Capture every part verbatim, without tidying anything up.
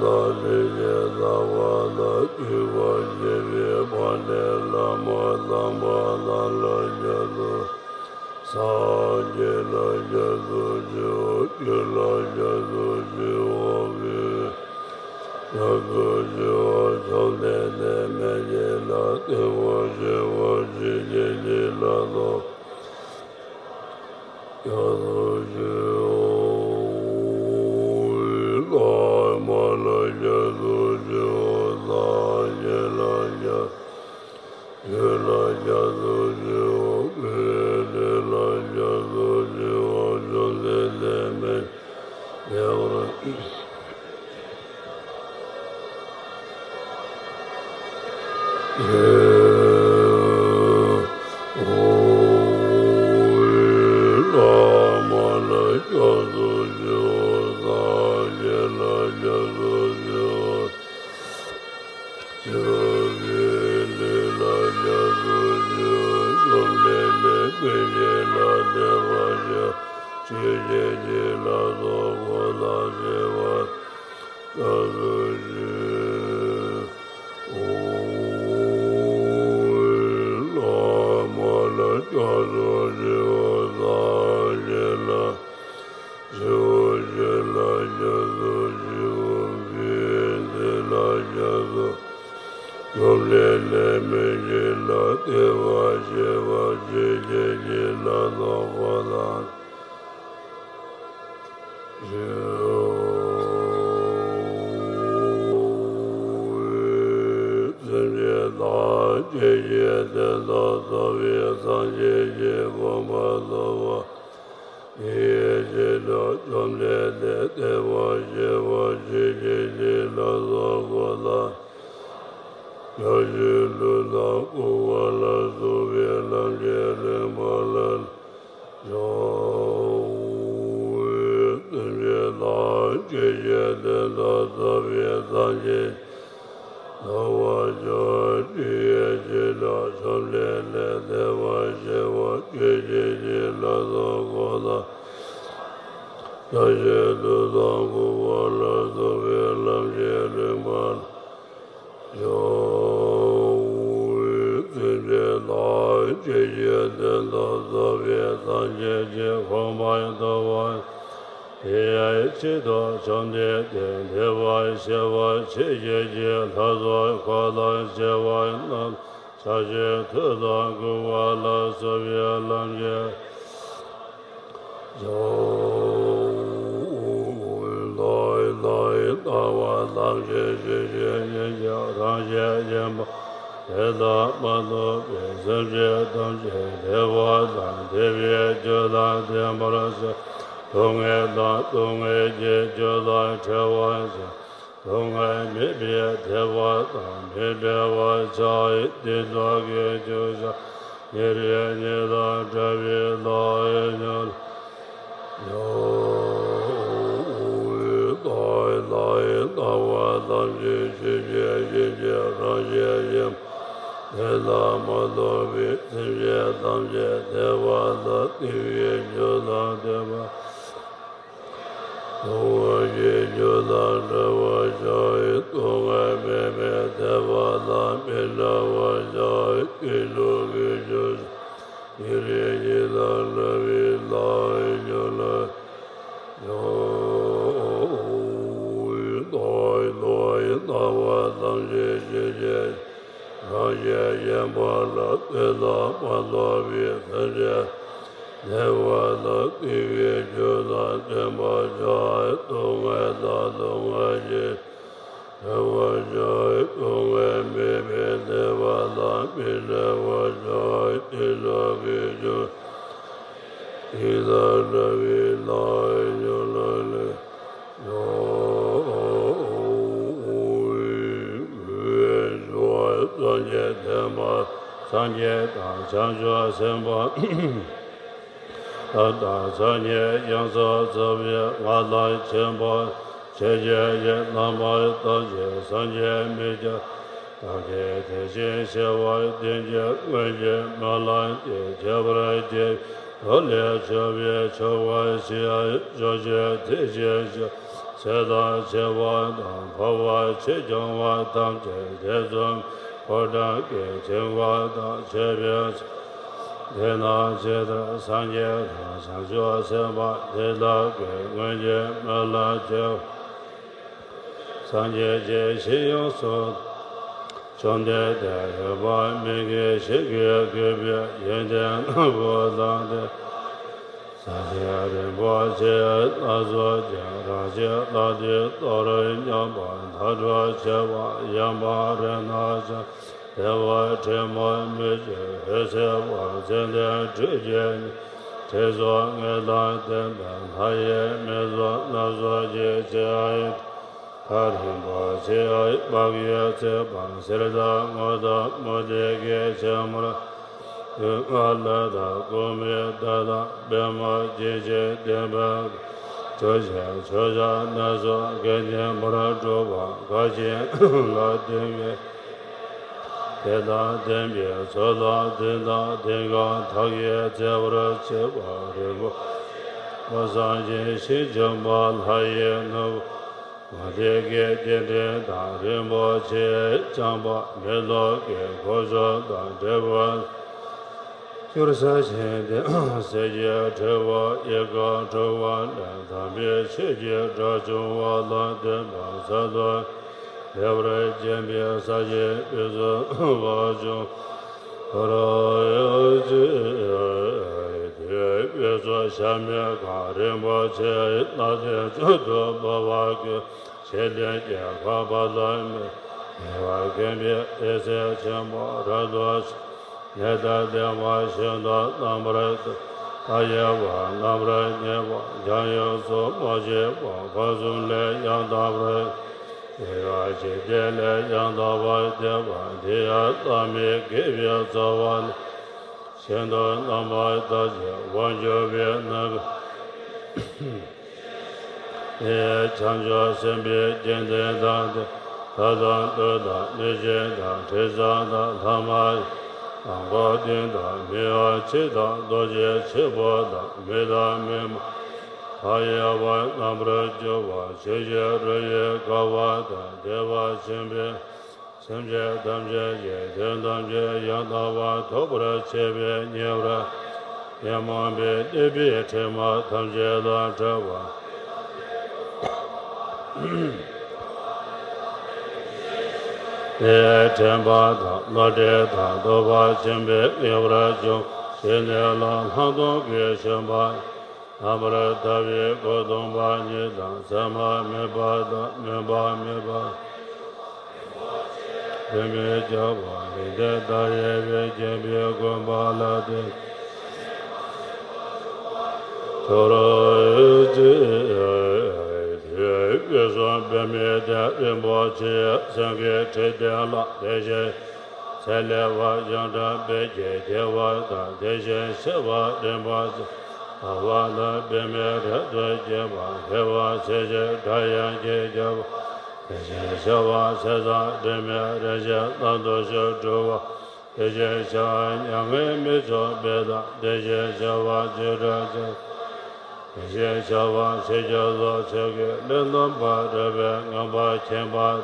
དང་ལུས་ཀྱི་རྩ་བ་དང་བརྒྱུད་པར་བྱེད་པའི་བར་ནས་བླ་མ་དམ་པ་རྣམས་ལ་སྐྱབས་སུ། སངས་རྒྱས་ལ་སྐྱབས་སུ་མཆིའོ། ཆོས་ལ་སྐྱབས་སུ་མཆིའོ། སྐྱབས་སུ་མཆིའོ། བཅོམ་ལྡན་འདས་མི་མཇེད་ལ་བསྟན་པ་ཆེ་བ་ཇི་སྙེད་ཅིག་ལ་སོགས་སྐྱབས་སུ་མཆིའོ། ལྷག་མ་ལ་སྐྱབས་སུ་མཆིའོ། སངས་རྒྱས་ལ་སྐྱབས། ཆོས་ལ་སྐྱབས་སུ་མཆིའོ། སྐུའི་གནས་ལ་སྐྱབས་སུ་མཆིའོ། བཅོམ་ལྡན་འདས་མི་མཇེད་ལ་སྐྱབས་སུ་མཆིའོ། ལྷག་མ་ལ་སྐྱབས་སུ་མཆིའོ། སངས་རྒྱས་ལ་སྐྱབས་སུ་མཆིའོ། ཆོས་ཀྱི་གནས་ལ་སྐྱབས་སུ་མཆིའོ། བཅོམ་ལྡན་འདས་མི་མཇེད་ལ་བསྟན་པ་ཆེ་ཆོས་ཀྱི་ཆོས་ལ་སོགས་པ་དང་བཅས་པ་སྐྱབས་སུ་མཆིའོ། ལྷག་མ་ལ་སྐྱབས་སུ་མཆིའོ། སངས་རྒྱས་ལ་མཆིའོ། ཆོས་ལ་སྐྱབས་སུ་མཆིའོ། སྐུའི་གནས་ལ་སྐྱབས་སུ། བཅོམ་ལྡན་འདས་མི་མཇེད་ལ་བསྟན་པ་ཆེ་བ་ཇི་སྙེད་ཅིག་ལ་སོགས་པ་དང་། སེམས་ཅན་ཐམས་ཅད་ཀྱི་དོན་དུ་རྩོམ་པའི་སངས་རྒྱས་ཀྱི་གོ་འཕང་ཐོབ་པ། དེའི་ཕྱིར་དུ་བཅོམ་ལྡན་འདས་བསྟན་པ་ཆེ་བ་ཇི་སྙེད་ཅིག་ལ་སོགས་པ་དང་། བརྒྱ་བྱིན་ཀླུ་དང་ཀུན་དགའ་ལ་སོགས་པའི་ལམ་གྱི་རིམ་པ་ལ་སྦྱོར། སེམས་ཅན་ཐམས་ཅད་ཀྱི་དོན་དུ་རྩོམ་པའི་སངས་རྒྱས། ཐོབ་པར་བྱའོ། དེའི་ཕྱིར་དུ་བཅོམ་ལྡན་འདས་བསྟན་པ་ཆེ་བ་ཇི་སྙེད་ཅིག་ལ་སོགས་པ་དང་། བརྒྱ་བྱིན་ཀླུ་དང་ཀུན་དགའ་ལ་སོགས་པའི་ལམ་གྱི་རིམ་པ་ལ་སྦྱོར། སེམས་ཅན་ཐམས་ཅད་ཀྱི་དོན་དུ་རྩོམ་པའི་སངས་རྒྱས་ཀྱི་གོ་འཕང་ཐོབ་པ། དེའི་ཕྱིར་དུ་བཅོམ་ལྡན་འདས་བདེ་བར་གཤེགས་པ་ཇི་སྙེད་ཅིག་ལ་སོགས་འཁོར་དང་བཅས་པ་རྣམས་བྱང་ཆུབ་ཏུ་དང་ཀུན་དགའ་ལ་སོགས་པའི་ལམ་གྱི་སྦྱོར། ལྟ་བ་ལྟ་བུ་ཐམས་ཅད་ཇི་སྙེད་ཅིག་རང་བཞིན་གཞན་པ་དེ་ལ་མ་ལྟོས་པའི་སེམས་ཅན་ཐམས་ཅད་བདེ་བ་དང་བདེ་བའི་རྒྱུ་དང་ལྡན་པར་བྱ། སྡུག་བསྔལ་དང་སྡུག་བསྔལ་གྱི་རྒྱུ་དང་བྲལ་བར་བྱ། སྡུག་བསྔལ་མེད་པའི་བདེ་བ་དང་མི་འབྲལ་བར་བྱའོ། དེ་དག་གི་རྒྱུ་བྱམས་སྙིང་རྗེ་ཉིད་དང་བྲལ་བའི་ལྷ་ཡི་མྱུ་ལ་སྦྱོར། ལྟ་བ་ལྟ་བུ་ལྟ་བུ་ཐམས་ཅད་ཇི་སྙེད་ཅིག་རང་བཞིན་གཞན་པ་དེ་ལ་མ་ལྟོས་པའི་སེམས་ཅན་ཐམས་ཅད་བདེ་བ་དང་བདེ་བའི་རྒྱུ་དང་ལྡན་པ། སྡུག་བསྔལ་གྱི་རྒྱུ་དང་བྲལ་བར་བྱའོ། སྡུག་བསྔལ་མེད་པའི་བདེ་བ་དང་མི་འབྲལ་བར་བྱའོ། སྐྱེ་འགྲོ་གི་རྒྱུ་སྙིང་རྗེ་ཉིད་དང་བྲལ་བའི་ལྷ་ཡི་མྱུ་ལ་སྦྱོར། ལྟ་བ་ལྟ་བུ་ལྟ་བུ་ཐམས་ཅད་ཇི་སྙེད་རང་བཞིན་གཞན་པ་ལ་བརྟེན་ལ་མ་ལྟོས་པའི་སེམས་ཅན་བདེ་བ་དང་བདེ་བའི་རྒྱུ་དང་ལྡན་པར་བྱའོ། སྡུག་བསྔལ་དང་སྡུག་བསྔལ་གྱིས་བྲལ་བར་བྱའོ། སྡུག་བསྔལ་མེད་པའི་བདེ་བ་དང་མི་འབྲལ་བར་བྱའོ། སྐྱེ་འགྲོ་གི་རྒྱུ་ཉིད་དང་བྲལ་བའི་ལྷ་ཡི་མྱུ་ལ་སྦྱོར། སངས་རྒྱས་བསྟན་པ། སངས་རྒྱས་དང་བྱང་ཆུབ་སེམས་དཔའ་དང་སངས་རྒྱས་ཡོངས་སུ་རྫོགས་པའི་ངང་ལ་མཁྱེན་པ་ཇི་སྙེད་ཅིག་རྣམ་པར་ཐམས་ཅད་སངས་རྒྱས་མི་འགྱུར། བདག་གིས་དེ་བཞིན་གཤེགས་པ་བསྟན་ཅིང་སྔོན་གྱི་སྨོན་ལམ་འདི་རྒྱས་པར་བགྱི། མདོ་ལས་བྱུང་བའི་ཆོས་འཁོར་ཞི་བར་གྱུར་ཅིག་དེ་བཞིན་གཤེགས་ ཚེ་དང་བྱེད་པ་དང་འཕོ་བ་ཆོས་སྐྱོང་བ་ཐམས་ཅད་དེ་ཙམ་ཕོ་བྲང་གི་མཆོད་འཁོར་དང་མཆོད་པའི་ཚོགས། དེས་ན་ཇི་ལྟར་སངས་རྒྱས་དང་བྱང་ཆུབ་སེམས་དཔའ་དེ་དག་གིས་སྔོན་གྱི་སྨོན་ལམ་བྱས་པ། སངས་རྒྱས་ཀྱི་ཞིང་ཡོངས་སུ། བཅོམ་ལྡན་འདས་འོད་དཔག་མེད་ཀྱི་ཞིང་གི་བཀོད་པའི་ཡོན་ཏན་རྣམས་ཀུན་བསླངས་ཏེ། ས་ཆེན་རིན་པོ་ཆེ་སྣ་ཚོགས་ཀྱི་རང་བཞིན་ལ་དེ་ལྟར་མཉམ་པར་བརྡ་སྤྲོད་བྱེད་པ་ཡང་མ་རིག་ན་ཅང་བདེ་བ་དྲི་མ་མེད་ཀྱི་འོད་གསལ་བ་ཙན་དན་སྤྲུལ་གྱི་དྲི་ཟུམ་དངོས་དང་ལྡན་པའི་ལྷ་ཡི་མིག་འཛུམ་སྣ་ཚོགས་ཀྱི་ལྕེ་ཡི། ད་རིན་པོ་ཆེའི་དཔག་ཡས་ཚེ་དཔག་གསེར་དང་དངུལ་དང་མུ་ཏིག་གི་ཕྱེ་མར། དུང་ལྔ་ལ་དྭགས་ཀུ་མུད་དང་པདྨ་འབྱེད་བྱེད་ལྡན་པའི། གྲུ་ཆད་ཆོས་ཆེན་སྣ་ཚོགས་དགེ་འདུན་མར་སྒྲུབ་པ་དགའ་ཞིང་ལ་ལྡན་པའི། དེ་དང་ལྡན་པའི་མཚོ་དང་འདུན་དང་ལྡན་གང་དག་གིས་མཛེས་པར་བྱེད་པ་རིན་པོ་ཆེ། སངས་རྒྱས་ཞིང་བྱོན་པ་ལྷ་ཡི་ནོར་བུ། མུ་ཏིག་གི་རྒྱན་ཕྲེང་དང་རིན་པོ་ཆེ་རྐྱང་པ་མེ་ཏོག་གི་གོ་འཕང་དང་འབྲས་བུ། གཡུར་ཟ་ཞིང་ལྡན་གསེར་གྱི་ཕྲེང་བ་ཡལ་ག་འགྲོ་བ་ནས་དམ་པའི་ཆོས་ཀྱི་སྒྲ་བྱུང་བ་དང་ལྡན་པ་ས་དང་ལེགས་པར་བརྒྱན་པའི་ས་ཆེན་དབུས་སུ་བ་བྱུང་། ཁོ་རང་ཡང་ཅི། དེའི་དབུས་སུ་གཤའ་མའི་སྒང་རིན་པོ་ཆེ་ལྷ་ལྡན་བྱོན་དུ་འབར་བ་ཀུན་ཞལ་ལྡན་གྱི་ཁ་འབབ་ལ་མེ་ཡལ་བ་གྱོན་པའི་འོད་ཟེར་ཆེན་པོ་རབ་ཏུ་ཕྱུང་། ནད་དང་ལྡན་པ་ཤིན་ཏུ་རྣམ་པར་གདུང་། མཐའ་ཡས་པ་རྣམ་པར་མཉེས་པ་རྒྱ་མཚོ་མོ་ཆེན་པོ་འཁོར་གསུམ་ལས་ཡང་དག་པར། དེ་ཡང་འཇིག་རྟེན་ལས་ཡང་དག་པར་འདས་པ་དེ་ཡང་བླ་མེད་དགེ་བའི་རྩ་བ་ལས། ཤིན་ཏུ་རྣམ་པར་དག་ཅིང་དབང་སྒྱུར་བའི་ནམ་མཁའ། དེ་ཡང་བྱང་ཆུབ་སེམས་དཔའི་དགེ་འདུན་དང་ལྡན། ལྷ་དང་ཀླུ་དང་གནོད་སྦྱིན་དང་དྲི་ཟ་དང་ལྷ་མ་ཡིན་དང་འཁོར་འདུན་དང་མི་འམ་འཆི་དང་རྡོ་རྗེ་འཆི་འཕོ་དང་མི་དང་མི་མ་ཡིན། མཐའ་ཡས་པ་རྣམ་པར་སྤྱོད་པ་ཆོས་ཀྱི་རོལ་པའི་དགའ་བ་དང་བདེ་བ་ཆེན་པོས། སེམས་ཅན་ཐམས་ཅད་ཀྱི་དོན་ཐམས་ཅད་ཡང་དག་པར་ཐོབ་པར་བྱེད་པའི་ཉེ་བར་ཉོན་མོངས་པའི་གནོད་པའི་དྲི་མ་ཐམས་ཅད་དང་བྲལ་བ། དེ་དྲན་པ་དང་བློ་གྲོས་དང་རྟོགས་པ་ཆེན་པོས་ངེས་པར་འབྱུང་། ཞི་གནས་ལ་ལྷག་མཐོང་གི་བྱོན་པ། རྣམ་པར་དག་པའི་སྐུ་སྟོང་པ་ཉིད་དང་མཚན་མ་མེད་པ་དང་མུན་པ་མེད་པ། སྒྲོན་མེ་བརྒྱ་པ་རིགས་ལྡན་མཐའ་ཡས་པའི་བརྒྱན་པའི་དགོན་པ་ལ་བརྟེན། ཐོ་རངས་ཅིག་དེའི་དབུས་སུ་པདྨའི་གདན་རིན་པོ་ཆེ་སེང་གེའི་ཁྲི་སྟེང་ལ་བདེ་ཆེན། ཚེ་ལེགས་པ་ཡོངས་གྲགས་དཔལ་གྱི་བདེ་བ་དང་། དེ་བཞིན་གཤེགས་པ་རིན་པོ་ཆེ་འབར་བ་དང་། པདྨའི་རབ་ཏུ་བརྒྱན་པ་བདེ་བ་ཆེ་ཞིང་སྒྲ་དབྱངས་ཀྱིས་ཁྱབ་པ། དེ་བཞིན་གཤེགས་པ་ཚེ་དང་ལྡན་པའི་རིན་ཆེན་རྣམ་ཐོས་སུ་གྲུབ་པ། དེ་བཞིན་གཤེགས་པ་མྱ་ངན་མི་མཆོག་དཔལ་དང་། དེ་བཞིན་གཤེགས་པ་བྱེ་བྲག་ཕྲེང་བ། དེ་བཞིན་གཤེགས་པ་ཆོས་སྐྱོང་ཚོགས་མཆོག་གི་ལུས་རྣམ་པར་རོལ་པའི་ངང་པ་མཁྱེན་པ།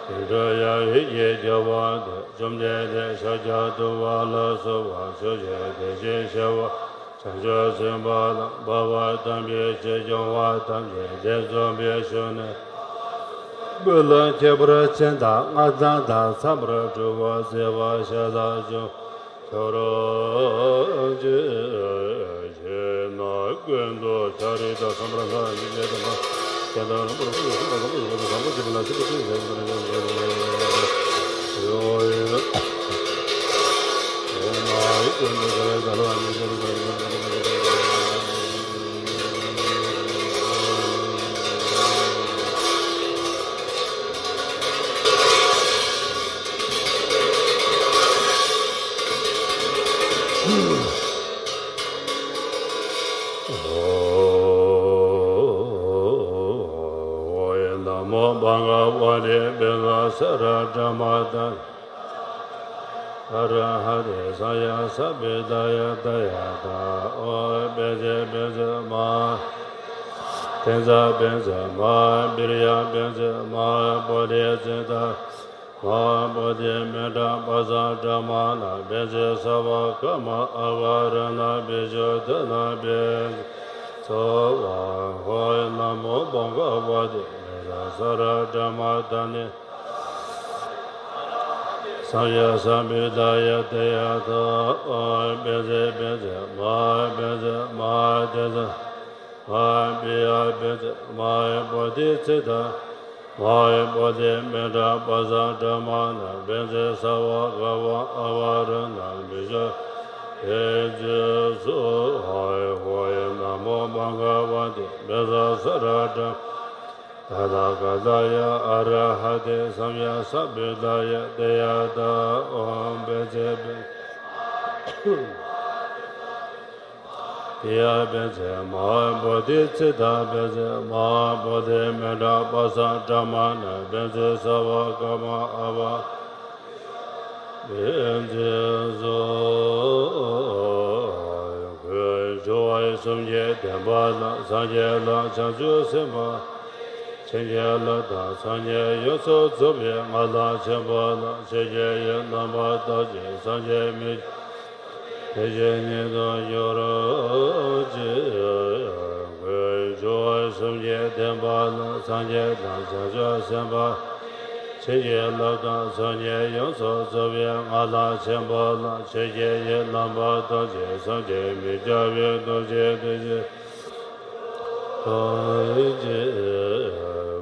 དུད་འགྲོ་ཡང་ཡིད་ཀྱིས་སྐྱོབ་པ་དེ། བཅོམ་ལྡན་འདས་ཤཱཀྱ་ཐུབ་པ་ལ་སོགས་པ་ཕྱོགས་བཅུའི་དེ་བཞིན་གཤེགས་པ་བྱང་ཆུབ་སེམས་དཔའ་དང་། འབར་བ་དམ་པའི་ཆོས་སྐྱོང་བ་ཐམས་ཅད་དེ་འཛོམས་པའི་གཞུང་ནས། སྨོན་ལམ་ཁྱད་པར་ཅན་དང་སྔགས་བཟང་དང་ཚངས་པར་སྤྲུལ་པ་མཛད་པ་ཤ་སྟག་བྱུང་། ཁྱོད་རང་ཅི་ཞིག་ན་ཀུན་ཏུ་ཤཱ་ར་དྭ་ཚངས་པར་སྔགས་ཀྱི་རྒྱལ་དུ་མ། ཁྱེད་དང་རིན་པོ་ཆེ་ཡོད་ཚད་དང་པོ་ཡོད་པ་དང་པོ་བྱེད་པ་ལ་ཆེད་དུ་ཐུགས་ཡིད་ཆེས་པ་ནི་ཡོད་ཡོད་ཡོད། ཡོད་ཡོད། ཡོད་ན་ཀུན་ཏུ་ཤཱ་ར་དྭ་ལ་ཉེ་ཆར་དང་། ན་མོ་བྷ་ག་ཝ་ཏེ་བཛྲ་ས་ཏྭ་བྲ་མ་ཏ། ཨ་ར་ཧ་ཏེ་ས་ཡ་ས་བེ་ད་ཡ་ཏ་ཡ་ཏ། ཨོ་བེ་ཛེ་བེ་ཛེ་མ། ཏེན་ཙ་པཎ་ཆེན་མ་ཧཱ་པི་རི་ཡ་པཎ་ཆེན་མ་ཧཱ་བོ་དྷི་ཙིཏྟ་མ་ཧཱ་བོ་དྷི་མཎྜལ་པ་སངྒྲ་མ་ཎ་པཎ་ཆེན་སརྦ་ཀ་མ་ཨ་བ་ར་ཎ་བི་ཤུདྡྷ་ཎ་པཎ་ཆེན་སྭཱ་ཧཱ། ཧོ་ན་མོ་བྷ་ག་བ་ཏི་བི་ཛ་ས་ར་ཏ་མ་ད་ནི། སམ་ཡཀ་སཾ་བུདྡྷ་ཡ་ཏདྱ་ཐཱ། ཨོཾ་པཎ་ཆེན་པཎ་ཆེན་མ་ཧཱ་པཎ་ཆེན་མ་ཧཱ་ཏེ་ཙ་མ་ཧཱ་པི་ཡ་པཎ་ཆེན་མ་ཧཱ་བོ་དྷི་ཙིཏྟ་མ་ཧཱ་བོ་དྷི་མཎྜལ་པ་སངྒྲ་མ་ཎ་པཎ་ཆེན་སརྦ་ཀ་མ་ཨ་བ་ར་ཎ་བི་ཤུདྡྷ་པཎ་ཆེན་སྭཱ་ཧཱ། ཧོ་ན་མོ་བྷ་ག་བ་ཏི་བི་ཛ་ས་ར་ཏ་མ་ད་ཐཱ་ག་ཏཱ་ཡ་ཨ་ར་ཧ་ཏེ་སམ་ཡཀ་སཾ་བུདྡྷ་ཡ་ཏདྱ་ཐཱ། ཨོཾ་པཎ་ཆེན་པཎ་ཆེན་མ་ཧཱ་པི་ཡ་པཎ་ཆེན་མ་ཧཱ་བོ་དྷི་ཙིཏྟ་པཎ་ཆེན་མ་ཧཱ་བོ་དྷི་མཎྜལ་པ་སངྒྲ་མ་ཎ་པཎ་ཆེན་སརྦ་ཀ་མ་ཨ་བ་པཎ་ཆེན་སྭཱ་ཧཱ། སྤྱོད་པ་གསུམ་གྱི་བདེན་པ་དང་སངས་རྒྱས་དང་བྱང་ཆུབ་སེམས་དཔའ། བྱིན་གྱིས་བརླབས་དང་སངས་རྒྱས་ཡོངས་སུ་རྫོགས་པའི་སྔགས་དང་མཆོད་པ་དང་ཆོས་ཀྱི་དབྱིངས་རྣམ་པར་དག་ཅིང་སངས་རྒྱས་མི་དེ་བཞིན་ཉིད་དུ་གྱུར་ཅིག། སྤྱོད་པ་གསུམ་གྱི་བདེན་པ་ལ་སངས་རྒྱས་དང་བྱང་ཆུབ་སེམས་དཔའ། བྱིན་གྱིས་བརླབས་དང་སངས་རྒྱས་ཡོངས་སུ་རྫོགས་པའི་སྔགས་དང་མཆོད་པ་ལ་ཆོས་ཀྱི་དབྱིངས་རྣམ་པར་དག་ཅིང་སངས་རྒྱས་མི་འདའ་བའི་ཐུགས་རྗེ་དེ་བཞིན་ཐུགས་རྗེ་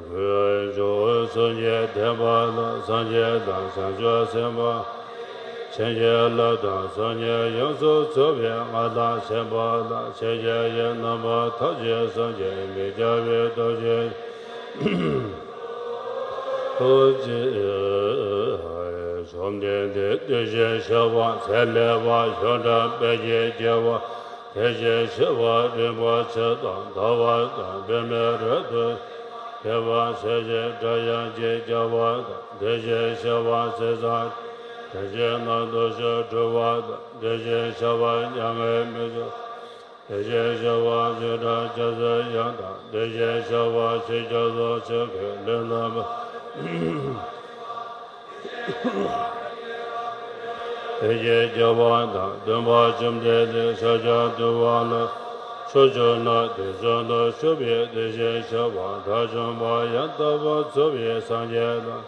ཀུན་འབྱུང་གསུམ་གྱི་བདེན་པ་ལ་སངས་རྒྱས་དང་བྱང་ཆུབ་སེམས་དཔའ། བྱིན་གྱིས་བརླབས་དང་སངས་རྒྱས་ཡོངས་སུ་རྫོགས་པའི་སྔགས་དང་མཆོད་པ་ལ་ཆོས་ཀྱི་དབྱིངས་རྣམ་པར་ཐམས་ཅད་སངས་རྒྱས་མི་འདའ་བའི་ཐུགས་རྗེ། ཐུགས་རྗེ་བཅོམ་ལྡན་འདས་བདུད་བཞི་མཆེ་བ་ཚེ་ལས་པ་ཞོ་འདྲ་དཔལ་གྱི་སྐྱེ་བ། དེ་བཞིན་གཤེགས་པ་རིན་པོ་ཆེ་དང་ཟླ་བ་དང་པདྨའི་རོལ་དུ་ཕྱིན་པ། དེ་བཞིན་སྒྲ་དབྱངས་ཀྱི་སྐྱེ་བ་དང་། དེ་བཞིན་གཤེགས་པ་ཚེས་བཟང་། དེ་བཞིན་རྣམ་ཐོས་སྲས་སྒྲུབ་པ་དང་། དེ་བཞིན་གཤེགས་པ་མྱ་ངན་མི་འཇིགས། དེ་བཞིན་གཤེགས་པ་ཆོས་གྲགས་རྒྱ་མཚོའི་དབྱངས་དང་། དེ་བཞིན་གཤེགས་པ་ཆོས་རྒྱ་མཚོ་ཆེན་གྱི་གླིང་རྣམ་པ། དེ་བཞིན་གཤེགས་པ་དང་སྟོན་པ་བཅོམ་ལྡན་འདས་ཕྱག་རྒྱ་བསྡུས་པ་ལ་ཕྱོགས་བཅུ་ན་དུས་གསུམ་དུ་བཞུགས་པའི་དེ་བཞིན་གཤེགས་པ་དགྲ་བཅོམ་པ་ཡང་དག་པར་རྫོགས་པའི་སངས་རྒྱས་དང་།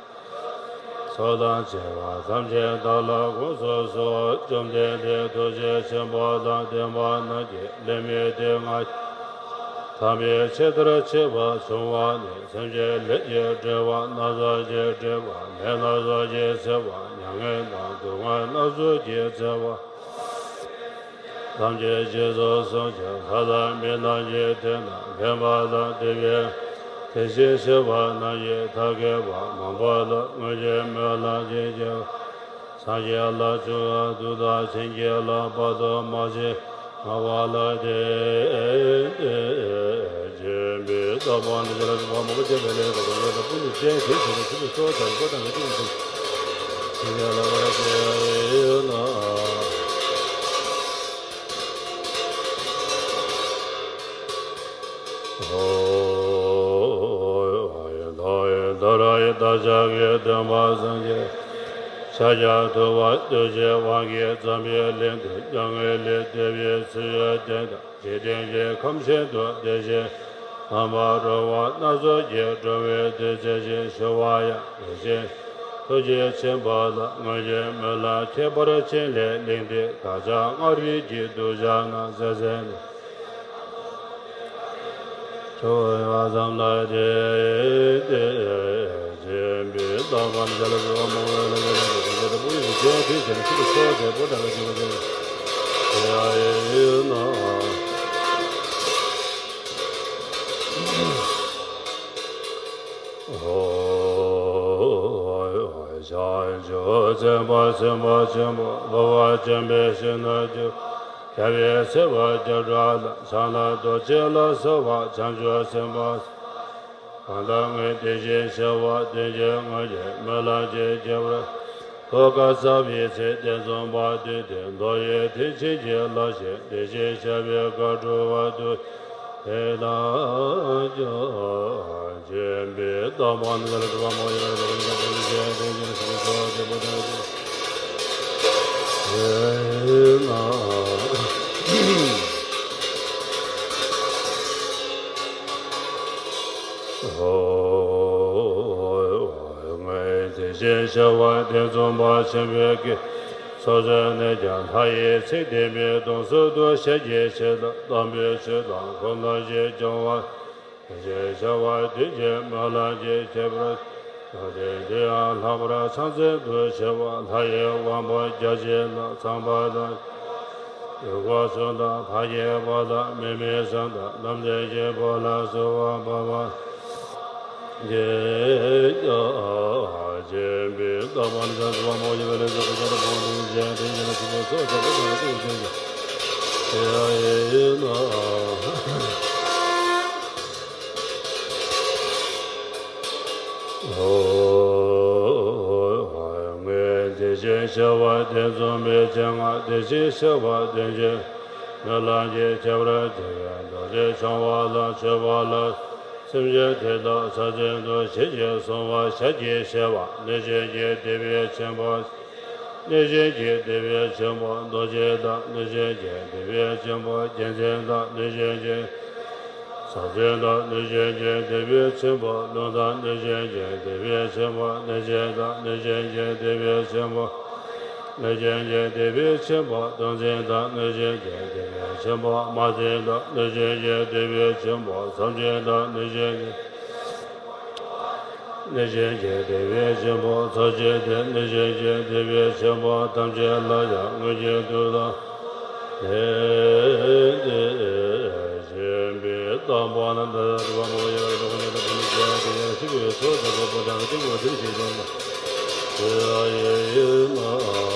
ཚོགས་དང་བཅས་པ་ཐམས་ཅད་བདག་ལ་དགོངས་སུ་གསོལ། བཅོམ་ལྡན་འདས་ཐུགས་རྗེ་ཆེན་པོ་དང་ལྡན་པ་རྣམས་ཀྱིས་ལེགས་སྨྲས་ཏེ། ང་དམ་པའི་ཆོས་མཐར་ཕྱིན་པ་བྱུང་བ་ནི། སེམས་ཅན་ལས་ཀྱི་སྒྲིབ་པ་སྣ་ཚོགས་ཀྱིས་སྒྲིབ་པ། ནད་སྣ་ཚོགས་ཀྱིས་གཟིར་བ། མྱ་ངན་དང་སྡུག་བསྔལ་སྣ་ཚོགས་ཀྱིས་གཟིར་བ། ཐམས་ཅད་རྗེས་སུ་བཟུང་ཞིང་། ལྷ་དང་མི་རྣམས་ཀྱི་དོན་དང་། ཕན་པ་དང་བདེ་བའི་དེ་བཞིན་གཤེགས་པ་རྣམས་ཀྱིས། ཐབས་མཁས་པ་མང་པོ་ལ་བསྔོ་ཞིང་སྨོན་ལམ་བྱིན་གྱིས། སངས་རྒྱས་ལ་བྱུང་བའི་མཐུ་དང་། བྱིན་གྱིས་བརླབས་པ་དང་། མ་བྱིན་པ་ལ་བརྟེན་ཏེ། བྱིན་པའི་བདག་པོ་ནི། ཅི་ལ་སོགས་པ་མང་པོ་སྤྱད་པའི་ལས་དང་། གང་གིས་ན་སྤུན་གྱི་སྤྱན་གྱིས་བྱིན་པ་ཆེན་པོའི་ཚོགས་དང་། འཁོར་དང་བཅས་པའི་ཚོགས་ཀྱིས་བྱིན་གྱིས་བརླབ་པར་བྱེད་ན། ཨོ། ཡི་དྭགས་ཡི་དྭགས་ར་ཡི་དྭགས་ཤ་ཁའི་སྟོན་པ་སངས་རྒྱས། ཤཱཀྱ་ཐུབ་པ་ཐུགས་རྗེའི་དབང་གིས། འཛམ་བུའི་གླིང་དུ་མྱ་ངན་ལས་འདས་པའི་ཚེ་ཡི་དོན་དང་། འཇིག་རྟེན་གྱི་ཁམས་གཞན་དུ་དེ་བཞིན་གནས་མ་རུང་བ་སྣ་ཚོགས་ཀྱིས་གྲོང་བའི་དུས་མཚན་ཅིག་ཞུ་བ་ཡང་། དེ་བཞིན་ཐུགས་རྗེ་ཆེན་པོ་ལ་བསྔོ་ཞིང་སྨོན་ལམ་ཁྱད་པར་ཅན་ལས། གླིང་འདི་བདག་ཅག་མངའ་རིས་ཀྱི་གདུལ་བྱ་རྣམས་ཟས་གསེར་ལས་གྲོལ་བར་བསམ་ལ་བརྟེན་ཏེ། བྱིན་པའི་བདག་པོ་ནི། ཅི་ལ་སོགས་པ་མང་པོ་ལ་ཕྱག་འཚལ་ཏེ། དེ་ལྟར་བསྔོ་ཞིང་བགྱིས་པའི་ཕྱིར་ཆོས་ཀྱི་ཕྱོགས་བཅས་པ་དང་། ཡ་ཡིན་ནོ། ཕྱག་མཆོག་མཛད་པ་སེམས་དཔའ་ཆེན་པོ། འཕགས་པ་སྤྱན་རས་གཟིགས་ནས་བརྒྱུད། རྒྱལ་བའི་སྲས་པོ་བརྒྱ་སྒྲོལ་དང་། ཕྱག་ན་རྡོ་རྗེ་ལ་སོགས་པ་བྱང་ཆུབ་སེམས་དཔའ། གང་དག་སྔོན་དེ་བཞིན་གཤེགས་པ། དོན་གྱི་དངོས་ཀྱི་སྨོན་ལམ་གྱི་ཁྱད་པར། ཐུགས་ཀར་སྩལ་བའི་ཚེ། ཐེ་ཚོམ་པ་དུས་དེར་མདོ་ཡི་དོན་བྱིན་གྱིས་བརླབས་ཤིང་། དེ་བཞིན་གཤེགས་པའི་བཀའ་སྒྲུབ་པ་དུས། དེ་དག་ཀྱང་སྦྱིན་པའི་བཏབ་པ་ནི་ལ་གྲུབ་པ་མོ་ཡིན་པར་རྫོགས་པའི་བྱང་ཆུབ་ཏུ་སེམས་ཅན་ཐམས་ཅད་ཀྱི་སེམས་ཤེས་པ་དེ་པོ་དང་ཡིན་ན། ངས་དེ་བཞིན་གཤེགས་པ་ཐེ་ཚོམ་པ་ཆེན་པོའི་སྐད་ཚོགས་བརྗོད་ནས་ཀྱང་ལྷ་ཡི་ཚིག་དེ་མི་གཏོང་ཟུར་དུ་ཞལ་གྱིས་བཞེས་དང་། དམ་པའི་ཆོས་དང་གོ་ལ་ཞིག་སྦྱོང་བ། དེ་བཞིན་གཤེགས་པ་དུས་ཀྱི་སྨོན་ལམ་གྱི་ཁྱད་པར་ཐུགས་རྗེ་དེ་ཡང་ལྷག་པར་ཕྱག་འཚལ་དུ་བྱ་བ་ལྷ་ཡི་དབང་པོ་བརྒྱ་བྱིན་དང་ཚངས་པ་དང་། ཡུལ་འཁོར་གསུམ་དང་ཕ་རྒྱལ་བ་དང་མི་མེད་གསུམ་དང་རྣམ་འདྲེན་གྱི་བུ་ལ་གསོལ་བ་འབུལ་བ། ཡིན་ཀྱང་སྦྱིན་པའི་བཏབ་པ་ནི་བྱང་ཆུབ་པ་མོ་ཡིན་པས་ལས་ཚོགས་ཀྱི་ཆར་འབུམ་ལྡན་གྱི་རྒྱན་དེ་ཡིན་ན་ཆུ་ཚོད་སོགས་བྱ་བ་དང་ལྟུང་བྱེད་ཀྱི་ཡིན་ན། ངས་དེ་བཞིན་གཤེགས་པ་ཐེ་ཚོམ་པའི་སྤྱན་སྔར་དེ་བཞིན་གཤེགས་པ་དོན་ཆེན་སྨོན་ལམ་གྱི་ཁྱད་པར་ཐུགས་ཀྱི་རྡོ་རྗེ་འཆང་བ་ལ་མཆོད་པ་ལ། སེམས་ཅན་དེ་དག་ས་བཅུད་དུ་ཞལ་གྱིས་གསུངས་པ་ཞལ་གྱིས་བཞེས་པ་གནོད་སྦྱིན་གྱི་སྡེ་པའི་ཆེན་པོ། གནོད་སྦྱིན་གྱི་སྡེ་པའི་ཆེན་པོ་རྡོ་རྗེ་དང་། གནོད་སྦྱིན་གྱི་སྡེ་པའི་ཆེན་པོ་རྒྱལ་མཚན་དང་། གནོད་སྦྱིན་གྱི་ས་བཅུད་དང་། གནོད་སྦྱིན་གྱི་སྡེ་པའི་ཆེན་པོ་ཀླུ་དང་། གནོད་སྦྱིན་གྱི་སྡེ་པའི་ཆེན་པོ་གནོད་སྦྱིན་དང་། གནོད་སྦྱིན་གྱི་སྡེ་པའི་ཆེན་པོ། གནོད་སྦྱིན་གྱི་སྡེ་པའི་ཆེན་པོ་གཏུམ་ཚིགས་དང་། གནོད་སྦྱིན་གྱི་སྡེ་པའི་ཆེན་པོ་དམར་ཚིགས་དང་། གནོད་སྦྱིན་གྱི་སྡེ་པའི་ཆེན་པོ་མཚམས་སྦྱིན་དང་། གནོད་སྦྱིན་གྱི་གནོད་སྦྱིན་གྱི་སྡེ་པའི་ཆེན་པོ་ཚར་གཅོད་དེ། གནོད་སྦྱིན་གྱི་སྡེ་པའི་ཆེན་པོ་ཐམས་ཅད་ལ་ཡང་མངོན་གྱུར་དུ་དང་། དེ་དེ་སྦྱིན་པའི་བཏབ་པ་ན་འདི་རུ་བ་མོ་ཡང་རུ་བ་ནི་རུ་བ་ནི་རྒྱ་དེ་ཡང་ཞིག་གི་ཚོགས་དང་པོ་དང་གཅིག་པོ་དེ་བཞིན་དུ་ཡང་ཡིན་ན།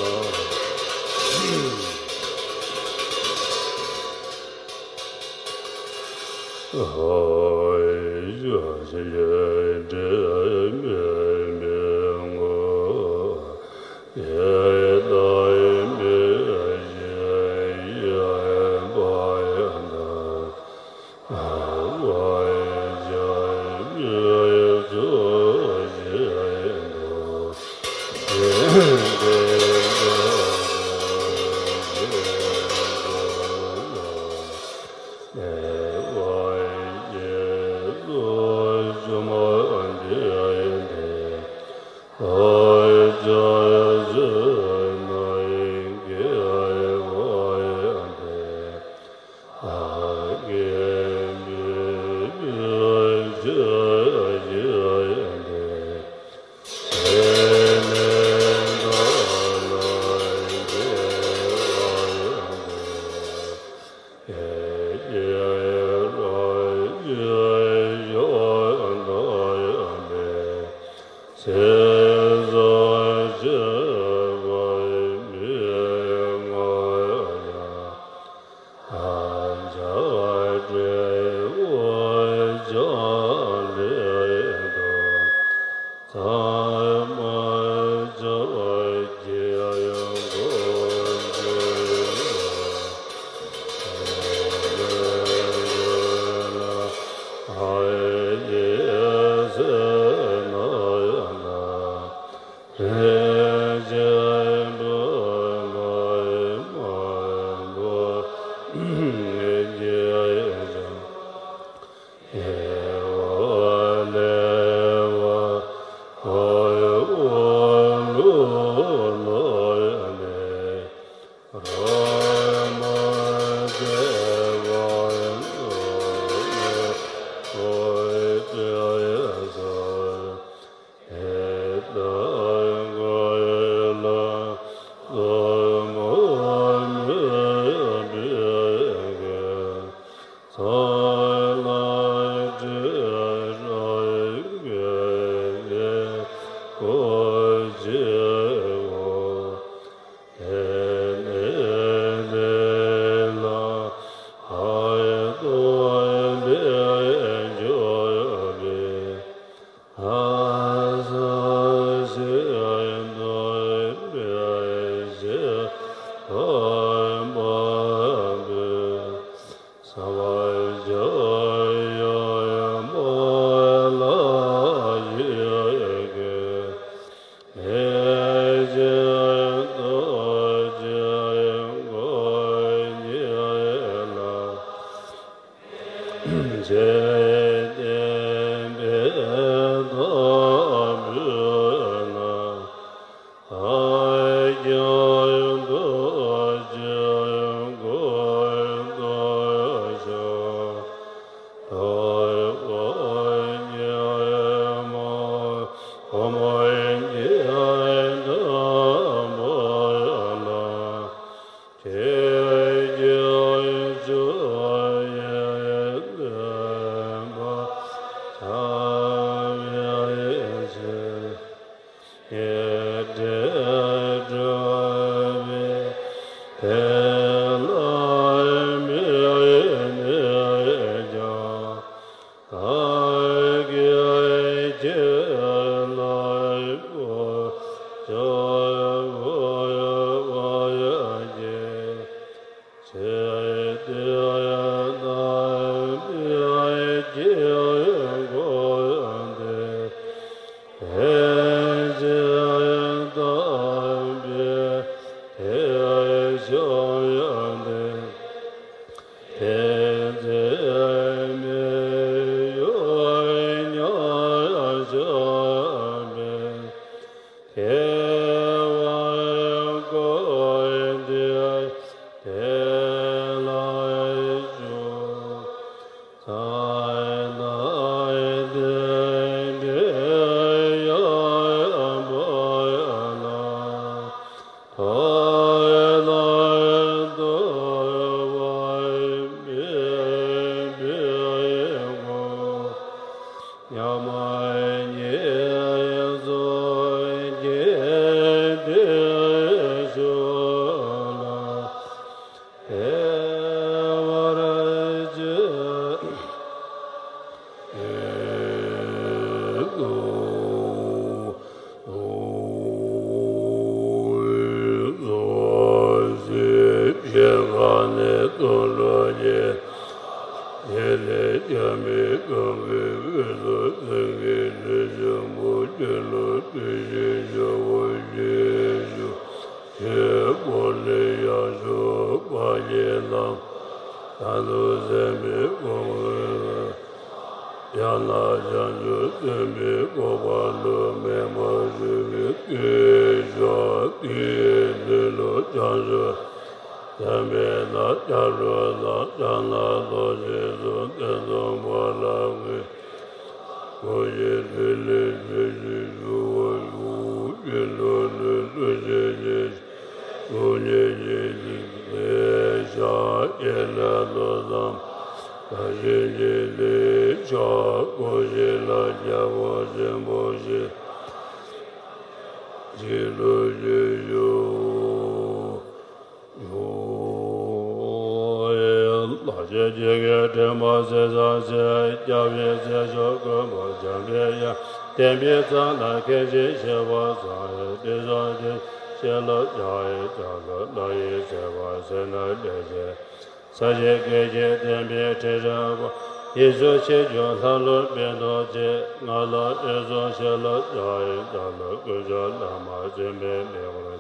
ས་གཞི་སྐད་ཅིག་བསྟན་པའི་ཕྲིན་རབ་པ། ཡེ་ཤེས་ཆོས་སྐྱོང་ལྷ་ཀླུ་དཔལ་རྡོ་རྗེ། ང་ལ་འོད་སྲུང་ཞལ་ལུ་ཕྱག་འཚལ་ལོ། དཀོན་མཆོག་བླ་མ་བཙུན་མའི་མེ་འཁོར།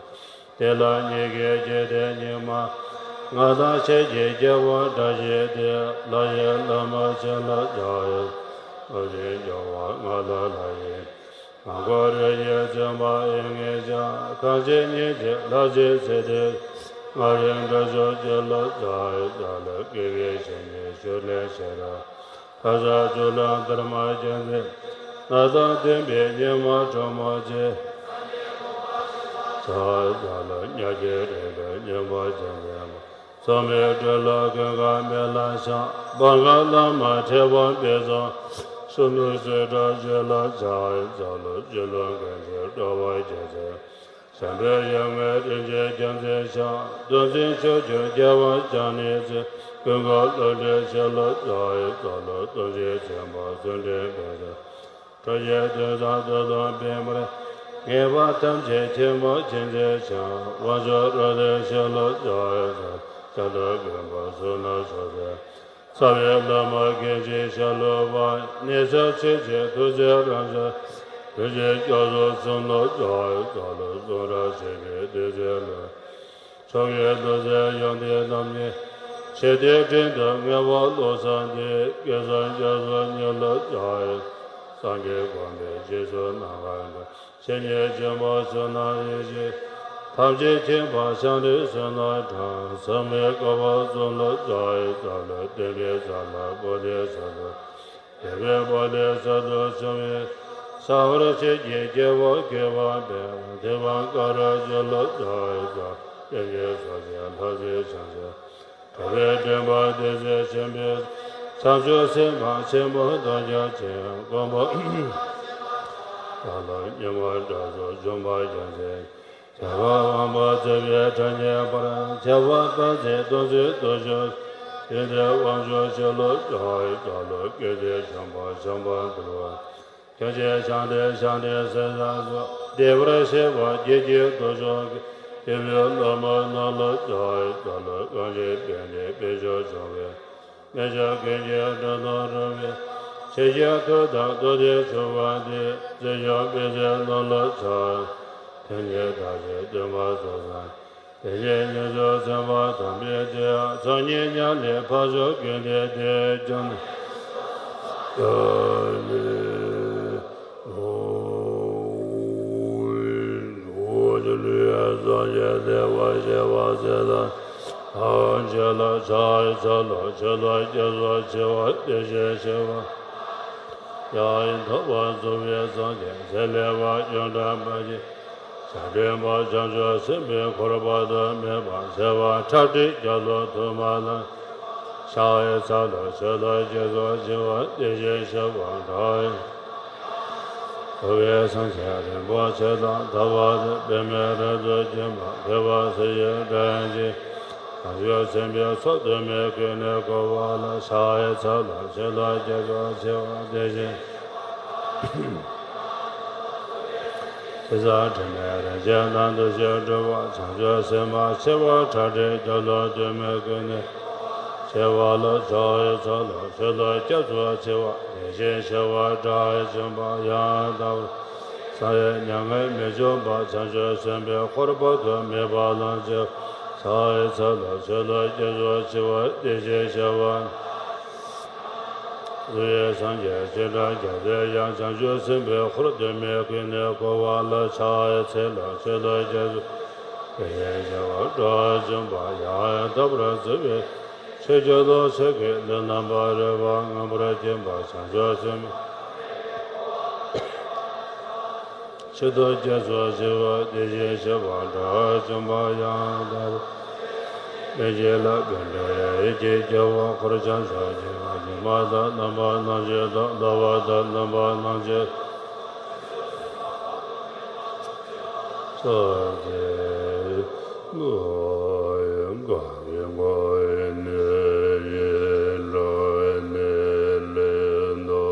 དེ་ལ་ཉིད་ཀྱི་རྗེས་དྲན་སྙིགས་མ། ང་དང་ཁྱེད་ཀྱི་སྐྱེ་བོ་བཀྲ་ཤིས་དེ། ལྷ་ཡི་བླ་མ་ཞལ་ལུ་ཕྱག་འཚལ། ལྷ་ཡི་སྐྱོང་བ་ང་ལ་ལྷ་ཡི། ང་ཁོ་རང་ཉིད་བཙུན་མ་ཨེ་ངེས་ཀྱང་། གང་ཕྱིར་ཉིད་ཀྱི་ལྷ་རྗེ་ཚེ་འདས། ང་རང་དགྲ་བཅོམ་ཞལ་ལུ་ཕྱག་འཚལ་ལོ། བསྐལ་པའི་ཞིང་ནས་བཞུགས་ནས་ཤེས་རབ། ལྷ་བྱང་ཆུབ་ལམ་དར་མ་རྒྱལ་མཚན། ང་དང་མཐུན་པའི་ཉི་མ་ཁྲོ་མོ་ཆེ། ཕྱག་འཚལ་ལོ། ཉག་གི་རིང་ལ་སྙིང་པོ་ཅན་མཛད་མ། མཚོ་མོའི་ཁྲོད་ལ་ཀུན་དགའ་མེ་ལ་ཞོན། བང་ག་བླ་མ་ཁྲི་འཕང་དཔལ་བཟང་། གསུང་ནུ་སུ་ཏྲ་ཞལ་ལུ་ཕྱག་འཚལ་ལོ། སྤྱི་ལོ་ཀུན་གྱི་སྤྲོ་བ་རྒྱལ་མཚན། བྱམས་པའི་ཡུལ་ངོས་རིན་ཆེན་རྒྱལ་མཚན་ཞབས། གདུང་འཛིན་ཕྱོགས་བཅུའི་རྒྱལ་དབང་ཕྱག་ནས་མཛད། ཀུན་དགའ་བློ་གྲོས་ཞལ་ལུ་ཕྱག་འཚལ་ལོ། སྟོབས་ཆེན་སེམས་དཔའ་གསུམ་ལྡན་དཔལ་བཟང་། ཁྲོ་རྒྱལ་གདུང་བཟང་རྡོར་དང་པདྨ་རིགས། ངེས་པར་ཐམས་ཅད་ཐུན་མོང་མཁྱེན་བརྩེ་ཞབས། དབང་ཕྱུག་རོ་ལངས་ཞལ་ལུ་ཕྱག་འཚལ། ཞབས་ལ་མགོན་པོ་གསུམ་ན་ཕྱག་འཚལ། རྩ་བའི་བླ་མ་མཁན་ཆེན་ཞྭ་ལུ་པ། ནེ་ཙོ་ཆོས་ཀྱི་ཐུགས་སྲས་རབ་འབྱམས། ཐུགས་རྗེ་སྐྱབས་སོགས་གསུམ་ལ་ཕྱག་འཚལ་ལོ། གསུང་རབ་ཆེན་པོའི་ཐུགས་སྲས་ལ། མཆོག་གི་ཐུགས་སྲས་ཡོན་ཏན་རྣམ་གཉིས། ཞི་བདེའི་སྤྲིན་དུ་ངེས་པར་རློབས་ས་འདི། སྐལ་བཟང་སྐྱབས་སུ་མྱུར་ལ་ཕྱག་འཚལ། སངས་རྒྱས་གོ་འཕང་རྗེས་སུ་གནང་བར་འགྲོ། ཇི་སྙེད་ཆོས་འཕགས་གསུམ་ན་ཡེ་ཤེས། ཐམས་ཅད་མཁྱེན་པ་ཞབས་འདྲེན་གསུམ་ན་འབྲང་། ཟབ་མོའི་བཀའ་དབང་གསུམ་ལ་ཕྱག་འཚལ་ལོ། སྟོན་པའི་ས་ལ་པོ་ཏའི་ས་ལ། འདས་པའི་པོ་ཏའི་ས་རྡོ་གསུམ་ཡི། གསལ་བར་བྱེད་ཀྱི་སྐྱེ་བོ་སྐྱེ་བ་མེད། ཐེག་པ་ཀ་ར་ཇོ་ལོ་ཙཱ་ཡི་ཙཱ། སྐྱབས་གཅིག་སོགས་ཀྱི་ལྷ་སྲས་ཆེན་པོ། གྲགས་པའི་སྤྲིན་པ་ཏི་སེ་ཆེན་པོའི། བྱང་ཆུབ་སེམས་དཔའ་ཆེན་པོ་སྟོང་རྒྱ་ཆེ། མགོན་པོ་ཀ་ལ་མྱུར་མ་དགྲ་སོགས་འཇོམས་པ་ཡང་ཆེ། ཞལ་དཀར་དབང་པོ་སྩལ་པའི་གྲངས་སྙེད་པར། ཁྱད་པར་དཔལ་བརྩེགས་སྟོང་གཟིགས་སྟོང་མཆོག་ཡོན་ཏན་དབང་ཕྱུག་ཤེས་རབ་ཀྱི་ཀླུ། ཀུན་གཟིགས་ཤམ་བྷ་ཤམ་བྷ་དུ་བ། ཁྱོད་ཀྱི་ཞབས་འདྲེན་ཞབས་འདྲེན་སེམས་ཅན་སོགས། བདེ་བར་གཤེགས་པ་དགྱེས་བགྱིད་སྟོང་མཆོག་གི། སྐྱེས་བུའི་སློབ་མ་ནོར་ལུག་ཙཱ་ཡི་ཙཱ་ལུ། གང་ཞིག་པཎྜི་པའི་མཆོག་སྦྱོང་བའི། རྨད་བྱུང་ཀུན་གྱི་འགྲོ་དོན་སྒྲུབ་པའི། ཆེ་ཞིང་ཐུགས་དམ་རྡོ་རྗེ་འཆང་དབང་ཏིང་། རྗེ་བཙུན་པད་ཚལ་ནོར་ལུག་ཙཱ། དོན་གཉིས་དག་ཅིང་སྟོན་པ་སོགས་དང་། དེ་བཞིན་ཉེར་བཞུགས་སེམས་དཔའ་དམ་པའི་སྤྱན། ཚོགས་གཉིས་མཉམ་ལས་འཕགས་མཆོག་ཀུན་འདུས་ཏེ། སྐྱབས་གནས་འོ། ལུས་སངས་རྒྱས་བདེ་བར་གཤེགས་པ་ཟེར་ལ། ཨ་ཇེ་ལ་ཕྱག་འཚལ་ལོ། ཆོས་ལ་སྐྱབས་སུ་མཆི་བ་དེ་བཞིན་གཤེགས་པ། ཡང་ཐོབ་པར་རྫོགས་པའི་སངས་རྒྱས་ཚེ་ལེགས་པ་ཡོངས་གྲགས་པ་ཡི། བྱང་སེམས་དཔའ་བྱང་ཆུབ་སེམས་དཔའི་འཁོར་དཔག་ཏུ་མེད་པ་བྱེ་བ་ཁྲག་ཁྲིག་རྒྱ་མཚོ་དུ་མ་ལ། ཕྱག་འཚལ་ལོ། ཆོས་ལ་སྐྱབས་སུ་མཆི་བ་དེ་བཞིན་གཤེགས་པ་དགྲ་ཡི། འཁོར་བའི་སེམས་ཅན་རིན་པོ་ཆེ་དང་ལྡན་པ་དེ། པདྨའི་རབ་ཏུ་འཇོམས་པ་བདེ་བ་གསལ་ཞིང་དྲན་ཅིང་། བྱང་ཆུབ་སེམས་དཔའི་ཚོགས་དུ་མས་ཀུན་ནས་བསྐོར་བ་ལ། ཕྱག་འཚལ་ལོ། ཆོས་ལ་སྐྱབས་སུ་མཆི་བ་དེ་བཞིན། དེ་ཙམ་དྲི་མེད་རིན་ཆེན་རྣམས་འདུ་ཤེས་སྒྲུབ་པ། བྱང་ཆུབ་སེམས་དཔའ་བྱེ་བ་ཁྲག་ཁྲིག་རྒྱ་མཚོ་དུ་མས་ཀུན་ནས་བསྐོར་བ་ལ། ཕྱག་འཚལ་ལོ། ཆོས་ལ་སྐྱབས་སུ་མཆི་བ་དེ་བཞིན་གཤེགས་པ་དགྲ་ཡི་འཇོམས་པ་ཡང་དག་པར། བསམ་ཡས་མྱ་ངན་མི་འཇོམས་པ། བྱང་ཆུབ་སེམས་དཔའི་འཁོར་དཔག་ཏུ་མེད་པ་ལ་མཆི། ཕྱག་འཚལ་ལོ། ཆོས་ལ་སྐྱབས་སུ་མཆི་བ་དེ་བཞིན་གཤེགས་པ། གསུང་ཡི་སངས་རྒྱས་བྱེ་བྲག་བརྒྱ་པའི་དབྱངས། བྱང་ཆུབ་སེམས་དཔའི་འཁོར་དུ་མས་ཀུན་ནས་བསྐོར་བ་ལ། ཕྱག་འཚལ་ལོ། ཆོས་ལ་སྐྱབས་སུ། དེ་བཞིན་གཤེགས་པ་དགྲ་བཅོམ་པ་ཡང་དག་པར་རྫོགས་པའི་ཆོས་ཀྱི་ལོངས་སྤྱོད་ཀྱི་ལུས་རྣམ་པར་རོལ་པ་ངང་པར་བརྒྱན་པ། བྱང་ཆུབ་སེམས་ཆོས་ལ་སྐྱབས་སུ་མཆི་བ་དེ་བཞིན་གཤེགས་པ་དགྲ་བཅོམ་པ་ཡང་དག་པར། མི་མཇེད་ལ་པཎ་གྲུབ་ཡི་གེ་བརྒྱ་པ། འཁོར་བཅས་ཕྱོགས་བཅུ་པ། སྒྱུ་མ་དང་རྣམ་པར་སྣང་མཆེད་དང་། ལྷ་པ་དང་རྣམ་པར་སྣང་མཆེད། ཕྱོགས་བཅུའི་གང་གི་མགོན་ནི་ཡིད་བློ་ནི་ལུས་ནོ།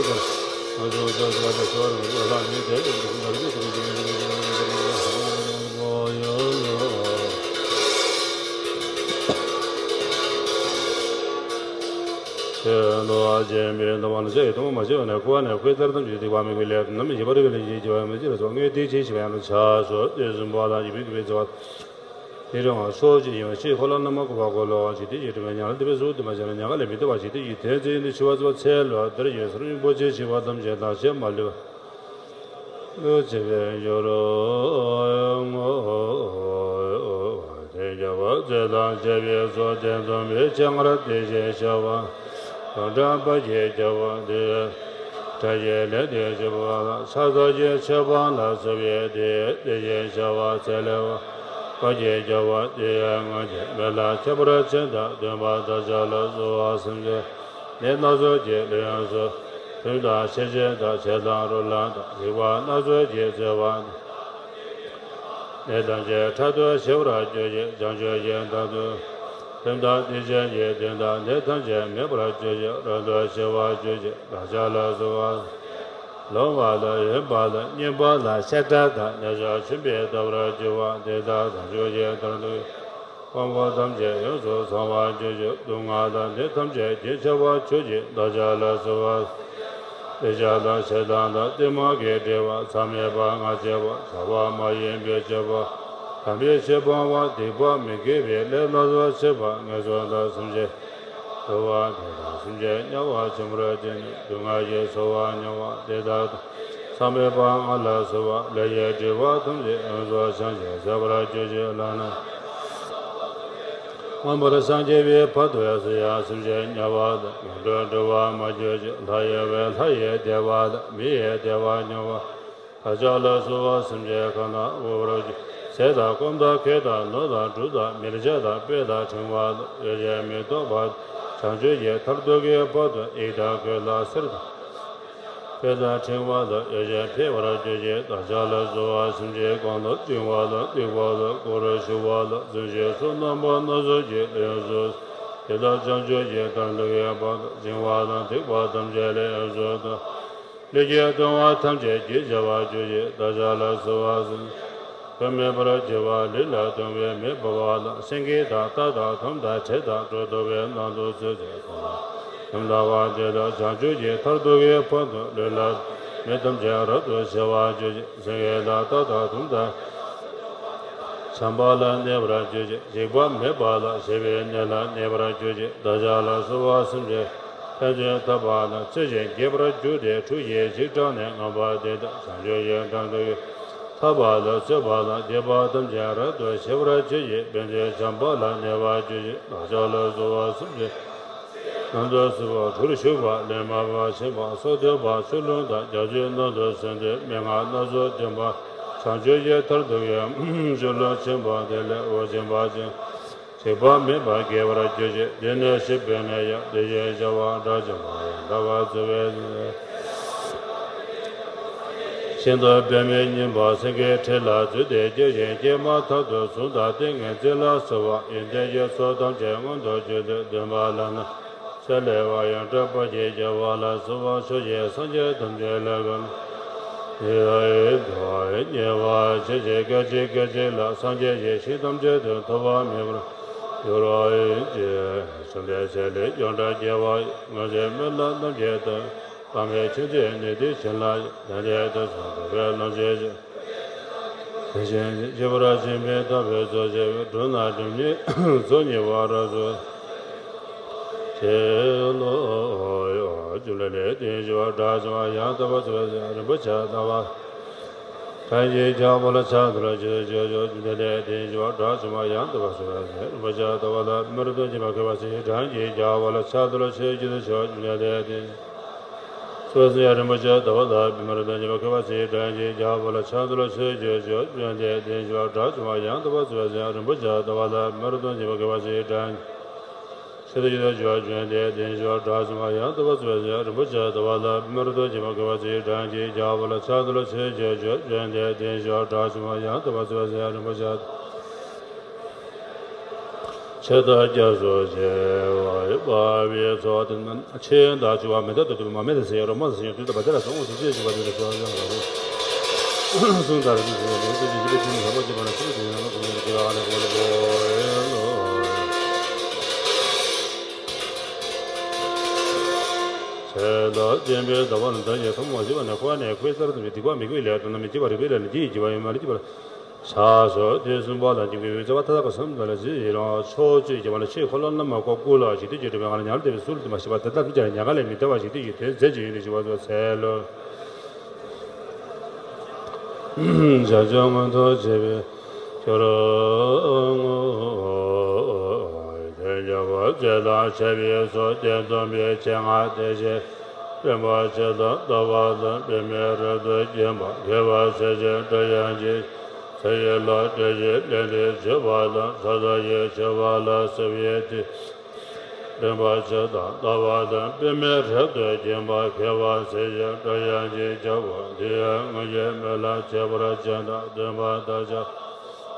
ཆོས་ལུགས་ཅན་པའི་འདུན་པ་ལ་ཆོས་ཀྱི་དུང་མ་བྱེད་པ་ནས་ཁུ་བ་ནས་ཁུའི་རྩར་ཐམས་ཅད་སྡིག་པ་མི་དགེ་ལས་རྣམ་བཞི་པ་རིགས་ལས་བྱེད་ཀྱི་བ་མི་ཅི་རུ་སོགས་དངོས་དེ་ཆེ་ཞི་བ་ཡང་དུ་ཆ་སོགས་དེ་གསུམ་པ་དང་ཡིད་མི་དགེ་བའི་བརྩེ་བ། དེ་རིང་བ་ཕྱོགས་གཅིག་ཡིན་པ་ཕྱིར་འཁོར་ལོ་རྣམ་པ་དགུ་པ་འཁོར་ལོ་བ་ཞིག་དེ་ཡི་དྲི་མའི་ཉག་ལ་འདི་པའི་གཟུགས་འདི་མ་བྱས་ན་ཉག་ག་ལས་མི་འདི་བ་ཞིག་དེ་ཡི་དོན་ཚེ་ཡིན་དུ་ཤི་བ་ཚོ་ཚེ་ལོ་དེར་ཡོད་སོ་རིམ་པོ་ཆེ་ཤི་བ་ཐམས་ཅད་དང་ཞེས་མ་ལུས་པ། ལུས་བྱེད་པའི་འགྱུར་རོ། དེ་རྒྱལ་བ་ཚེ་དང་བཅས་པའི་ཚོགས་དེ་འཛོམས་པའི་སྤྱན་སྔར་དེ་བཞིན་གཤེགས་པ། ཡོངས་གྲགས་དཔལ་གྱི་རྒྱལ་པོ་འདི། བཀྲ་ཤིས་ལས་དེ་བཞི་པོ་ལ་ཕྱག་འཚལ་གྱི་མཆོད་པ་ལ་བརྩེ་བའི་དེ་དེ་བཞིན་གཤེགས་པ་ཚེ་ལས་དཔལ་གྱི་རྒྱལ་པོ་འདི་སྔོན་གྱི་མི་ལ་ཁྱད་པར་ཅན་དང་ལྡན་པ་དང་བདག་ཅག་ལ་གསོལ་བ་སེམས་ཅན་ནད་སྣ་ཚོགས་ཀྱི་ལས་ཡོངས་སུ་བཟུང་དང་ཤེས་བཞིན་དང་བྱེད་དང་རོ་ལངས་དང་སྡིག་པ་སྣ་ཚོགས་ཀྱིས་གཙོས་པ། ནད་ཐམས་ཅད་ཕྲག་ཏུ་ཞི་བར་གྱུར་ཅིག་བྱང་ཆུབ་ཀྱི་མཐར་ཐུག་སེམས་དང་ཏིང་འཛིན་གྱི་དོན་དག་ནད་ཐམས་ཅད་མེད་པར་གྱུར་ཅིག་རབ་ཏུ་ཞི་བར་གྱུར་ཅིག་བདག་ཅག་ལ་གསོལ་བ། ལོང་བ་དང་གཡེངས་པ་དང་བསྙེན་པ་དང་བཤད་གྲྭ་དང་ནད་སོགས་ཆེན་པོས་བཏབ་པར་གྱུར་པ་དེ་དག་བྱང་ཆུབ་ཀྱི་མཐར་ཐུག་དབང་པོ་ཐམས་ཅད་ཡོངས་སུ་གང་བར་གྱུར་ཅིག་སྡུག་བསྔལ་དང་ནད་ཐམས་ཅད་རྒྱུན་ཆད་པར་གྱུར་ཅིག་བདག་ཅག་ལ་གསོལ་བ། ལས་བྱ་དང་ཞེ་སྡང་དང་གཏི་མུག་གི་བྲེལ་བ་མཚམས་མེད་པ་ང་རྒྱལ་བ་བྱ་བ་མ་ཡིན་པའི་སྤྱོད་པ་དམ་པའི་ཆོས་སྤོང་བ་སྡིག་པ་མི་དགེ་བའི་ལས་སྣ་ཚོགས་བྱེད་པ་ངན་སོང་དང་སེམས་ཅན་འདུལ་བ་དེ་དག་སེམས་ཅན་དམྱལ་བ་ཆེན་པོར་སྐྱེས་ནས་སྡུག་བསྔལ་གྱི་ཚོར་བ་མྱོང་བ་དེ་དག་དང་མཚམས་མེད་པ་ང་ལ་གསོལ་བ། ལས་ཀྱི་བྲེལ་བ་ཐམས་ཅད་ཡོངས་སུ་བྱང་ཞིང་ཟད་པར་གྱུར་ཅིག་ལག་ན། མངོན་པར་སངས་རྒྱས་པའི་བར་དུ་ཡང་སུ་ཡང་སེམས་ཅན་དམྱལ་བ་དང་ཡོངས་སུ་འགྲོ་བར་མ་གྱུར་ཅིག་ལྷ་ཡི་བས་ལྷ་ཡི་བདེ་བ་དང་མི་ཡི་བདེ་བ་མྱོང་བ། བདག་ཅག་ལ་གསོལ་བ། སེམས་ཅན་གང་དག་དབུལ་བར་གྱུར་ཟས་དང་སྐོམ་དང་གོས་དང་ནོར་དང་འབྲུ་དང་མལ་ཆ་དང་དཔེ་དང་ཕྲེང་བ་དང་ཡོ་བྱད་མི་ལྡོག་པ་བྱང་ཆུབ་ཀྱི་མཐར་ཐུག་གི་བར་དུ་ཡིག་དང་གོས་དང་གསེར་དང་། དཔེ་དང་ཕྲེང་བ་དང་ཡོ་བྱད་འཕེལ་བར་གྱུར་ཅིག་བདག་ཅག་ལ་གསོལ་བ། སེམས་ཅན་གང་དག་བཅིང་བ་དང་བརྡེག་པ་དང་མགོ་རུལ་ཞུགས་པ་དང་རྫུན་ཞིག་སོགས་རྣམ་པ་སྣ་ཚོགས་ཀྱི་ལས་ཡོངས་སུ་དེ་དག་བྱང་ཆུབ་ཀྱི་མཐར་ཐུག་གི་བར་དུ་བཅིང་བ་དང་བརྡེག་པ་ཐམས་ཅད་ལས་ཡོངས་སུ་དག་ལུས་ཀྱི་ལྟུང་བ་ཐམས་ཅད་རྒྱུན་ཆད་པར་གྱུར་ཅིག་བདག་ཅག་ལ་གསོལ་བ། སེམས་ཅན་བུ་མེད་པར་གྱུར་པ་ལུས་ལ་ལྟུང་བའི་མེ་འབར་བ་དང་སེང་གེ་དང་རྟ་དང་དོམ་དང་དྲེད་དང་སྒྲོ་འདོགས་པའི་ནང་དུ་ཚུད་དེ་གང་ལ་སེམས་དགའ་བ་དེ་དག་བྱང་ཆུབ་ཀྱི་མཐར་ཐུག་གི་བར་དུ་ལུས་ལ་མེ་ཐམས་ཅད་རབ་ཏུ་ཞི་བར་གྱུར་ཅིག་སེང་གེ་དང་རྟ་དང་དོམ་དང་བྱམས་པ་ལ་གནས་པར་གྱུར་ཅིག་འཇིགས་པ་མེད་པ་དང་ཞི་བའི་གནས་ལ་གནས་པར་གྱུར་ཅིག་བདག་ཅག་ལ་གསོལ་བ། སེམས་ཅན་ཕན་ཚུན་འཐབ་པ་དང་ཚུལ་བཞིན་རྒྱས་པར་གྱུར་ཏེ་ཁྲོ་ཞིང་འཇིགས་སྐྲག་ནས་ངན་པ་དེ་དག་བྱང་ཆུབ་ཀྱི་མཐར་ཐུག་ཡི། འཐབ་པ་དང་རྩོད་པ་དང་སྡིག་པ་ཐམས་ཅད་རབ་ཏུ་ཞི་བར་གྱུར་ཅིག་དཔེ་མཛོད་བྱམས་པ་ལ་གནས་པར་གྱུར་ཅིག་བདག་ཅག་ལ་གསོལ་བ། སེམས་ཅན་རྣམས་ལ་གསོལ་བ། གྲུར་ཞུགས་པ་ལས་མར་པ་ཕྱིན་པ་སྲོག་འདོར་བ་ཆུ་ཀླུང་དང་རྒྱ་མཚོའི་ནང་དུ་སོན་ཏེ་མན་ངག་སྣ་ཚོགས་འདོན་པ་བྱང་ཆུབ་ཀྱི་མཐར་ཐུག་ཡི་ཆུ་ཀླུང་ཆེན་པོ་དེ་ལས་འོད་ཆེན་འབར་ཞིང་འཇིགས་པ་མེད་པར་རྒྱས་པར་གྱུར་ཅིག་དེ་ནས་ཤི་བའི་ནད་ཡང་དེ་བཞིན་བྱ་བ་དགྲ་བཅོམ་པ་ཡང་དག་པར་རྫོགས་པའི་ཤིན་ཏུ་པདྨའི་སྙིང་པོ་སེང་གེའི་ཁྲི་ལ་འཛུལ་ཏེ་སྐྱེ་ཞིང་སྐྱེས་མ་ཐག་ཏུ་གཟུངས་དང་ཏིང་ངེ་འཛིན་ལ་གསོལ་བ། ཡོན་ཏན་གྱི་ཚོགས་ཐམས་ཅད་མངོན་དུ་གྱུར་ཏེ་འདོན་པ་ལ་ནི། ཚེ་ལས་པ་ཡང་དྲག་པོ་ཞིག་རྒྱལ་བ་ལ་གསོལ་བ། ཕྱོགས་བཞིའི་སངས་རྒྱས་ཐམས་ཅད་ལ་གང་ཡོད་དུ་ཉེ་བར་མཆོད་ཅིག་སྐད་ཅིག་སྐད་ཅིག་ལ་སངས་རྒྱས་ཀྱི་ཞིང་ཐམས་ཅད་དུ་ཐོབ་པ་མེད་པར་འགྱུར་བར་བགྱི། བཅོམ་ལྡན་འདས་ལས་ཡོངས་གྲགས་རྒྱལ་བ་ཡི། སྔོན་ཚེ་སྨོན་ལམ་རྣམས་ཀྱིས་བཏབ་པའི་ཆོས་འདི་ནི་དེ་བཞིན་ལ་ཡང་ལྡན་འདས་དུ་གསུངས་འདུག་པའི་ལམ་ཆེན་ཞིག་དེ་བཞིན་གཤེགས་པ་ཆེན་པོའི་ཐུགས་ཀྱི་རྗེ་བོ་འགྲོ་རྣམས་སྒྲིབ་གཉིས་སོ་གཉིས་པ་རབ་ཏུ་ཞི་ལོ། བཅོམ་ལྡན་འདས་དེ་བཞིན་གཤེགས་པ་དགྲ་བཅོམ་པ་ཡང་དག་པར་རྫོགས་པའི་སེམས་རིན་པོ་ཆེ་ལྟ་བ། དགྲ་གཅིག་རྒྱལ་པོ་ལ་ཕྱག་འཚལ་ལོ། ཆོས་སྤྱོད་ཕྱོགས་བཅོམ་ལྡན་འདས་དེ་བཞིན་གཤེགས་པ་དགྲ་བཅོམ་པ་ཡང་དག་པར་རྫོགས་པའི་སེམས་རིན་པོ་ཆེ་ལྟ་བ་ལ་མི་རབས་དང་མཁྱེན་པ་མཁས་པ་ཞིག་དགྲ་གཅིག་རྒྱལ་པོ་ལ་ཕྱག་འཚལ་ལོ། ཆོས་སྤྱོད་ཕྱོགས་བཅོམ་ལྡན་འདས་དེ། སོ་སོ་ཡང་རིན་པོ་ཆེ་ལྟ་བ་ལ་མི་རབས་དང་མཁྱེན་པ་མཁས་པ་ཞིག་དགྲ་གཅིག་རྒྱལ་པོ་ལ་ཕྱག་འཚལ་ལོ། ཆོས་སྤྱོད་ཕྱོགས་བཅོམ་ལྡན་འདས་དེ་བཞིན་གཤེགས་པ་དགྲ་བཅོམ་པ་ཡང་དག་པར་རྫོགས་པའི་སེམས་རིན་པོ་ཆེ་ལྟ་བ་ལ་མི་རབས་དང་མཁྱེན་པ་མཁས་པ་ཞིག་དགྲ། ཆོས་སྤྱོད་ཕྱོགས་བཅོམ་ལྡན་འདས་དེ་བཞིན་གཤེགས་པ་དགྲ་བཅོམ་པ་ཡང་དག་པར་རྫོགས་པའི་སེམས་རིན་པོ་ཆེ་ལྟ་བ་ལ་མི་རབས་དང་མཁྱེན་པ་མཁས་པ་ཞིག་དགྲ་གཅིག་རྒྱལ་པོ་ལ་ཕྱག་འཚལ་ལོ། ཆོས་སྤྱོད་ཕྱོགས་བཅོམ་ལྡན་འདས་དེ་བཞིན་གཤེགས་པ་དགྲ་བཅོམ་པ་ཡང་དག་པར་རྫོགས་པའི་སེམས་རིན་པོ་ཆེ། ཆེ་ད་རྒྱ་སོ་ཆེ་བ་ཡི་པ་བའི་ཚོགས་དེ་རྣམས་ཆེ་ཡང་དག་ཆུ་བ་མེ་ད་དུ་དུ་མ་མེ་ད་སེ་རོ་མ་སེ་ཡང་དུ་ད་བ་དེ་ལ་སོང་སུ་ཆེ་ཆུ་བ་དུ་དུ་སོ་ཡང་དག་སུ་ད་ར་དུ་སོ་ཡང་དུ་དུ་ཅི་ལ་དུ་ནི་ཧ་པ་ཅི་པ་ན་སུ་དུ་ཡང་ལ་དུ་ཡང་དུ་ཡང་ལ་དུ་ཡང་དུ་ཆེ་ད་སྟོན་པའི་ཟླ་བ་ལ་ཟླ་ཡི་ཐོག་མ་ཞི་བ་ནས་འཁོར་བ་ནས་འཁོར་བའི་རྩ་ར་དུ་མི་སྡིག་པ་མི་དགེ་བའི་ལས་དང་རྣམ་སྨིན་བགྱིས་པ་རིག་པའི་ལས་ནི་དེ་ཡི་བགྱི་བ་ཡིན་མ་ལ་བགྱི་བ། ཕྱག་སོགས་དུས་གསུམ་པ་ལ་སྙིང་པོའི་འོད་ཟེར་བ་མཐའ་དག་གི་སེམས་དང་ལ་ཟེར་ཡི་རང་ཕྱོགས་བཅུའི་རྒྱལ་བ་ལ་ཆོས་འཁོར་ལོ་བླ་མ་འཁོར་བསྐོར་ལ་ཞི་བདེ་ཀྱི་སྒྲིབ་པའི་ངང་ལ་ཉམས་བདེ་བའི་ཚུལ་དུ་མ་ཤེས་པ་དེ་དག་ཐམས་ཅད་ཉེས་དགག་ལས་མི་འདའ་བ་ཞི་བདེ་ཡི་དོན་མཛད་ཀྱི་ཡོན་ཏན་ཞི་བ་སོགས་འཚལ་ལོ། བྱང་ཆུབ་མངོན་མཐོ་བྱེད་པའི་སྦྱོར་དངོས། དོན་བྱ་བ་རྩལ་དང་བྱ་བའི་ཚུལ་བསྟན་སྟོན་པའི་ཆེད་མངའ་བདེ་ཆེན། རིན་པོ་ཆེ་དང་ལྟ་བ་དང་པདྨའི་རབ་ཏུ་བརྒྱན་པ་རྒྱལ་བ་སྲས་བཅས་སྒྲ་དབྱངས་ཀྱི། ཚེ་ཡི་ལྷ་སྲས་ཀྱི་ལས་འདི་བྱེད་པ་དང་ས་དང་ཡི་བྱེད་པ་ལ་སྲིད་པའི་དུས། རིན་པོ་ཆེ་དང་ལྟ་བ་དང་པདྨའི་རབ་ཏུ་བརྒྱན་པ་རྒྱལ་བ་སྲས་བཅས་སྒྲ་དབྱངས་ཀྱི་རྒྱལ་པོ་འདི་ཡང་སྔོན་གྱི་མི་ལ་ཁྱད་པར་ཅན་དང་བསྟན་པ་དང་བྱ་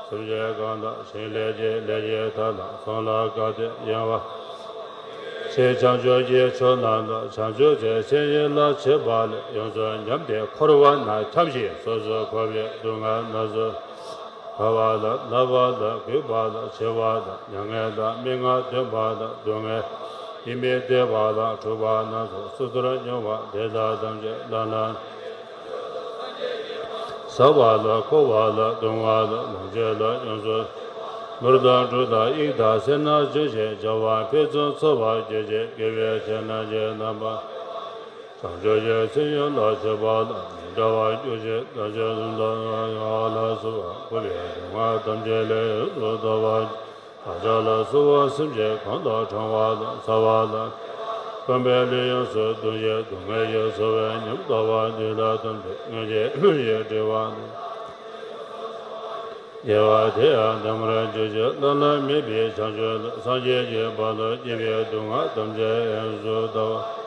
སེམས་ཅན་གང་དག་ཞིང་ལས་ཀྱི་ལས་ཀྱི་མཐའ་དང་གསུམ་ལ་ག་དེ་ཡང་བ། ཞེས་བྱང་ཆུབ་ཀྱི་ཕྱོགས་རྣམས་དང་བྱང་ཆུབ་ཀྱི་སེམས་ཡིད་ལ་བྱེད་པ་ལས་ཡོངས་སུ་ཉམས་ཏེ་འཁོར་བ་ན་འཁྱམས་ཤིང་སོ་སོར་འཁོར་བའི་སྡུག་བསྔལ་རྣམས་སུ། བར་བ་དང་ན་བ་དང་རྒུད་པ་དང་འཆི་བ་དང་མྱ་ངན་དང་མི་མངའ་འདོན་པ་དང་སྡུག་བསྔལ་ཡིད་མི་བདེ་བ་དང་འཁྲུག་པ་རྣམས་སུ་སོ་སོར་མྱོང་བ་དེ་དག་ཐམས་ཅད་ལ་ལ། ཟ་བ་ལ་འཁོར་བ་ལ་གདུང་བ་ལ་ལོངས་སྤྱོད་ལ་ཡོངས་སུ། ནོར་དང་འབྲུ་དང་དབྱིག་དང་སེར་སྣ་ཅན་ཞིག་བྱ་བ་ཕུན་སུམ་ཚོགས་པར་གྱུར་ཅིག་དགེ་བའི་ཆོས་རྣམས་ཀྱི་རྣམ་པ། བྱང་ཆུབ་ཀྱི་སེམས་ཡིད་ལ་བྱེད་པ་ལ་མི་འབྲལ་བར་གྱུར་ཅིག་དམ་ཆོས་སུ་འདུལ་བ་ལ་སོགས་པ་འཁོར་བའི་སྡུག་བསྔལ་ཐམས་ཅད་ལས་ཡོངས་སུ་ཐར་བར། བདག་ཅག་ལ་སོགས་པ་སེམས་ཅན་གང་དག་གྲང་བ་དང་ཚ་བ་དང་། སྐོམ་པའི་ལུས་ཡོངས་སུ་གདུང་ཞིང་སྡུག་བསྔལ་གྱིས་གསོ་བའི་ཉམ་ཐག་པ་འདི་དག་ཐམས་ཅད་སྔོན་གྱི་སྨོན་བྱས་བསྒྲིལ་བ་དང་། དགེ་བ་དེ་ཡང་འདམ་ར་འཇུག་ཅིང་བླ་ན་མེད་པའི་བྱང་ཆུབ་ཏུ་སངས་རྒྱས་ཀྱི་བར་དུ་སྐྱེ་བའི་སྡུག་བསྔལ་ཐམས་ཅད་ཡོངས་སུ་དག་པ།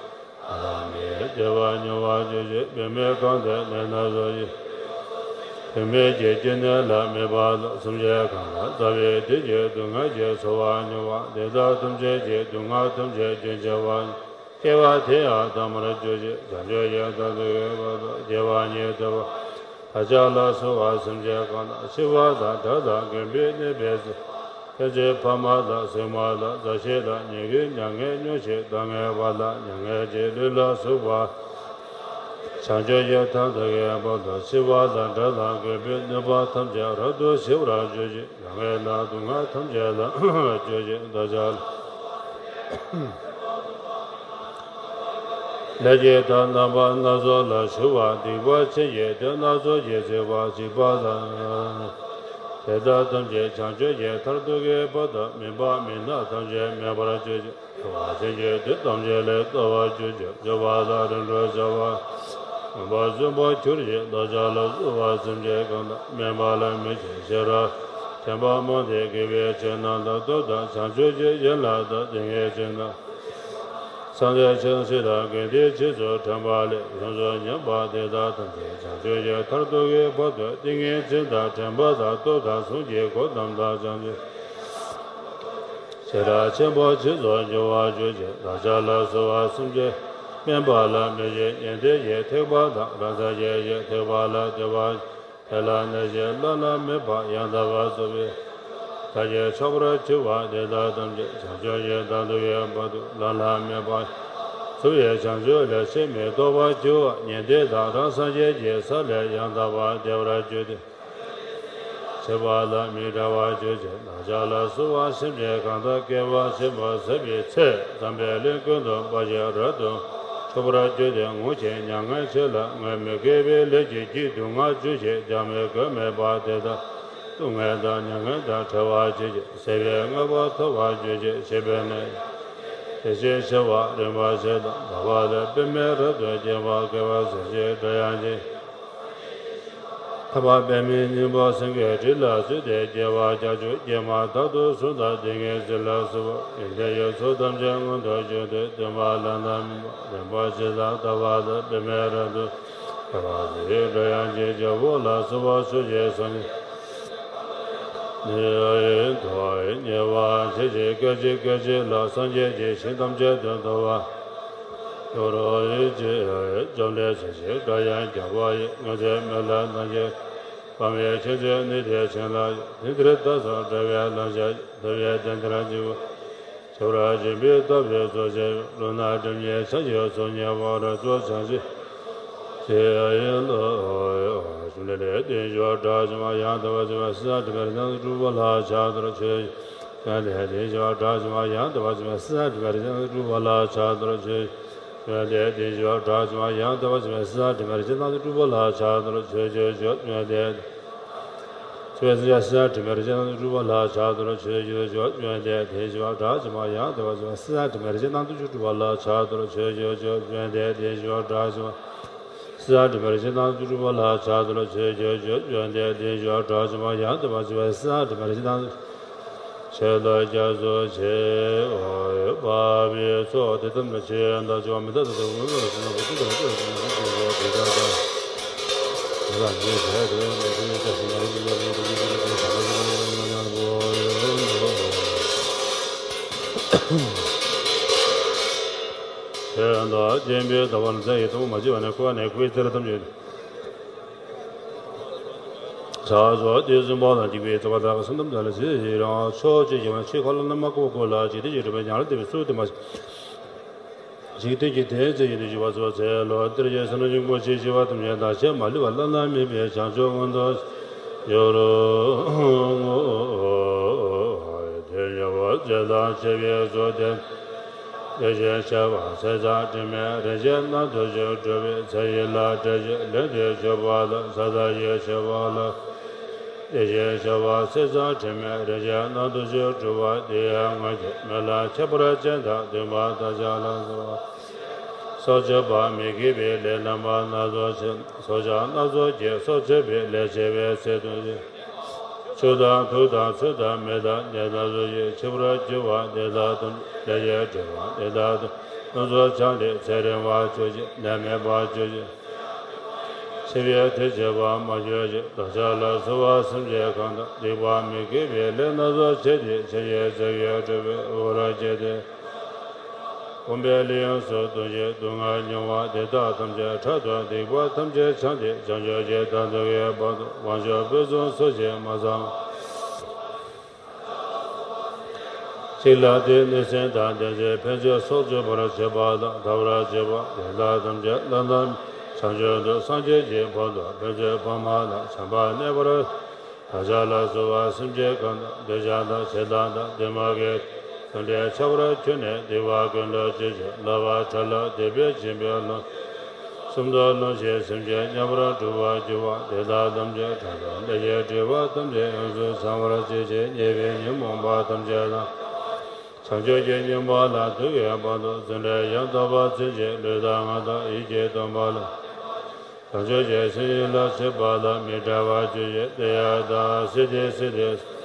ཨ་རང་གི་བདེ་བ་མྱུར་བར་གྱུར་ཅིག་བུད་མེད་གང་དེ་ནད་ན་ཚ་ཡི། བུད་མེད་ཀྱི་སྐྱེ་གནས་ལ་དམིགས་པ་དང་སེམས་ཅན་གང་ལ་རྩ་བའི་བདེ་སྐྱིད་སྡུག་བསྔལ་གྱིས་གསོ་བ་མྱོང་བ་དེ་དག་ཐམས་ཅད་ཀྱི་སྡུག་བསྔལ་ཐམས་ཅད་རྒྱུན་ཆད་པ། སྐྱེ་བ་དེ་ཡང་དམ་པར་གྱུར་ཅིག་བྱང་ཆུབ་ཀྱི་དོན་དུ་ཡོད་པ་དང་སྐྱེ་བ་ཉིད་དུ་བ། བདག་ཅག་ལ་སོགས་པ་སེམས་ཅན་གང་དག་འཆི་བ་དང་བྲལ་དང་རྒན་པའི་གནས་པའི་ཚེ། ཕན་ཚུན་ཕ་མ་དང་སྲིང་མོ་དང་མཛའ་བཤེས་དང་ཉེ་གི་མྱ་ངན་སྙུང་ཞིང་ལྡང་བའི་བར་དང་མྱ་ངན་གྱི་ལུས་ལ་སོགས་པ། བྱང་ཆུབ་ཀྱི་དོན་དུ་ཡོད་པ་དང་འཆི་བ་དང་བྲལ་དང་རྒན་པའི་གནོད་པ་ཐམས་ཅད་རབ་ཏུ་ཞི་བར་གྱུར་ཅིག་མྱ་ངན་དང་སྡུག་བསྔལ་ཐམས་ཅད་ལ་སྐྱོབ་ཅིང་བདག་ཅག་ལ། ལས་ཀྱི་མཐའ་རྣམ་པ་སྣ་ཚོགས་ལ་ཞུགས་པ་སྡིག་པ་ཆེན་གྱི་དོན་སྣ་ཚོགས་ཀྱིས་གཟིར་བ་འཇིགས་པ་དང་། དེ་དག་ཐམས་ཅད་བྱང་ཆུབ་ཀྱི་མཐར་ཐུག་གི་བར་དུ་མུན་པ་མུན་ནག་ཐམས་ཅད་མེད་པར་གྱུར་ཅིག་བདེ་བ་ཅན་གྱི་དུས་ཐམས་ཅད་ལས་ཐར་བར་གྱུར་ཅིག་སྐྱོབ་པ་དང་རིམ་གྲོ་བྱ་བ། མུན་པ་སོན་པར་གྱུར་ཅིག་བདག་ཅག་ལ་སོགས་པ་སེམས་ཅན་གང་དག་དམན་པ་ལ་མི་བྱེད་ཤེས་རབ། དྲན་པ་རྨོངས་ཏེ་དགེ་བའི་ཆོས་རྣམས་དང་སྟོབས་དང་བྱང་ཆུབ་ཀྱི་ཡན་ལག་དང་ལྡན་པའི་ཆོས་རྣམས། སངས་རྒྱས་ཆེན་སྲིད་དང་དགེ་འདུན་རྗེས་སུ་དྲན་པ་ལས་ཡོངས་སུ་ཉམས་པ་དེ་དག་ཐམས་ཅད་བྱང་ཆུབ་ཀྱི་མཐར་ཐུག་གི་བར་དུ་ཏིང་ངེ་འཛིན་དང་དྲན་པ་དང་སྟོབས་དང་གཟུངས་ཀྱི་སྒོ་རྣམས་དང་བྱང་ཆུབ། ཤེས་རབ་ཆེན་པོ་རྗེས་སུ་འཇུག་པར་གྱུར་ཅིག་བདག་ཅག་ལ་སོགས་པ་སེམས་ཅན་དམན་པ་ལ་མི་བྱེད་ཉན་ཐོས་ཀྱི་ཐེག་པ་དང་རང་སངས་རྒྱས་ཀྱི་ཐེག་པ་ལ་བདེ་བ། དེ་ལ་གནས་ཤིང་བླ་ན་མེད་པ་ཡང་དག་པར་རྫོགས་པའི་བདག་གིས་ཆོག་པར་གྱུར་པ་དེ་དག་ཐམས་ཅད་བྱང་ཆུབ་ཀྱི་དོན་དུ་ཡོད་པ་དུ་བླ་ན་མེད་པ་རྫོགས་པའི་བྱང་ཆུབ་ལས་ཕྱིར་མི་ལྡོག་པར་གྱུར་པ་ཉན་ཐོས་དང་རང་སངས་རྒྱས་ཀྱི་ས་ལས་ཡང་དག་པར་བདེ་བར་གྱུར་ཏེ། བྱེད་པ་ལ་མི་འབྲལ་བར་གྱུར་ཅིག་བདག་ཅག་ལ་སོགས་པ་སེམས་ཅན་གང་དག་སྐལ་བ་ཆེན་པོ་ཟད་པའི་ཚེ་འཛམ་བུའི་གླིང་ཀུན་ཏུ་འབའ་ཞིག་རབ་ཏུ་འཁྲུག་པར་གྱུར་ཏེ་ངུ་ཞིང་མྱ་ངན་ཆེ་ལ་ངུ་མི་དགེ་བའི་ལས་ཀྱི་རྒྱུས་སྡུག་བསྔལ་ཆུང་ཞིང་རྒྱང་མེད་གོམ་མེད་པ་དེ་དག་སྡུག་བསྔལ་དང་མྱ་ངན་དང་བྲལ་བར་གྱུར་ཅིག་ཟད་པའི་མངོན་པ་ཐོབ་པར་གྱུར་ཅིག་ཞེས་པས་ན། དེ་བཞིན་གཤེགས་པ་རིན་པོ་ཆེ་དང་ལྟ་བ་ལ་པདྨའི་རབ་ཏུ་བརྒྱན་པ་སྐལ་བ་ཟད་ཅིང་སྒྲ་དབྱངས་ཅན། ཐ་མ་པདྨའི་སྙིང་པོ་སེང་གེའི་སྤྲིན་ལ་བཙུད་དེ་རྒྱལ་བ་བརྒྱད་ཅུ་གྱེས་མ་དག་ཏུ་གཟུངས་དང་ཏིང་ངེ་འཛིན་ལ་སོགས་པ་ཡོན་ཏན་ཡོངས་སུ་ཐམས་ཅད་མངོན་དུ་གྱུར་ཏེ་སྟོན་པ་བླ་ན་མེད་པ་རིན་པོ་ཆེ་དང་ལྟ་བ་དང་པདྨའི་རབ་ཏུ་སྐལ་བ་ཟད་ཅིང་སྒྲ་དབྱངས་ཅན་རྒྱལ་པོ་ལ་སོགས་པ་ཕྱོགས་བཅུའི་སངས་རྒྱས་ནི་ཡིན་མཐོ་ཡི་ཉེ་བར་མཆི་ཞིང་སྐད་ཅིག་སྐད་ཅིག་ལ་སངས་རྒྱས་ཀྱི་ཞིང་ཐམས་ཅད་དུ་འདུ་བ། ཡོ་རོ་ཡི་ཅི་འཇོམས་ལས་ཚུལ་བཞིན་སྒྲ་དབྱངས་རྒྱལ་པོ་ཡི། ངོ་མཚར་མེ་ལྷ་རྣམས་ཀྱིས་སྤང་བའི་མཁྱེན་བརྩེ་ནུས་མཐུ་ཆེན་ལ། དེང་འདིར་བདག་སོགས་འགྲོ་བའི་ལམ་ཞིག་འདུལ་བའི་དོན་དེར་འཇུག་པ། ཞབས་ར་སྦྱིན་པའི་བསྟོད་པའི་ཚོགས་ཆེན་ལུས་ན་སྒྲིབ་གཉིས་ཆ་ཡོད་ཚོགས་གཉིས་པོ་ར་ཚོགས་བྱང་ཆུབ་ཀྱི་ཡིན་ལ། ཞུ་ལེ་ལེ། བདེ་འབྱུང་གྲགས་ཆེན་པོ་ཡང་དག་པར་རྫོགས་པའི་སེམས་དང་ལྡན་པའི་སྤྲུལ་པ་ལ་ཕྱག་འཚལ་ལོ། ཆོས་ཀྱི་དཔལ་ལྡན་བདེ་འབྱུང་གྲགས་ཆེན་པོ་ཡང་དག་པར་རྫོགས་པའི་སེམས་དང་ལྡན་པའི་སྤྲུལ་པ་ལ་ཕྱག་འཚལ་ལོ། ཆོས་ཀྱི་དཔལ་ལྡན་བདེ་འབྱུང་གྲགས་ཆེན་པོ་ཡང་དག་པར་རྫོགས་པའི་སེམས་དང་ལྡན་པའི་སྤྲུལ་པ་ལ་ཕྱག་འཚལ་ལོ། ཆོས་ཀྱི་དཔལ་ལྡན་ཆོས་ཀྱི་སྤྲུལ་པ་ལ་ཕྱག་འཚལ་ལོ། ཆོས་ཀྱི་དཔལ་ལྡན་བདེ་འབྱུང་གྲགས་ཆེན་པོ་ཡང་དག་པར་རྫོགས་པའི་སེམས་དང་ལྡན་པའི་སྤྲུལ་པ་ལ་ཕྱག་འཚལ་ལོ། ཆོས་ཀྱི་དཔལ་ལྡན་བདེ་འབྱུང་གྲགས་ཆེན་པོ། སྲིད་པ་འདྲེན་པར་བྱེད་དང་སྤྲུལ་པ་ལ་ཕྱག་འཚལ་ལོ། ཆོས་ཀྱི་ཆོས་ཀྱི་དཔལ་ལྡན་བདེ་འབྱུང་གྲགས་ཆེན་པོ་ཡང་དག་པར་རྫོགས་པའི་སྲིད་པ་འདྲེན་པར་བྱེད་དང་། ཆོས་ལ་རྒྱ་མཚོ་ཆེ་བ་པའི་ཚོགས་དེ་ཙམ་ལ་ཆོས་དང་བཅས་པ་མི་རྟག་ཏུ་སྟོན་པ་ཀུན་ཏུ་བཟང་པོ་ཀུན་ཏུ་བཟང་པོ་ཀུན་ཏུ་བཟང་པོ་ཀུན་ཏུ་བཟང་པོ། དེ་ཡང་དག་སྟོན་པའི་ཟླ་བ་ལ་མཛའ་ཡི་དང་མ་བྱེད་པ་ནས་འཁོར་བ་ནས་འཁོར་བའི་ཚེ་རབས་ཐམས་ཅད། ཕྱག་རྫོགས་ཏེ་གསུངས་པ་དང་འཇིགས་པའི་རྩ་བ་དག་གི་སེམས་ཏམ་དག་ལ་ཞེས་ཡི་རང་ཕྱོགས་བཅུའི་ཞིང་ཆོས་འཁོར་ལོ་རྣམ་པ་ཀུན་ཀུན་ལ་འཇིག་རྟེན་གྱི་སྒྲིབ་པ་ཉམས་ལ་སྟེར་བའི་ཚུལ་དུ་མ། འཇིག་རྟེན་གྱི་དོན་མཛད་ཡོན་ཏན་ཞུ་བ་སོགས་ཚེ་ལོ་གཏེར་གྱི་སེམས་རང་བཞིན་ཀུན་ཤེས་ཞི་བ་ཐམས་ཅད་བདག་གཞན་མ་ལུས་པ་བླ་ན་མེད་པའི་བྱང་ཆུབ་མངོན་དུ་གྱུར། དོན་གཉིས་པ་རྫས་དང་བཅས་པའི་གཟུགས་དེ། ལས་ཀྱི་ཤེས་པ་ཚེ་དང་དྲི་མེད་རིན་ཆེན་སྣ་ཚོགས་ཀྱིས་གྲུབ་པའི་ཚེ་ཡི་ལྷ་བཀྲ་ཤིས་ལྷུན་གྱིས་ཕྱུག་པ་དང་། ས་དང་ཡེ་ཤེས་པ་ལ། ལས་ཀྱི་ཤེས་པ་ཚེ་དང་དྲི་མེད་རིན་ཆེན་སྣ་ཚོགས་ཀྱིས་གྲུབ་པ་དེ་ཡང་སྔོན་གྱི་མི་ལ་ཁྱད་པར་ཅན་དང་ལྡན་པ་དང་བྱ་ལ་སོགས་པ། སྲོག་གཅོད་པ་མི་དགེ་བའི་ལས་རྣམ་པ་སྣ་ཚོགས་ཆེ། སྲོག་ཆགས་སྣ་ཚོགས་ཀྱི་སྲོག་གཅོད་པའི་ལས་བྱེད་པའི་ཚེ་དང་། ཆུ་དང་དུག་དང་ཚོས་དང་མེ་དང་ནད་སྣ་ཚོགས་ཀྱིས་འཆི་བར་འགྱུར་བ་འདི་དག་ཏུ། ལས་ཀྱི་སྒྲིབ་པ་འདི་དག་ཏུ། སྣ་ཚོགས་ཆགས་ཏེ་ཚེ་རིང་བར་གྱུར་ཅིག་ནད་མེད་པར་གྱུར་ཅིག་འཆི་བའི་དུས་བྱེད་པར་མ་གྱུར་ཅིག་འདོད་ཆགས་ལ་སོགས་པ་སེམས་ཅན་གང་དག་སྡིག་པ་མི་དགེ་བའི་ལས་སྣ་ཚོགས་བྱས་ཏེ་འཆི་བའི་ཚེ་གི་སྒྲིབ་པའི་འོག་ལ་སྐྱེས་ཏེ། གོམས་པའི་ལས་ཡོངས་སུ་གཏོང་ཞིང་སྡུག་བསྔལ་མྱོང་བ་དེ་དག་ཐམས་ཅད་ཕྲག་དོག་སྡིག་པ་ཐམས་ཅད་བྱང་སྟེ་བྱང་ཆུབ་ཀྱི་དོན་དུ་ཡོད་པ་དང་། དབང་ཕྱུག་ཕུན་སུམ་ཚོགས་ཤིང་མ་ཚང་གཅིག་ལ་དེ་ནི་སེམས་དང་ལྡན་ཚེ་ཕན་ཚུན་སྲོག་གཅོད་པར་བྱེད་པ་དང་། འདའ་བར་བྱེད་པ་དེ་དག་ཐམས་ཅད་བླ་ན་མེད་བྱང་ཆུབ་ཏུ་སངས་རྒྱས་ཀྱི་བར་དུ་ཕན་ཚུན་ཕ་མ་དང་བྱམས་པར་གནས་པར། འདོད་ཆགས་ལ་སོགས་པ་སེམས་ཅན་གང་དག་འདོད་ཆགས་དང་ཞེ་སྡང་དང་གདོད་མ་གི་ཚུལ་འདྲེས་ཆགས་པར་གྱུར་ནས་སྡིག་པ་ཀུན་ལ་སྤྱོད་ཅིང་ལག་པ་ཕྲ་ལ་སྡིག་པས་བཅིངས་པའི་ལྷུང་། གསུམ་དུ་ལྷུང་ཞིང་སེམས་ཅན་དམྱལ་བར་སྒྲོལ་བར་འགྱུར་བ་དེ་དག་ཐམས་ཅད་ཕྲག་དོག་ལས་ཀྱི་སྒྲིབ་པ་ཐམས་ཅད་ཡོངས་སུ་བྱང་བར་བྱེད་ཅིང་ཉེས་པའི་ཉོན་མོངས་པ་ཐམས་ཅད་དང་། བྱང་ཆུབ་ཀྱི་སྙིང་པོ་ལ་ཐུག་པའི་བར་དུ་ཚུལ་འདྲེས་ཡང་དག་པར་འཛིན་ཅིང་ལུས་དང་ངག་དང་ཡིད་ཀྱི་སྡོམ་པ་ལ། བྱང་ཆུབ་ཀྱི་སེམས་ཉིད་ལ་སྲིད་པ་ལ་མི་སྐྲག་པར་གྱུར་ཅིག་དེ་ཡང་དག་སིདྡྷི་སིདྡྷི།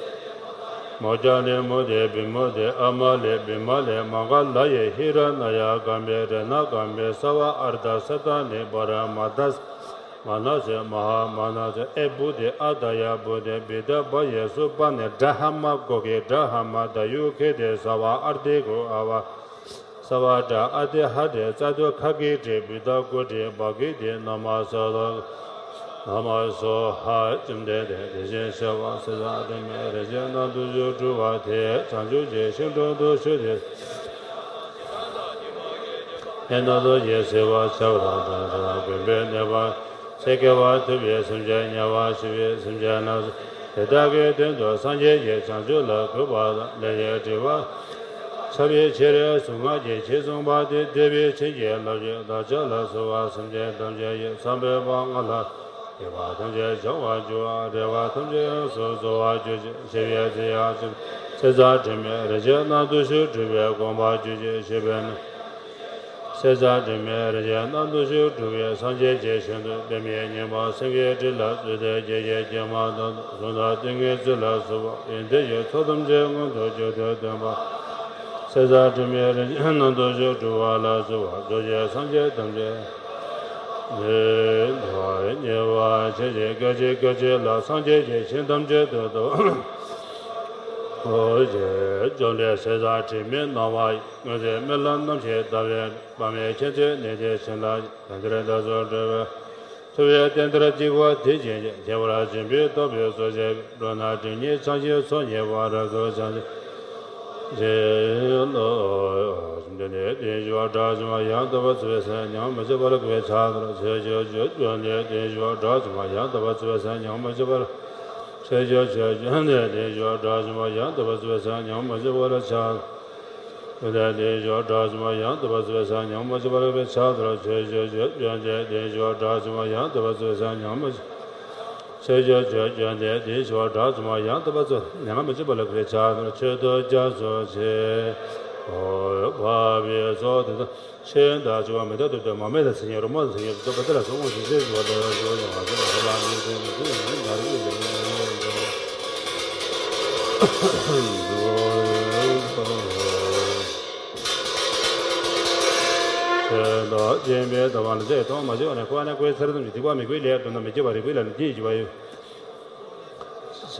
མོ་ཙཱ་ལི་མུ་ཏི་བི་མུ་ཏི། ཨ་མ་ལི་བི་མ་ལི། མོ་ག་ལ་ཡེ་ཧི་ར་ཎ་ཡ་ཀམ་པི་རཏྣ་ཀམ་པི། སརྦ་ཨརྠ་སཏཱ་ནི་པ་ར་མརྠ། མ་ན་སི་མ་ཧཱ་མ་ན་སི། ཨེ་བུ་ཏི། ཨ་ཏ་ཡ་བུ་ཏི། བི་ཏ་བ་ཡེ་སུ་པ་ནི། ཌ་ཧ་མ་གོ་གི། ཌ་ཧ་མ་ད་ཡུ་ཁི་ཏི། སརྦ་ཨརྠི་གུ་ཨ་བ། སརྦ་ཏྲ་ཨ་ཏི་ཧ་ཏི། ཙ་ཏུ་ཁ་གི་ཏི། བི་ཏ་གུ་ཏི། བ་གི་ཏི། ན་མ་སོ་ཏ། ན་མ་སྭཱ་ཧཱ། བཅོམ་ལྡན་འདས་དེ་བཞིན་གཤེགས་པ་སྲིད་པ་དུ་མའི་རིན་ཆེན་སྣ་བདུན་ཅུ་སྤྲུལ་པ་དེས་བྱང་ཆུབ་ཀྱི་ཤིང་དྲུང་དུ་བཞུགས་ཏེ། ལས་སྣ་ཚོགས་ཀྱིས་གཟིར་བར་བྱ་བ་དང་། དགོན་པའི་གནས་པ། ཚེ་དགེ་བ་ཐོབ་པའི་སེམས་ཅན་དམྱལ་བར་ཤི་བའི་སེམས་ཅན་རྣམས་སུ་དེ་དག་གི་དོན་དུ་སངས་རྒྱས་ཀྱི་བྱང་ཆུབ་ལ་འགོད་པ་དང་། ལས་ཀྱི་སྒྲིབ་པ་འཆབ་པའི་ཕྱིར་གཟུངས་སྔགས་ཀྱི་ཆོས་གསུངས་པ་སྟེ། འདོད་པའི་བྱིན་གྱིས་བརླབ་ཅིང་བདག་ཅག་ལ་སོགས་པ་སེམས་ཅན་ཐམས་ཅད་ཀྱི་ཚངས་པའི་བང་ང་ལ་སྡིག་པ་ཐམས་ཅད་སྦྱང་བར་འགྱུར་བ། རེ་བ་ཐམས་ཅད་ཡོངས་སུ་རྫོགས་པར་གྱུར་ཅིག་ཤི་བའི་ཚེ་ཡང་ཚེ་ཚེ་ཚད་དྲི་མེད་རིན་ཆེན་སྣ་བདུན་ཅུས་གྲུབ་པའི་གོ་འཕང་མཆོག་ཏུ་སྤྱད་པས་ན། ཚེ་ཚད་དྲི་མེད་རིན་ཆེན་སྣ་བདུན་ཅུས་གྲུབ་པའི་སངས་རྒྱས་ཀྱི་ཞིང་དུ་པདྨའི་སྙིང་པོ་སེང་གེའི་སྤྲིན་ལ་བཙུད་དེ་སྐྱེ་གེའི་སྐྱེལ་མ་དང་གཟུངས་དང་ཏིང་ངེ་འཛིན་ལ་སོགས་པ་ཡོན་ཏན་གྱི་ཚོགས་ཐམས་ཅད་མངོན་དུ་གྱུར་ཏེ་སྟོན་པ། ཚེ་ཚད་དྲི་མེད་རིན་ཆེན་སྣ་བདུན་ཅུས་གྲུབ་པ་ལ་སོགས་པ་རྫོགས་བྱེད་སངས་རྒྱས་ཐམས་ཅད་ནི་འདུལ་བ་ཉེ་བར་མཆིས་ཤིང་སྐད་ཅིག་སྐད་ཅིག་ལ་སངས་རྒྱས་ཀྱི་ཞིང་ཐམས་ཅད་དུ་འདུ་ཞིང་བཅོམ་ལྡན་སྲིད་མཐའ་དྲི་མེད་སྣང་བ་ཡི། སྔོན་ཚེ་སྨོན་ལམ་རྣམ་མཁྱེན་ཟླ་བའི་དཔག་མེད་མཁྱེན་བརྩེ་ནུས་མཐུའི་བྱིན་རླབས་ཀྱིས། དེང་འདིར་བདག་སོགས་འགྲོ་བའི་ཐུབ་པའི་བསྟན་དར་ཅིག་གོ་དེ་བཞིན་གཤེགས། ཁྱད་པར་འཇིགས་པའི་སྟོབས་ཀྱིས་སྲོག་བཅད་པའི། འགྲོ་རྣམས་སྒྲིབ་གཉིས་བྱང་ཞིང་སོ་མཉེས་པ། རབ་ཏུ་བྱང་ཞིང་ ཞེས་ལོ། བཅོམ་ལྡན་འདས་དེའི་ཞི་བ་དགྲ་བཅོམ་པ་ཡང་དག་པར་རྫོགས་པའི་སངས་རྒྱས་ཉམས་མི་ཆག་པ་ལ་གུས་པས་ཕྱག་འཚལ་ལོ། ཆོས་ཀྱི་རྒྱལ་པོ་བཅོམ་ལྡན་འདས་དེའི་ཞི་བ་དགྲ་བཅོམ་པ་ཡང་དག་པར་རྫོགས་པའི་སངས་རྒྱས་ཉམས་མི་ཆག་པ་ལ། ཆོས་ཀྱི་རྒྱལ་པོ་བཅོམ་ལྡན་འདས་དེའི་ཞི་བ་དགྲ་བཅོམ་པ་ཡང་དག་པར་རྫོགས་པའི་སངས་རྒྱས་ཉམས་མི་ཆག་པ་ལ་ཕྱག་འཚལ་ལོ། བཅོམ་ལྡན་འདས་དེའི་ཞི་བ་དགྲ་བཅོམ་པ་ཡང་དག་པར་རྫོགས་པའི་སངས་རྒྱས་ཉམས་མི་ཆག་པ་ལ་གུས་པས་ཕྱག་འཚལ་ལོ། ཆོས་ཀྱི་རྒྱལ་པོ་བཅོམ་ལྡན་འདས་དེའི་ཞི་བ་དགྲ་བཅོམ་པ་ཡང་དག་པར་རྫོགས་པའི་སངས་རྒྱས་ཉམས་མི་ཆག་ཆོས་ཀྱི་རྒྱལ་པོ་བཅོམ་ལྡན་འདས་དེའི་ཞི་བ་དགྲ་བཅོམ་པ་ཡང་དག་པར་རྫོགས་པའི་སངས་རྒྱས་ཉམས་མི་ཆག་པ་ལ་གུས་པས་ཕྱག་འཚལ་ལོ། མཆོད་དོ་རྒྱ་མཚོ་ཆེ། འོད་འབར་བའི་ཚོགས་དེ་དག་ཆོས་དབྱིངས་དང་བཅས་པ་མི་རྟག་ཏུ་སྟོན། མར་མེ་དང་མཚན་ཉིད་རོ་མ་དང་མཚན་ཉིད་རྡོ་རྗེ་ལ་སོགས་དངོས་སུ་གསལ་བྱེད་པ་དང་། ཆོས་ཀྱི་ངང་ཚུལ་ལ་ལྷ་ལ་མིག་ཏུ་མིག་ཏུ་ཡིན་ན་རིག་པའི་ལམ་ཡིན། ཆོས་དང་སྤྱན་པས་དག་པ་ལ་ཚེ་ཐོག་མ་བྱས་པ་ནས་འཁོར་བ་ནས་འཁོར་བའི་ཚེ་རབས་ཐམས་ཅད་སྡིག་པ་མི་དགེ་བའི་ལས་བསགས་ན་མི་སྐྱེ་བ་རིག་པའི་ལམ་ལ་སྐྱེ་བྱེད་པ་ཡོད། ས་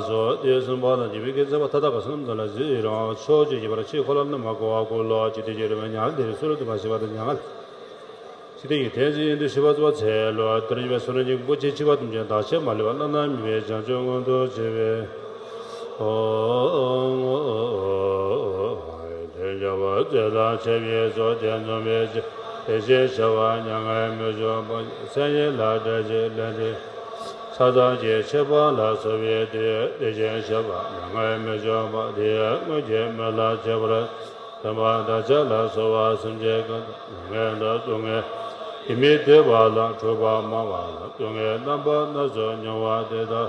སོགས་ཏེ་གསུམ་པ་དང་བརྒྱད་པའི་སྐད་ཚེ་བ་མཐའ་དག་གི་བསོད་ནམས་དག་ལ་གཟིགས་རང་ཕྱོགས་བཅུའི་ཁྱད་པར་ཕྱིར་འཁོར་ལོ་རྣམ་པར་བསྐོར་བ་ཀུན་ལ་ཇི་ལྟར་ཡོད་རུང་མྱ་ངན་ལས་འདས་པའི་ཚུལ་ལ་སྡོམ་པ་བཞེས་པ་དང་། མྱ་ངན་ལས་འདས་ཀྱི་དོན་གཟིགས་ཡོན་ཏན་ཞི་བ་རྩོལ་བ་ཚེ་ལོ་ལྟར་ཡོད་པའི་བསོད་ནམས་ཀྱི་སྒོ་འབྱེད་ཕྱི་པ་ཐམས་ཅད་བདག་ཕྱིར་མ་ལུས་པ་བླ་ན་མེད་པའི་བྱང་ཆུབ་མངོན་དུ་བྱེད་པའི། ཨོ། དོན་བྱ་བ་རྩོལ་དང་བྱ་བའི་ཚོགས་དེ་འཛོམས་པའི་ཕྱིར། དེ་བཞིན་གཤེགས་པ་མྱ་ངན་མི་འཇོམས་པ། མཚན་ཉིད་ལ་སྒྲ་ཇི་ལྟར་འདི། ས་དང་རྒྱས་ཕྱི་པ་ལ་སོགས་པའི་དོན། དེ་བཞིན་གཤེགས་པ་མྱ་ངན་མི་འཇོམས་པ། དེ་ཡང་སྔོན་གྱི་མི་ལ་ཁྱད་པར་ལྡན་པ་འདོད་ཆགས་ལ་སོགས་པ་སེམས་ཅན་གང་དག་མྱ་ངན་དང་སྡུག་བསྔལ་ཡིད་མི་བདེ་བ་དང་འཁྲུག་པ་མང་བ་དང་སྡུག་བསྔལ་རྣམ་པ་སྣ་ཚོགས་མྱོང་བ་དེ་དག་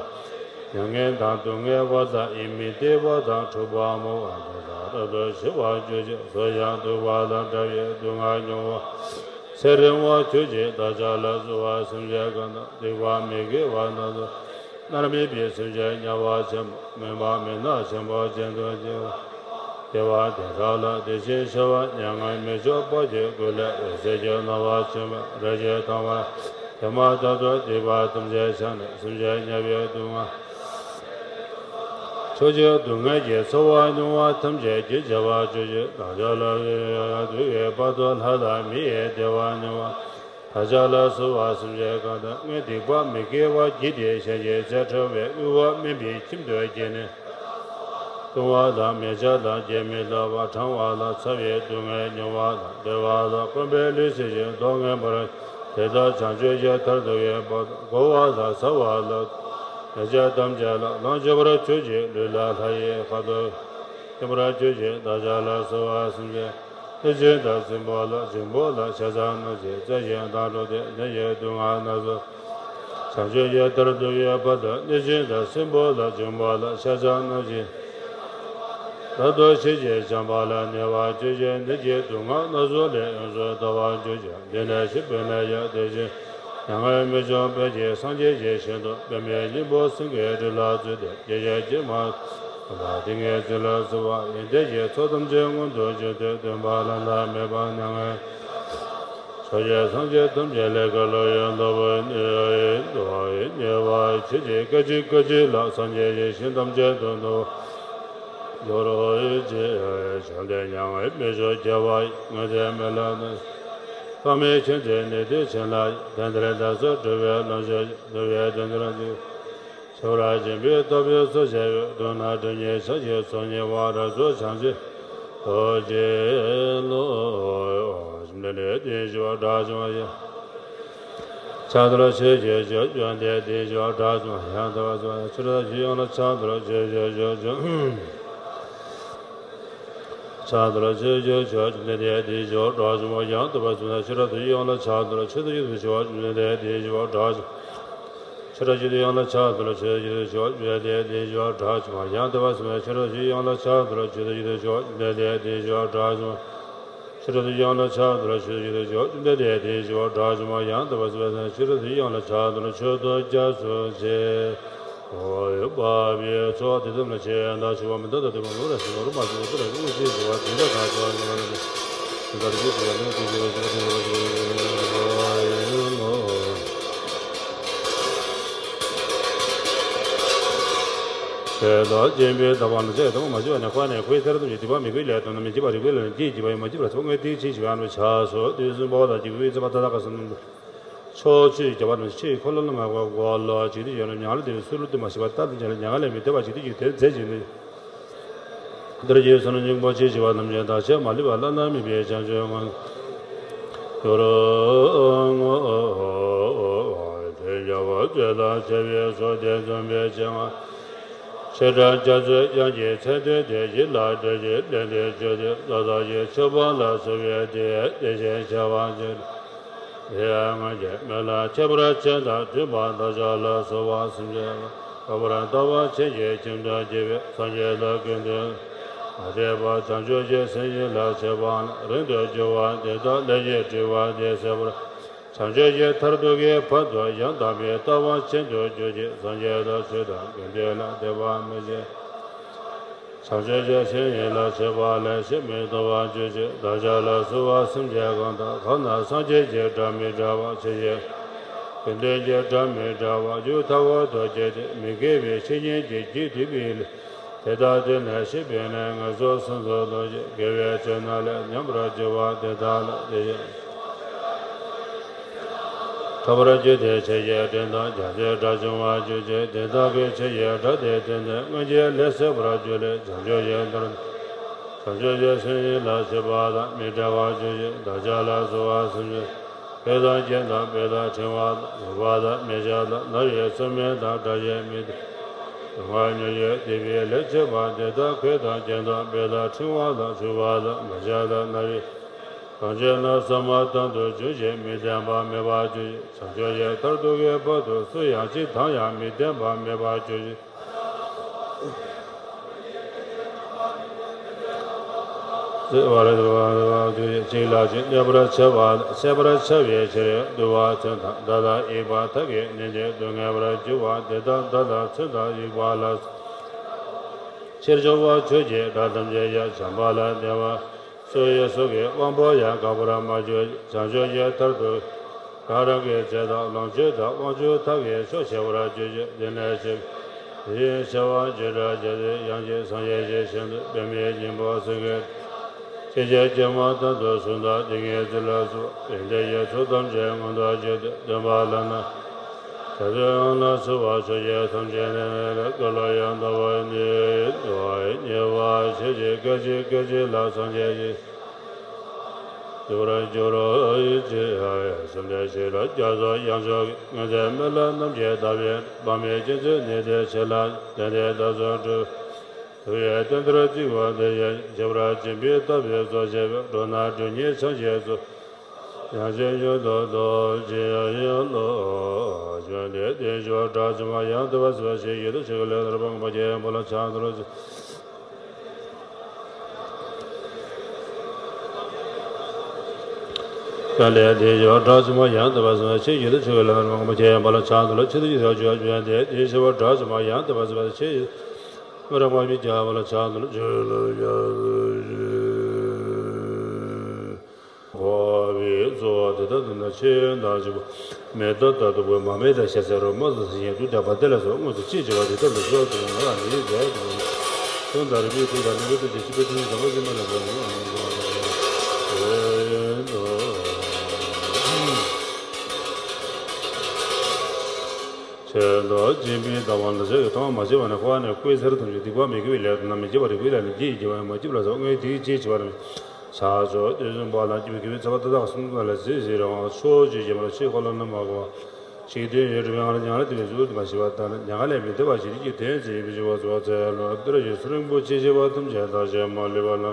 མྱ་ངན་དང་སྡུག་བསྔལ་བ་དང་ཡིད་མི་བདེ་བ་དང་འཁྲུག་པ་མང་བ་དེ་དག་རབ་ཏུ་ཞི་བར་གྱུར་ཅིག་སོ། ཡང་སྡུག་པ་དང་བྲལ་བའི་སྡུག་བསྔལ་མྱོང་བ་ཚེ་རིང་བར་གྱུར་ཅིག་འདོད་ཆགས་ལ་སོགས་པ་སེམས་ཅན་གང་དག་སྡིག་པ་མི་དགེ་བ་རྣམས་སུ་མནར་མེད་པའི་སེམས་ཅན་དམྱལ་བ་ཆེན་པོ་མུན་པ་མུན་ནག་ཆེན་པོ་ཅན་དུ་སྐྱེ་བ་སྐྱེ་བ་དེ་དག་ལ་དེ་བཞིན་གཤེགས་པ་མྱ་ངན་མི་འཇོམས་པ་གི་སྐུ་ལས་འོད་ཟེར་གྱི་སྣང་བ་བྱུང་བས་རལ་གྲི་ཐང་པ་དེ་མ་ཐག་ཏུ་སྡིག་པ་ཐམས་ཅད་བྱང་ནས་སེམས་ཅན་དམྱལ་བའི་སྡུག་བསྔལ་ཕྱོགས་བཅུའི་སྡུག་བསྔལ་གྱི་ཚོར་བ་མྱོང་བ་ཐམས་ཅད་ཀྱིས་བྱེ་བ་བཅུ་བཞི་དང་། འདོད་ཆགས་ལ་སོགས་པ་དུ་བའི་བར་དུ་ལྷ་དང་མིའི་བདེ་བ་མྱོང་བ། འདོད་ཆགས་ལ་སོགས་པ་སེམས་ཅན་གང་དག་སྔོན་སྡིག་པ་མི་དགེ་བ་བགྱིས་ཏེ་གཞན་གྱི་ཚེ་ཁྲོ་བའི་དབུལ་བ་དམན་པའི་ཁྱིམ་དུ་སྐྱེས་ནས། ལྟུང་བ་དང་མི་སྐྱ་དང་སྐྱེ་མི་ཐུབ་པ་ཕྲེང་བ་ལ་ཚ་བའི་སྡུག་བསྔལ་མྱོང་བ་དང་བདེ་བ་དང་སྐོམ་པའི་ལུས་སྲེག་ཅིང་སྡུག་བསྔལ་བར་དེ་དག་བྱང་ཆུབ་ཀྱི་མཐར་ཐུག་པའི་བར་དུ་བསྒོ་བ་དང་ཟ་བ་ལ་མི་སྐྱ་ཐམས་ཅད་ལ་ལོངས་སྤྱོད་པར་གྱུར་ཅིག་ལུས་ལ་ལྷ་ཡི་ཁ་དོག་ལྡན་པར་གྱུར་ཅིག་འདོད་ཆགས་ལ་སོགས་པ་སེམས་ཅན་གནོད་སྦྱིན་དང་སྲིན་པོ་ལ་འབྱུང་པོ་ལ་ཤ་ཟ་རྣམས་ཀྱིས་གཙེ་ཞིང་མདངས་འཕྲོག་སྟེ་དེ་ཡི་སྡུག་བསྔལ་རྣམས་སུ། བྱང་ཆུབ་ཀྱི་མཐར་ཐུག་པའི་བར་དུ་གནོད་སྦྱིན་དང་སྲིན་པོ་ལ་འབྱུང་པོ་ལ་ཤ་ཟ་རྣམས་ཀྱིས་རབ་ཏུ་ཞི་ཞིང་བྱམས་པ་ལ་གནས་པར་གྱུར་ཅིག་ནད་ཀྱི་སྡུག་བསྔལ་རྣམས་སུ་ལས་ཡོངས་སུ་ཐར་བར་གྱུར་ཅིག་འདི་ནས་ཤི་བའི་ནད་ཡང་དེ་བཞིན་མྱ་ངན་མི་འཇོམས་པའི་ཕྱིར་སངས་རྒྱས་ཀྱི་ཞིང་དུ་པདྨའི་སྙིང་པོ་སེང་གེའི་སྤྲིན་ལ་བཙུད་དེ་སྐྱེ་ཤི་ཇི་མ་ལ་ཏིང་ངེ་འཛིན་ལ་བཙུད་པ་ཡི་དྭགས་ཀྱི་ཚོགས་ཐམས་ཅད་མངོན་དུ་གྱུར་ཏེ་སྟོན་པ་ལམ་ལ་མེད་པ་མྱ་ངན་ཕྱོགས་བཅུའི་སངས་རྒྱས་ཐམས་ཅད་ལས་གང་བློ་ཡང་དག་པར་མྱུར་བར་མྱུར་བར་མཆོད་ཅིག་སྐད་ཅིག་སྐད་ཅིག་ལ་སངས་རྒྱས་ཀྱི་ཞིང་ཐམས་ཅད་དུ་འདུ་འགྲོ་བའི་ཕྱིར། བཅོམ་ལྡན་མྱ་ངན་མི་འཇོམས་རྒྱལ་བ་ཡི། སྔོན་ཚེ་མི་ལ་ནི། དཔག་མེད་མཁྱེན་བརྩེ་ནུས་མཐུ་ཆེན་ལ། དེང་འདིར་བདག་སོགས་འགྲོ་བའི་ལམ་ཞིག་འགྲོ་བའི་དོན་དུ་ལ་འཇུག་ཆོས་ར་སྦྱིན་པའི་སྟོབས་ཡོད་ཚོགས་བྱ་བའི། མདུན་ན་སྒྲིབ་གཉིས་ཕྱག་བཞི་ཚོགས་གཉིས་པ། རབ་ཚོགས་བྱང་ཆུབ་རྡོ་རྗེ་ལོ། བཅོམ་ལྡན་འདས་དེའི་ཞི་བ་དགྲ་བཅོམ་པ་ཡང་། ཕྱག་འཚལ་ལོ། ཆོས་ཀྱི་རྒྱལ་པོ་བཅོམ་ལྡན་འདས་དེའི་ཞི་བ་དགྲ་བཅོམ་པ་ཡང་དག་པར་རྫོགས་པའི་ཕྱིར། ཆོས་དང་ཆོས་ཀྱི་དབྱིངས་ལ་ཕྱག་འཚལ་ལོ། ཆོས་ཀྱི་རྒྱལ་པོ་བཅོམ། ཕྱག་འཚལ་ལོ། ཆོས་ཀྱི་རྒྱལ་པོ་བཅོམ་ལྡན་འདས་དེའི་ཞི་བ་དགྲ་བཅོམ་པ་ཡང་དག་པར་རྫོགས་པའི་ཕྱིར། ཆོས་དང་ཆོས་ཀྱི་དབྱིངས་ལ་ཕྱག་འཚལ་ལོ། ཆོས་དང་ཆོས་ཀྱི་དབྱིངས་སུ་ཞི་བ་བཅོམ་ལྡན་འདས་དེའི་ཞི་བ་དགྲ་བཅོམ། ཆོས་དང་ཆོས་ཀྱི་དབྱིངས་ལ་ཕྱག་འཚལ་ལོ། ཆོས་དང་ཆོས་ཀྱི་དབྱིངས་སུ་ཞི་བ་བཅོམ་ལྡན་འདས་དེའི་ཞི་བ་དགྲ་བཅོམ་པ་ཡང་དག་པར་རྫོགས་པའི་ཕྱིར། ཆོས་དང་ཆོས་ཀྱི་དབྱིངས་ལ་ཕྱག་འཚལ་ལོ། ཆོས་དང་ཆོས་ཀྱི་དབྱིངས་སུ་ཞི་བ་བཅོམ་ལྡན་འདས་དེའི་ཞི་བ་དགྲ་བཅོམ། ཆོས་དང་ཆོས་ཀྱི་དབྱིངས་ལ་ཕྱག་འཚལ་ལོ། ཆོས་དང་ཆོས་ཀྱི་དབྱིངས་སུ་ཞི་བ་བཅོམ་ལྡན་འདས་དེའི་ཞི་བ་དགྲ་བཅོམ་པ་ཡང་དག་པར་རྫོགས་པའི་ཕྱིར། ཆོས་དང་ཆོས་ཀྱི་དབྱིངས་ལ་ཕྱག་འཚལ་ལོ། མཆོད་དོ་རྒྱ་མཚོ་ཆེ། འོད་འབར་བའི་ཚོགས་དེ་ཐམས་ཅད་ཆོས་དང་ཕྱོགས་པ་མི་འདའ་ལྟ་སྟོན་པ་ལུང་ར་ཞིག་ལོ་རུ་མ་ཞིག་ལོ་ཏུ་ར་དངོས་གཞི་ཞི་བ་དེ་འདྲ་དང་ཞི་བ་ཉི་མ་ལ་ནི་ཞིང་ཁར་རྒྱུ་ཞི་བ་ལུང་དུ་ཞི་བ་ཞི་བ་དེ་ཞི་བ་ཞི་བ་ཞི་བ་ཞི་བ་ཡིན་ནོ། ཆོས་དང་སྤྱན་པས་དག་པ་ལ་ཚེ་ཐོག་མ་བྱས་པ་ནས་འཁོར་བ་ནས་འཁོར་བའི་ཚེ་རབས་ཐམས་ཅད་སྡིག་པ་མི་དགེ་བའི་ལས་བསགས་ན་མི་སྐྱེ་བ་རིགས་པའི་ལམ་ལ་སྐྱེ་བྱེད་པ་ཡང་མ་སྐྱེས་པར་ཚེ་དངོས་དེའི་ཕྱིར་ཞི་བ་ཡང་ཆགས་སོ། དུས་གསུམ་འཕོ་བ་དང་འཇིག་པའི་ཚེ་བ་མཐའ་དག་གི་བསོད་ནམས། ཕྱོགས་བཅུའི་རྒྱལ་བ་རྣམས་ཕྱིར་འཁོར་ལོ་རྣམ་པར་བསྐོར་བ་ལ་ཇི་ལྟར་ཡོད་རུང་མྱ་ངན་ལས་འདས་པའི་ཚུལ་ལ་སྟོན་པ་ཞི་བ་ལྟར་དུ་བྱས་ལ་མྱ་ངན་ལས་མི་འདའ་བ་ཇི་ལྟར་ཡོད་དེར་མཛད་ཅིང་ནི། འདིར་གྱི་བསོད་ནམས་སྙིང་པོ་ཅི་ཞིག་པ་ཐམས་ཅད་བདག་ཕྱིར་མ་ལུས་པ་བླ་ན་མེད་པའི་བྱང་ཆུབ་མངོན་གྱུར། དེ་ཡང་བ་ཇི་ལྟར་བྱ་བའི་ཚུལ་དེ་འཛོམས་པའི་སྤྱན་སྔར། ཆེ་དགྲ་རྒྱ་མཚོའི་དབྱངས་ཀྱི་མཚན་བསྟོད་དེ། ཡིད་ལ་འདྲེས་ཀྱི་ལན་དེ་བརྗོད་དེ། ལོ་ཏོག་གི་ཆུ་བོ་ལ་བསུ་བའི་དེ་དེ་བཞིན་བྱ་བ་ཇི་ལྟར། དེ་ཡང་སྔོན་གྱི་སྨོན་ལམ་ཁྱད་པར་ཅན་དང་མཐུན་པ་བདག་ཅག་ལ་བསུ་བ་སེམས་བསྐྱེད་ལ། ལྷག་པར་ལྟ་བ་ཆོས་ཀྱི་ཁྱིམ་དུ་སྐྱེས་པའི་སངས་རྒྱས་ལ་ཀུན་འདུན། མ་དད་པ་བྱང་ཆུབ་ཀྱི་སེམས་ཡིད་ལ་བྱེད་པ་ན་རིང་དུ་འགྱུར་བ་འདི་དག་ལས་ཀྱི་དྲི་བ་འདི་ཟད་པར། བྱང་ཆུབ་ཀྱི་མཐར་ཐུག་གི་བར་དུ་ཡང་དག་པའི་ལྟ་བ་ཅན་དུ་གྱུར་ཅིག་སངས་རྒྱས་དང་ཆོས་དང་དགེ་འདུན་ལ་དད་པ་མི་བྱེད། བྱང་ཆུབ་ཀྱི་སེམས་ཡིད་ལ་བྱེད་པ་ལས་ཕྱིར་མི་ལྡོག་པར་གྱུར་ཅིག་བདག་ཅག་ལ་བསུ་བ་སེམས་བསྐྱེད་གང་དག་གང་ན་སངས་རྒྱས་ཀྱི་སྒྲ་མི་འདྲ་བ་ཆོས་ཀྱི་དགེ་འདུན་གྱི་སྒྲ་མི་འདྲ་བ་རྒྱུད་མཐའ་འཁོར་དུ་སྐྱེས་ཏེ་མི་དགེ་བའི་བཤེས་གཉེན་གྱི་རྒྱུད་སྡུད་པའི་ལས། དེ་དག་དེ་ནས་ཤེས་པས་ནི་ངན་སོང་གསུམ་དུ་ལྟུང་ཞིང་དགེ་བའི་བྱ་རྣམས་ལས་ཉམས་པར་འགྱུར་བ་དེ་དག་ལ་དེ་བཞིན་ཕྲ་བར་གྱུར་ཏེ་ཆོས་ཀྱི་དྲིན་དང་རྒྱ་མཚོའི་སྒྲ་བྱུང་བར་གྱུར་ཅིག་དེ་དག་གི་ཆོས་ཀྱི་སྒྲ་དེ་དེ་ནས་སྔོན་གྱི་ལས་ཟད་པར་གྱུར་ནས་བྱང་ཆུབ་ཀྱི་མཐར་ཐུག་བྱང་ཆུབ་ཀྱི་སེམས་ཡིད་ལ་བྱེད་པ་དང་མི་འབྲལ་བར་གྱུར་ཅིག་བདག་ཅག་ལ་བསུ་བ་སེམས་བསྐྱེད། བོད་དང་རྒྱན་དང་བོད་དང་ཕྲེང་བ་དང་ནུས་པ་དང་མེ་ལྕེ་དང་ནམ་ཡིན་སྲུང་མའི་དང་སྒྲ་གཅན་མི་སྡོད་སྡུག་བསྔལ་མྱོང་བའི་སྡིག་པའི་ལས་བྱེད་པ་དེ་དག་བོད་དང་རྒྱན་དང་བོད་དང་ཕྲེང་བ་དང་ཕྲེང་བ་དང་མེ་ལྕེ་དང་ནམ་ཡིན་གང་བྱས་ན་བསམ་པ་དང་དུ་འབྱུང་ཞིང་མི་ལྡན་པ་མེད་པར་གྱུར་ཅིག་བྱང་ཆུབ་ཀྱི་མཐར་ཐུག་གི་བར་དུ་སུ་ཡང་གཅིག་དང་ཡང་མི་ལྡན་པ་མེད་པར་གྱུར་ཅིག་བར་དུ་གཅིག་ལ་གཅིག་གནོད་པར་བྱེད་པ་ཤེས་པར་བྱ་བའི་ཕྱིར་འདུལ་བ་མཚོན་དང་མདའ་དང་དབྱུག་པ་ཐབས་ཀྱིས་ནན་ཏན་དུ་ངེས་པར་འགྱུར་བ་འདི་དག་མདའ་དང་མཚོན་དང་དབྱུག་པ་ལ་སོགས་ཕྱིར་བྱ་བ་ཆོས་ཀྱི་སྒྲ་ཐམས་ཅད་ཡང་བྱམས་པ་ལ་བརྟེན་པ། སུ་ཡི་སུ་གི་དབང་པོ་ཡང་འགག་པར་མ་གྱུར། བྱང་ཆུབ་ཀྱི་མཐར་ཐུག་རང་རང་གི་རྗེས་དང་ལོངས་སྤྱོད་དང་དབང་ཕྱུག་ཐབས་ཀྱིས་ཆོག་ཤེས་པར་གྱུར་ཅིག་དེ་ནས་ཕྱིར་དེ་བཞིན་བྱ་བ་ཇི་ལྟར་བྱ་སྟེ་ཡང་ཅིན་སངས་རྒྱས་ཀྱི་ཞིང་དུ་པདྨའི་སྙིང་པོ་སེང་གེ་ཅན་གྱི་སྐྱེད་མ་ཐག་ཏུ་གཟུགས་དང་ཏིང་ངེ་འཛིན་ལ་སོགས་པའི་ལས་ཀྱི་ཚོགས་ཐམས་ཅད་མངོན་དུ་གྱུར་ཏེ་སྟོན་པ་ལ་ནི། ད་དུང་ཡང་ན་བསུ་བ་ཆོས་ཀྱི་ཐམས་ཅད་ནི་ལ་ཀུན་ལ་ཡང་དག་པར་ནི་དུ་བ་ཉེ་བར་ཞེས་བྱའི་སྐད་ཅིག་སྐད་ཅིག་ལ་སངས་རྒྱས་ཀྱི་འདུལ་བར་འགྱུར་རོ། ཡིད་ཆེས་ཡ་ཡ་བྱམས་ལྡན་ཞི་ལྷག་རྒྱ་མཚོ་ཡང་མཆོག་གི་མངོན་མཛད་སྨོན་ལམ་རྣམས་ཀྱིས་བདག་པོའི་དཔག་མེད་སྤྱན་ཚོགས་ནི་དེ་ཆེ་ལ་ལྡན་ཏེ་བདག་སོགས་འགྲོ་བའི་དོན་མཐར་ཐུག་པ་དེ་ཡང་ཁྱད་པར་ཆེན་པོའི་ཐབས་ཀྱིས་གཙོ་བྱས་པའི་འགྲོ་རྣམས་སྒྲོལ་ནི་སངས་རྒྱས་སོགས། ཡང་ཅིན་ཡོད་དོ་ཅི་ཡང་ཡང་ལོ། བྱོན་ཏེ་དེ་ཞུ་བ་དགྲ་བཅོམ་པ་ཡང་དག་པར་བཟོད་པ་ཞེས་བརྗོད་དུ་ཆུག་ལས་ནར་བང་པ་ཀྱེ་བ་ལ་ཕྱག་འཚལ་ལོ། ཀ་ལས་དེ་ཞུ་བ་དགྲ་བཅོམ་པ་ཡང་དག་པར་བཟོད་པ་ཞེས་བརྗོད་དུ་ཆུག་ལས་ནར་བང་པ་ཀྱེ་བ་ལ་ཕྱག་འཚལ་ལོ། ཆེད་དུ་ཡིད་དུ་ཆུག་བྱོན་ཏེ་དེ་ཞུ་བ་དགྲ་བཅོམ་པ་ཡང་དག་པར་བཟོད་པ་ཞེས་བརྗོད་དུ་ཆུག་ལས་ནར་བང་པ་ཀྱེ་བ་ལ་ཕྱག་འཚལ་ལོ། འཁོར་བའི་གཙོ་བོ་དེ་ལྟར་དུ་ན་ཆོས་དང་བཅུ་པོ་མེ་ཏོག་ལྟར་དུ་བོད་མ་སྨད་དང་ཞལ་ཟས་རོ་མ་སོགས་སེང་གེ་དུག་དང་བ་དན་ལ་སོགས་དངོས་སུ་ཅི་བྱེད་པ་དེ་ལྟར་དུ་གསོལ་ཏེ་ང་ལ་མི་ཡི་རྫས་དང་གསུང་དང་རིག་པའི་ཐུགས་དང་ནུས་པའི་ཐུགས་རྗེས་སྤྱི་པའི་ཐུགས་ཉིད་དམ་པ་སེམས་དཔའ་ལ་འགོད་ནས། ཆོས་མདོ་སྦྱིན་པའི་བདག་པོ་ལ་སོགས་ཀྱི་ཐོག་མ་བྱས་པ་ནས་འཁོར་བ་ནས་བསྐོར་ཚར་ཐམས་ཅད་སྡིག་པ་མི་དགེ་བའི་ལས་དང་ནམ་མི་བྱེད་པ་རིགས་པའི་ལས་ནི་བགྱིས་བགྱིས་པ་མ་བགྱིས་པ་ལ་སོགས་དངོས་ཡིན་དེའི་རྗེས་བགྱིས་པ་རྣམས། ཕྱག་མཆོག་དེ་བཞིན་པ་ལ་སྐྱེ་བའི་དགེ་བའི་ཚེ་བ་དེ་དག་གསུམ་ལ་གཟིགས་གཟིགས་རང་དབང་ཕྱོགས་བཅུའི་རྗེ་མར་ཆོས་འཁོར་ལོ་རྣམ་པར་བསྐོར་བ། ཞིག་དོན་ཡོད་གྲུབ་ཡང་ལ་མྱང་ལ་དེ་བའི་གཟུགས་དུ་མ་ཞི་བ་ལྟར་མྱ་ངན་ལས་མི་འདའ་བ་ཞིག་གི་དོན་མཛད་པའི་ཞི་བ་གཙོ་བ་མཛད་ལོ། འདིར་ཡོད་ཚུལ་རིང་པོ་ཆེ་ཞི་བ་ཐམས་ཅད་བདག་ཕྱིར་མ་ལུས་པ་ལ་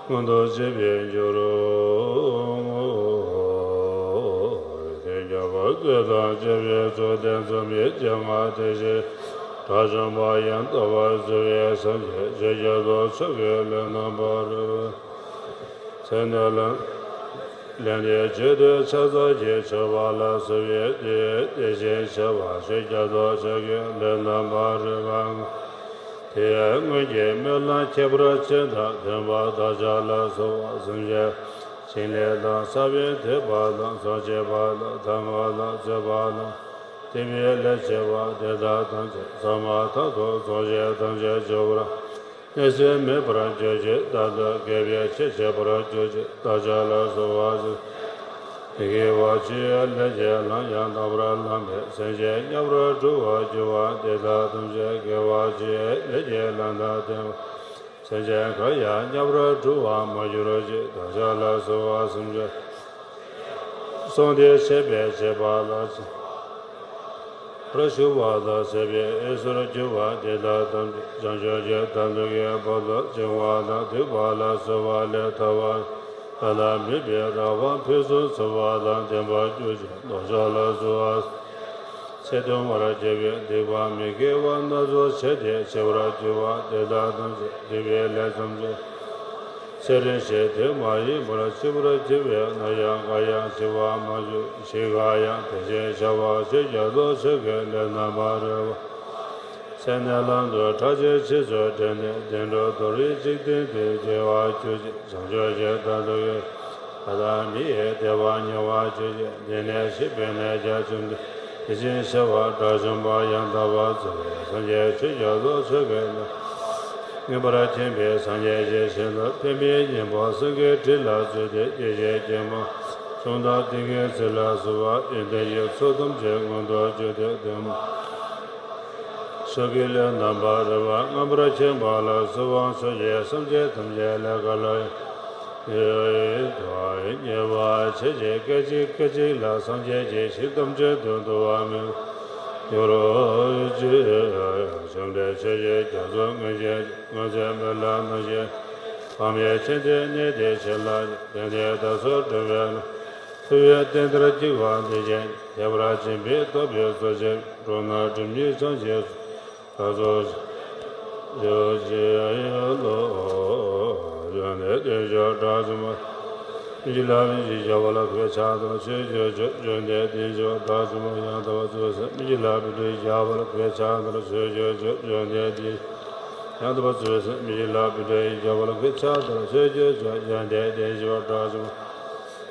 མངོན་དུ་བྱེད་པའི་རྒྱུ་རུ། དེ་རྒྱལ་བ་སྲས་དང་བཅས་པའི་ཚོགས་དེ་འཛོམས་པའི་སྤྱན་སྔར་དེ་བཞིན་དགྲ་བཅོམ་པ་ཡང་དག་པར་བཟོད་པའི་སངས་རྒྱས་ཆོས་རྒྱ་མཚོ་མཆོག་གི་ལུས་རྣམ་པར། ཚེ་འདི་ལ་ལན་འདི་བརྗོད་དུ་ཕྱག་འཚལ་གྱི་མཆོད་པ་ལ་གསོལ་བའི་དུས། དེ་བཞིན་གཤེགས་པ་ཆོས་རྒྱ་མཚོ་མཆོག་གི་ལུས་རྣམ་པར་རིག་པ་ལྔ། དེ་ཡང་སྔོན་གྱི་སྨོན་ལམ་ཁྱད་པར་ཅན་དང་ལྡན་པ་བདག་ཅག་ལ་གསོལ་བ་སེམས་བསྐྱེད་ཕྱིན་ལས་དང་ས་བོན་ཐེག་པ་དང་ཚོགས་བསྐྱེད་པ་དང་ཐབས་མང་དང་རྩོད་པ་དང་། སྡིག་པའི་ལས་བྱེད་པ་དེ་དག་ཐམས་ཅད་ཟ་མ་ཐག་ཏུ་ཚོགས་ཞིང་ཐམས་ཅད་འཇོམས་པར་གནས་སུ་མེད་པར་གྱུར་ཅིག་ད་ལྟ་དགེ་བའི་ཆོས་བྱེད་པར་གྱུར་ཅིག་བདག་ཅག་ལ་གསོལ་བ་འདེབས། དགེ་བ་ཆེ་ལས་ཀྱི་ལམ་ཡང་དག་པར་བླངས་པས་སེམས་ཅན་དམྱལ་བར་འགྲོ་བར་འགྱུར་བ་དེ་དག་ཐམས་ཅད་དགེ་བ་ཆེ་ལས་ཀྱི་ལམ་དང་ལྡན་པ། སེམས་ཅན་གང་ཡང་མཉམ་པར་འགྲོ་བར་མ་གྱུར་ཅིག་བདག་ཅག་ལ་སོགས་པ་སེམས་ཅན་གསུངས་ཏེ་བཤད་པའི་བྱེད་པ་ལ་བར་ཞུ་བ་དང་བྱས་པའི་འོས་སུ་གྱུར་པ་དེ་དག་ཐམས་ཅད་བྱང་ཆུབ་ཀྱི་དོན་དུ་གི་བར་དུ་བཅིང་བ་དང་བརྡུང་བ་ལ་སོགས་པ་ལས་ཐར་པ་ལ་དམིགས་པའི་རང་དབང་ཕུན་སུམ་ཚོགས་པ་དང་ལྡན་པར་གྱུར་ཅིག་བདག་ཅག་ལ་སོགས་པ་ཚེ་ཐུང་བར་གྱུར་པའི་སྡིག་པ་མི་དགེ་བ་སྣ་ཚོགས་བྱས་ཏེ་འཆི་བར་གྱུར་པ་དེ་དག་ཐམས་ཅད་སྡིག་པའི་ལས་ཐམས་ཅད་ཚེ་རིང་ཞིང་དེ་མ་ཡིན་པར་འཆི་བར་གྱུར་པས་ན། ཡང་གང་ཡང་འཆི་བ་མ་གྱུར་ཞིང་གང་ཡང་དེ་བཞིན་བྱ་བ་ཆོས་ཀྱི་ལོངས་སྤྱོད་ཀྱི་ལས་རྣམ་པར་རོལ་པ། ཚེ་ནས་ལམ་དུ་ཁྲག་ཆེན་ཆུ་ཚོད་འདྲེན་ནས་བདེ་འགྲོ་དོར་བའི་འཇིག་རྟེན་དུ་སྐྱེ་བར་གྱུར་ཅིག་བྱང་ཆུབ་ཀྱི་དོན་དུ་གི་ལྷ་དང་མི་ཡི་བདེ་བ་མྱོང་བར་གྱུར་ཅིག་འདི་ནས་གཤེགས་པའི་གནས་བརྒྱ་བྱིན་དུ་དེ་བཞིན་གཤེགས་པ་དགྲ་བཅོམ་པ་ཡང་དག་པར་རྫོགས་པའི་སངས་རྒྱས་ཆོས་ཀྱི་ལོངས་སྤྱོད་ཀྱི་ལམ་མངོན་པར་མཁྱེན་པའི་སངས་རྒྱས་ཀྱི་ཞིང་དུ་ཕན་པའི་སྙིང་པོ་སེང་གེའི་ཁྲི་ལ་བཙུགས་ཏེ་ཡེ་ཤེས་ཀྱི་མ་ཅུང་དང་ཏིང་ངེ་འཛིན་ལ་སོགས་པ་ཡོན་ཏན་གྱི་ཚོགས་ཐམས་ཅད་མངོན་དུ་གྱུར་ཏེ་བདེ་མོ་ཆོས་ཀྱི་ལས་རྣམ་པར་རོལ་པ་མངོན་པར་མཁྱེན་པ་ལ་སོགས་པ་ཕྱོགས་བཅུའི་སེམས་ཅན་ཐམས་ཅད་ལ་ག་ལ་ཡང་དོན་གཉེར་བ་ཆོས་ཀྱི་སྐད་ཅིག་སྐད་ཅིག་ལ་སངས་རྒྱས་ཀྱི་ཞིང་ཐམས་ཅད་དུ་འདུ་བ་མི་འགྱུར་རོ། བཅོམ་ལྡན་ཆོས་ཀྱི་རྒྱ་མཚོ་མངོན་མཁྱེན་མངོན་མཚན་མི་ལ་རྣམ་མཁྱེན། འཕགས་མའི་མཚན་ལྡན་གནས་བརྟན་ཞིང་ལ་ལྡན་ཏེ་བདག་སོགས་འགྲོ་བའི་ལམ་ཐུབ་པའི་བསྟན་དར་འགྱེད་པ་འདི་བཞིན་ཁྱད་པར་ཅན་པའི་སྟོབས་ཀྱི་ཚོགས་ཆེན་འགྲོ་ན་སྒྲིབ་གཉིས་ཚངས་ཤིང་ཚོགས་རྫོགས་ཤིང་ཡོ་བྱད་ཡོད་ལོ། ཡོན་ཏན་ལྡན་ཞིང་དགྲ་བཅོམ་པ། མི་འཇིགས་ལ་མི་འཇིགས་རྒྱལ་བ་ལ་གུས་ཕྱག་འཚལ་ལོ། ཆོས་ཀྱི་རྒྱལ་པོ་ཡོན་ཏན་ལྡན་ཞིང་དགྲ་བཅོམ་པ་ཡང་དག་པར་རྫོགས་པའི་སེམས། མི་འཇིགས་ལ་མི་འཇིགས་རྒྱལ་བ་ལ་གུས་ཕྱག་འཚལ་ལོ། ཆོས་ཀྱི་རྒྱལ་པོ་ཡོན་ཏན་ལྡན་ཡང་དག་པར་རྫོགས་པའི་སེམས། མི་འཇིགས་ལ་མི་འཇིགས་རྒྱལ་བ་ལ་གུས་ཕྱག་འཚལ་ལོ། ཆོས་ཀྱི་རྒྱལ་པོ་ཡོན་ཏན་ལྡན་ཞིང་དགྲ་བཅོམ་པ།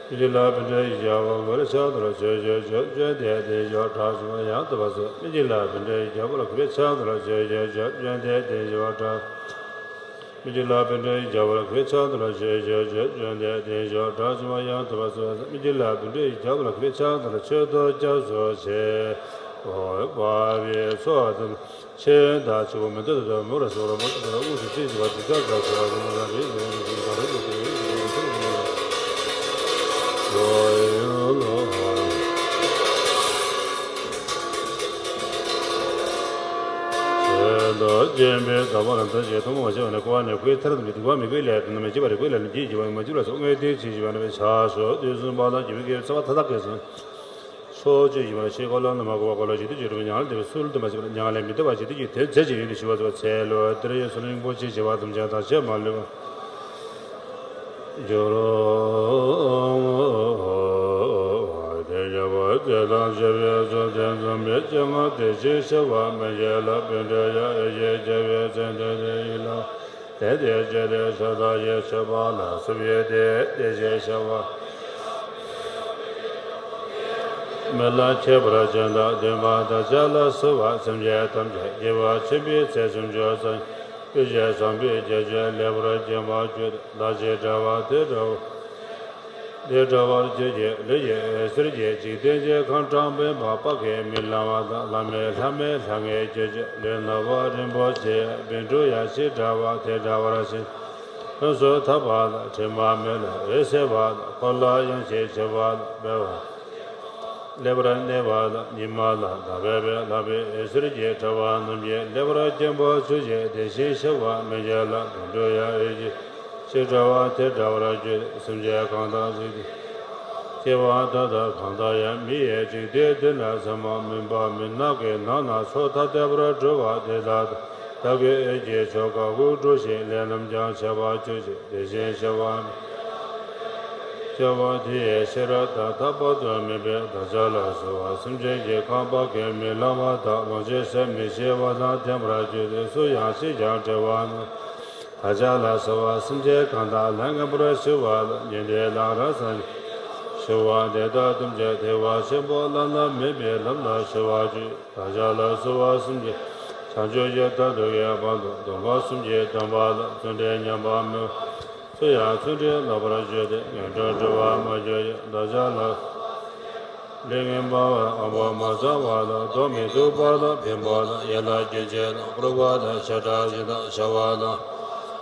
མི་འཇིགས་ལ་མི་འཇིགས་རྒྱལ་བ་ལ་གུས་ཕྱག་འཚལ་ལོ། ཆོས་ཀྱི་རྒྱལ་པོ་ཡོན་ཏན་ལྡན་ཞིང་དགྲ་བཅོམ་པ་ཡང་དག་པར་རྫོགས། མི་འཇིགས་ལ་མི་འཇིགས་རྒྱལ་བ་ལ་གུས་ཕྱག་འཚལ་ལོ། ཆོས་ཀྱི་རྒྱལ་པོ་ཡོན་ཏན་ལྡན་ཞིང་དགྲ། མི་འཇིགས་ལ་མི་འཇིགས་རྒྱལ་བ་ལ་གུས་ཕྱག་འཚལ་ལོ། ཆོས་ཀྱི་རྒྱལ་པོ་ཡོན་ཏན་ལྡན་ཞིང་དགྲ་བཅོམ་པ་ཡང་དག་པར་རྫོགས། མི་འཇིགས་ལ་མི་འཇིགས་རྒྱལ་བ་ལ་གུས་ཕྱག་འཚལ་ལོ། མཆོད་དོ་སྐྱབས་སུ་མཆི། འོད་འབར་བའི་ཚོགས་དང་། ཆོས་དང་ཆོས་གོས་མི་འདོད་དོ། མོ་ར་སོ་ར་མོ་དང་དངོས་སུ་ཅི་ཞིག་པ་དེ་དག་དང་ཆོས་ལ་མོ་ར་རེ་རེ་རེ་རེ་རེ་རེ་རེ་ཆོས་དང་ལྡན་པའི་དམ་པ་ལ་འདི་ཞེས་ཐུན་མོང་མ་བྱས་པ་ནི་ཁོ་བ་ནས་ཁོའི་མཐར་ཐུག་པའི་སྡིག་པ་མི་དགེའི་ལས་དང་མི་བྱེད་པ་རིགས་པའི་ལས་དང་བགྱིས་བགྱིས་པ་མ་བྱེད་པ་སོགས་དངོས་དེ་ཆེས་བྱེད་པ་ནི་བྱ་ཞོག་དུས་གསུམ་པ་དང་རྒྱུད་པའི་སྐྱེ་བོའི་ཚེ་བ་མཐའ་དག་གི་ཚེ། ཕྱོགས་བཅུའི་ཞིང་པ་ཆེ་འཁོར་ལོ་ལྔ་མ་བསྐོར་བ་འཁོར་ལོ་བཞི་སྟོང་བཅུ་དྲུག་མྱ་ངན་འདས་པའི་ཚུལ་སྟོན་པ་ཞིག་ལ་མྱ་ངན་ལས་མི་འདའ་བ་ཞིག་ཏུ་ཡིད་དེ་མཛད་ཅིང་ཡོན་ཏན་ཞུ་བ་ཚོལ་བ་ཚེ་ལོ་དེར་ཡོད་སོ་རིན་པོ་ཆེ་བྱེ་བ་ཐམས་ཅད་དང་ཕྱེ་མ་ལུས་པ་འགྱུར་རོ། དེ་ཡོད་པ་དེ་དང་བཅས་པའི་ཚུལ་དེ་འཛོམས་པའི་སྤྱན་སྔར་དེ་བཞིན་གཤེགས་པ་མི་མཇལ་ལ་བཻ་ཌཱུརྱ་ཨེ་ཞེས་བྱ་བའི་མཚན་ལྡན་དེ་ཡི་ལག་དེ་དེ་ཅི་སྟེ་ཕྱག་དང་ཡིད་ཆེས་པ་ལ་སོགས་པའི་དེ་དེ་བཞིན་གཤེགས་པ་མི་ལ་ཁྱད་པར་ཅན་དང་ལྡན་པ་དང་བྱ་ལ་སོགས་པ་སེམས་ཅན་ཐམས་ཅད་དགེ་བ་ཆེན་པོའི་ཚད་སུམ་ཅུ་རྩ་གཉིས་ཀྱི་བསམ་པའི་རྒྱ་ཆེན་ལེགས་པར་མཁྱེན་པར་གྱུར་ཏེ་བདག་ཅི་འདྲ་བ་དེ་འདྲ་བ། དེ་འདྲ་བར་གྱུར་ཅིག་ལུས་ཀྱི་འོད་ཟེར་གྱིས་འཇིག་རྟེན་གྱི་ཁམས་དྲངས་པའི་མ་པ་ཀའི་མི་ལ་བ་དང་བླ་མའི་ལྷ་མིན་ལྷ་ལྔས་གྱུར་ཅིག་ལུས་ནག་པོ་རིན་པོ་ཆེ་བཻ་ཌཱུརྱ་ཅི་འདྲ་བ་དེ་འདྲ་བར་ཤིན་ཏུ་ཐབས་དང་དྲི་མ་མེད་ལ་འོད་གསལ་བ་དང་འཁོར་ལོ་ཡང་ཞིང་བྱེད་པ་དང་འབད་པ། ལེགས་པར་གནས་པ་དང་ཉི་མ་ལ་ཟླ་བའི་བས་ལྷག་པའི་འོད་ཟེར་གྱིས་བཀྲ་བ་རྣམས་ཀྱིས་ལེགས་པར་མཁྱེན་པར་གྱུར་ཅིག་དེ་བཞིན་གཤེགས་པ་མི་མཇལ་ལ་བཻ་ཌཱུརྱ་ཨེ་ཞེས་ཅི་འདྲ་བ་དེ་འདྲ་བར་གྱུར་ཏེ་སེམས་ཅན་གང་དག་འཇིག་རྟེན་སྐྱེ་བ་མཐའ་དག་གང་དག་ཡང་མི་ཡི་འཇིག་རྟེན་འདི་ན་མཚན་མ་མུན་པ་མུན་ནག་གི་ནང་ན་མཚོ་ཐ་དད་པར་གྲོལ་བ་དེ་དག་དང་བདག་གི་འོད་ཀྱི་ཆོས་སྐུ་དགུ་འགྲུབ་ཤིང་ལས་རྣམས་ཀྱང་འཆད་པར་གྱུར་ཅིག་དེ་བཞིན་གཤེགས་པ་སྐྱེ་བོ་དེ་ཡི་ཤེས་རབ་དང་ཐར་པ་དོན་མེད་པའི་བདག་ཅག་ལ་སོགས་པ་སེམས་ཅན་གྱི་ཁམས་པ་ཀའི་མི་ལ་བ་དང་ལོངས་སྤྱོད་ཟད་མི་ཤེས་པ་དང་ལྡན་པར་གྱུར་ཏེ་སུ་ཡང་ཅིས་ཀྱང་བྲེལ་བ་མེད། བདག་ཅག་ལ་སོགས་པ་སེམས་ཅན་གང་དག་ལ་མངོན་པར་ཞུ་བ་དང་ཉན་ཏེ་ལམ་རིམ་བསམ་ཞུ་བ་དེ་དག་ཐམས་ཅད་བདེ་བ་ཆེན་པོ་བླ་ན་མེད་པའི་ལམ་ལ་སྐྱེ་བར་གྱུར། བདག་ཅག་ལ་སོགས་པ་སེམས་ཅན་བྱང་ཆུབ་ཀྱི་དོན་དུ་ཡོད་པ་དང་སྡོམ་པ་གསུམ་གྱི་སྡོམ་པ་དང་བརྩོན་འགྲུས་ཉམས་པ་མེད་པ། སུ་ཡང་བརྩོན་འགྲུས་བརླག་པར་གྱུར་ཏེ་ངན་འགྲོར་འགྲོ་བར་མ་གྱུར་ཡང་བདག་ཅག་ལ། ལུས་ངན་པ་དང་ཨ་བ་མ་ཚང་བ་དང་མདོག་མི་སྡུག་པ་དང་ཕན་པ་དང་ཡན་ལག་རྒྱུན་ཆད་དང་ཕོར་པ་དང་ཆ་གྲང་ཞིང་དང་བྱ་བ་དང་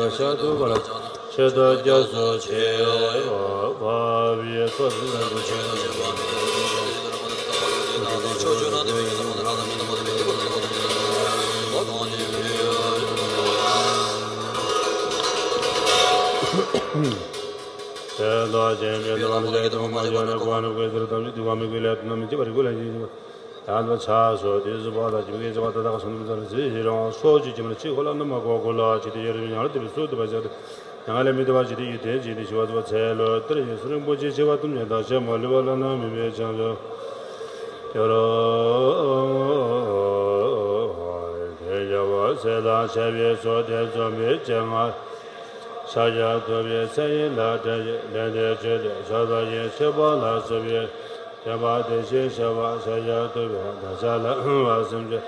པ་ཤར་དུ་བ་ལ་ཆེད་དུ་སྐྱབས་སུ་མཆིའོ། འཕགས་པའི་ཚོགས་ཀྱི་ཚོགས་ཀྱི་ཆོས་ཀྱི་ཆོས་ཀྱི་དེ་ལྟར་བྱས་ནས་དེ་ལ་མ་ཡོང་ན་གོ་བ་ནི་གོས་ཟེར་དམ་ཚིག་དུ་བ་མི་གོས་ལས་དུ་ན་མི་འཇིགས་པ་རིག་གོས་ལས་འཇིགས་ཡང་དུ་ཆགས་སོ། དེ་སུ་བ་ལ་ཅི་མི་སྐད་ཅེས་པ་ད་ལྟ་ག་སོང་དུ་མི་ཚར་ཟེར་ཞེས་རང་སོགས་ཀྱི་ཁྱིམ་ལ་ཅི་གོ་ལ་ནི་མ་གོ་གོ་ལ་ཅི་དེ་ཡོད་རིགས་ཉག་ལ་དེ་བས་སུ་དུ་བ་ཞག་དེ་ཉག་ལས་མི་དུ་བ་ཅི་དེ་ཡོད་དེ་ཅི་དེ་ཞི་བ་དུ་བ་ཚེ་ལོ་ལྟར་ཡོད་སུ་རིན་པོ་ཆེ་ཆེ་བ་གཏུམ་ཅན་དག་ཆེ་མ་ལུས་པ་ལ་ན་མི་མེད་ཅང་ལོ། ཡ་རོ། དེ་རྒྱལ་བ་ཚེ་དང་བྱ་བའི་ཚོགས་དེ་འཛོམས་པའི་སྤྱན་སྔར། ཕྱག་རྒྱ་ཐུབ་པའི་མཚན་ཡིན་ལ་བཀྲ་ཤིས་ལན་དེ་བརྗོད་དེ་ཕྱག་རྡོ་ཡི་མཆོད་པ་ལ་སོགས་པའི་བསྟན་པ་དེ་བཞིན་གཤེགས་པ་ཕྱག་རྒྱ་ཐུབ་པའི་བདག་ཅག་ལ་སེམས་ཅན་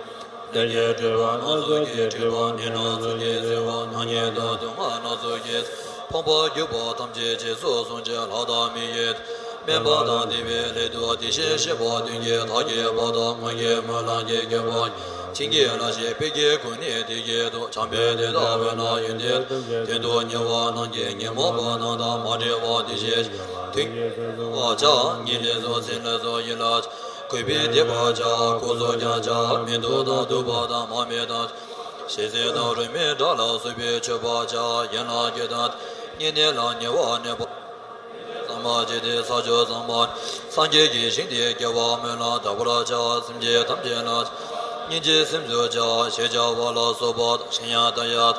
ལས་ཀྱི་སྤྲུལ་པ་སྣ་ཚོགས་ཀྱིས་སྤྲུལ་པ་ནི་སྣ་ཚོགས་ཀྱི་བརྩེ་བ་སྣང་བརྙན་དང་སྡུག་བསྔལ་སྣ་ཚོགས་ཀྱིས་ཕོངས་པ་སྒྱུ་པ་ཐམས་ཅད་རྗེས་སུ་བཟུང་བྱ་ལྷ་དང་མི་ཡི་དམན་པ་དང་བདེ་བའི་སླད་དུ་དེ་བཞིན་གཤེགས་པ་མདུན་གྱི་བདག་གི་བ་དང་མ་གི་སྨོན་ལམ་གྱི་རྒྱལ་པོ་བྱིན་གྱིས་བརླབ་ཕྱིར་དཔལ་གྱི་སྐུ་ནི་དེ་སྐད་དུ། བྱམས་པའི་དེ་ལྟ་བས་ན་ཡོན་ཏན་དོན་དུ་གཉེར་བ་རྣམས་ཀྱིས་ཉོན་མོངས་པ་རྣམས་དང་མ་བྲལ་བ་དེ་བཞིན་གཤེགས་པ་མདུན་གྱི་བརྩོན་འགྲུས་པ་ཕྱག་གཉིས་ལས་སུ་སེམས་ལས་སུ་ཡིད་ལ་གུས་པས་འདེབས་པར་བྱ། ཁོ་ཚོ་ཀྱང་ཕྱག་མི་སྡུག་དང་སྡུག་པ་དང་མ་སྨད་དང་། ཞལ་ཟས་དང་རོལ་མོའི་སྒྲ་ལ་སོགས་པས་མཆོད་པར་བྱ། ཡན་ལག་བརྒྱད་དང་བསྙེན་གནས་ལ་ཉེ་བར་གནས་པ། ཚང་མ་བྱས་ཏེ་ས་ཕྱོགས་ཚང་མར་སངས་རྒྱས་ཀྱི་ཞིང་དེར་སྐྱེ་བར་སྨོན་ལམ་བཏབ་པར་བྱ། སེམས་ཅན་ཐམས་ཅད་ལ་སྙིང་རྗེའི་སེམས་སུ་བྱ། ཞེས་བྱ་བ་ལ་སོགས་པ་དང་། གཞན་ཡང་མཐའ་ཡས་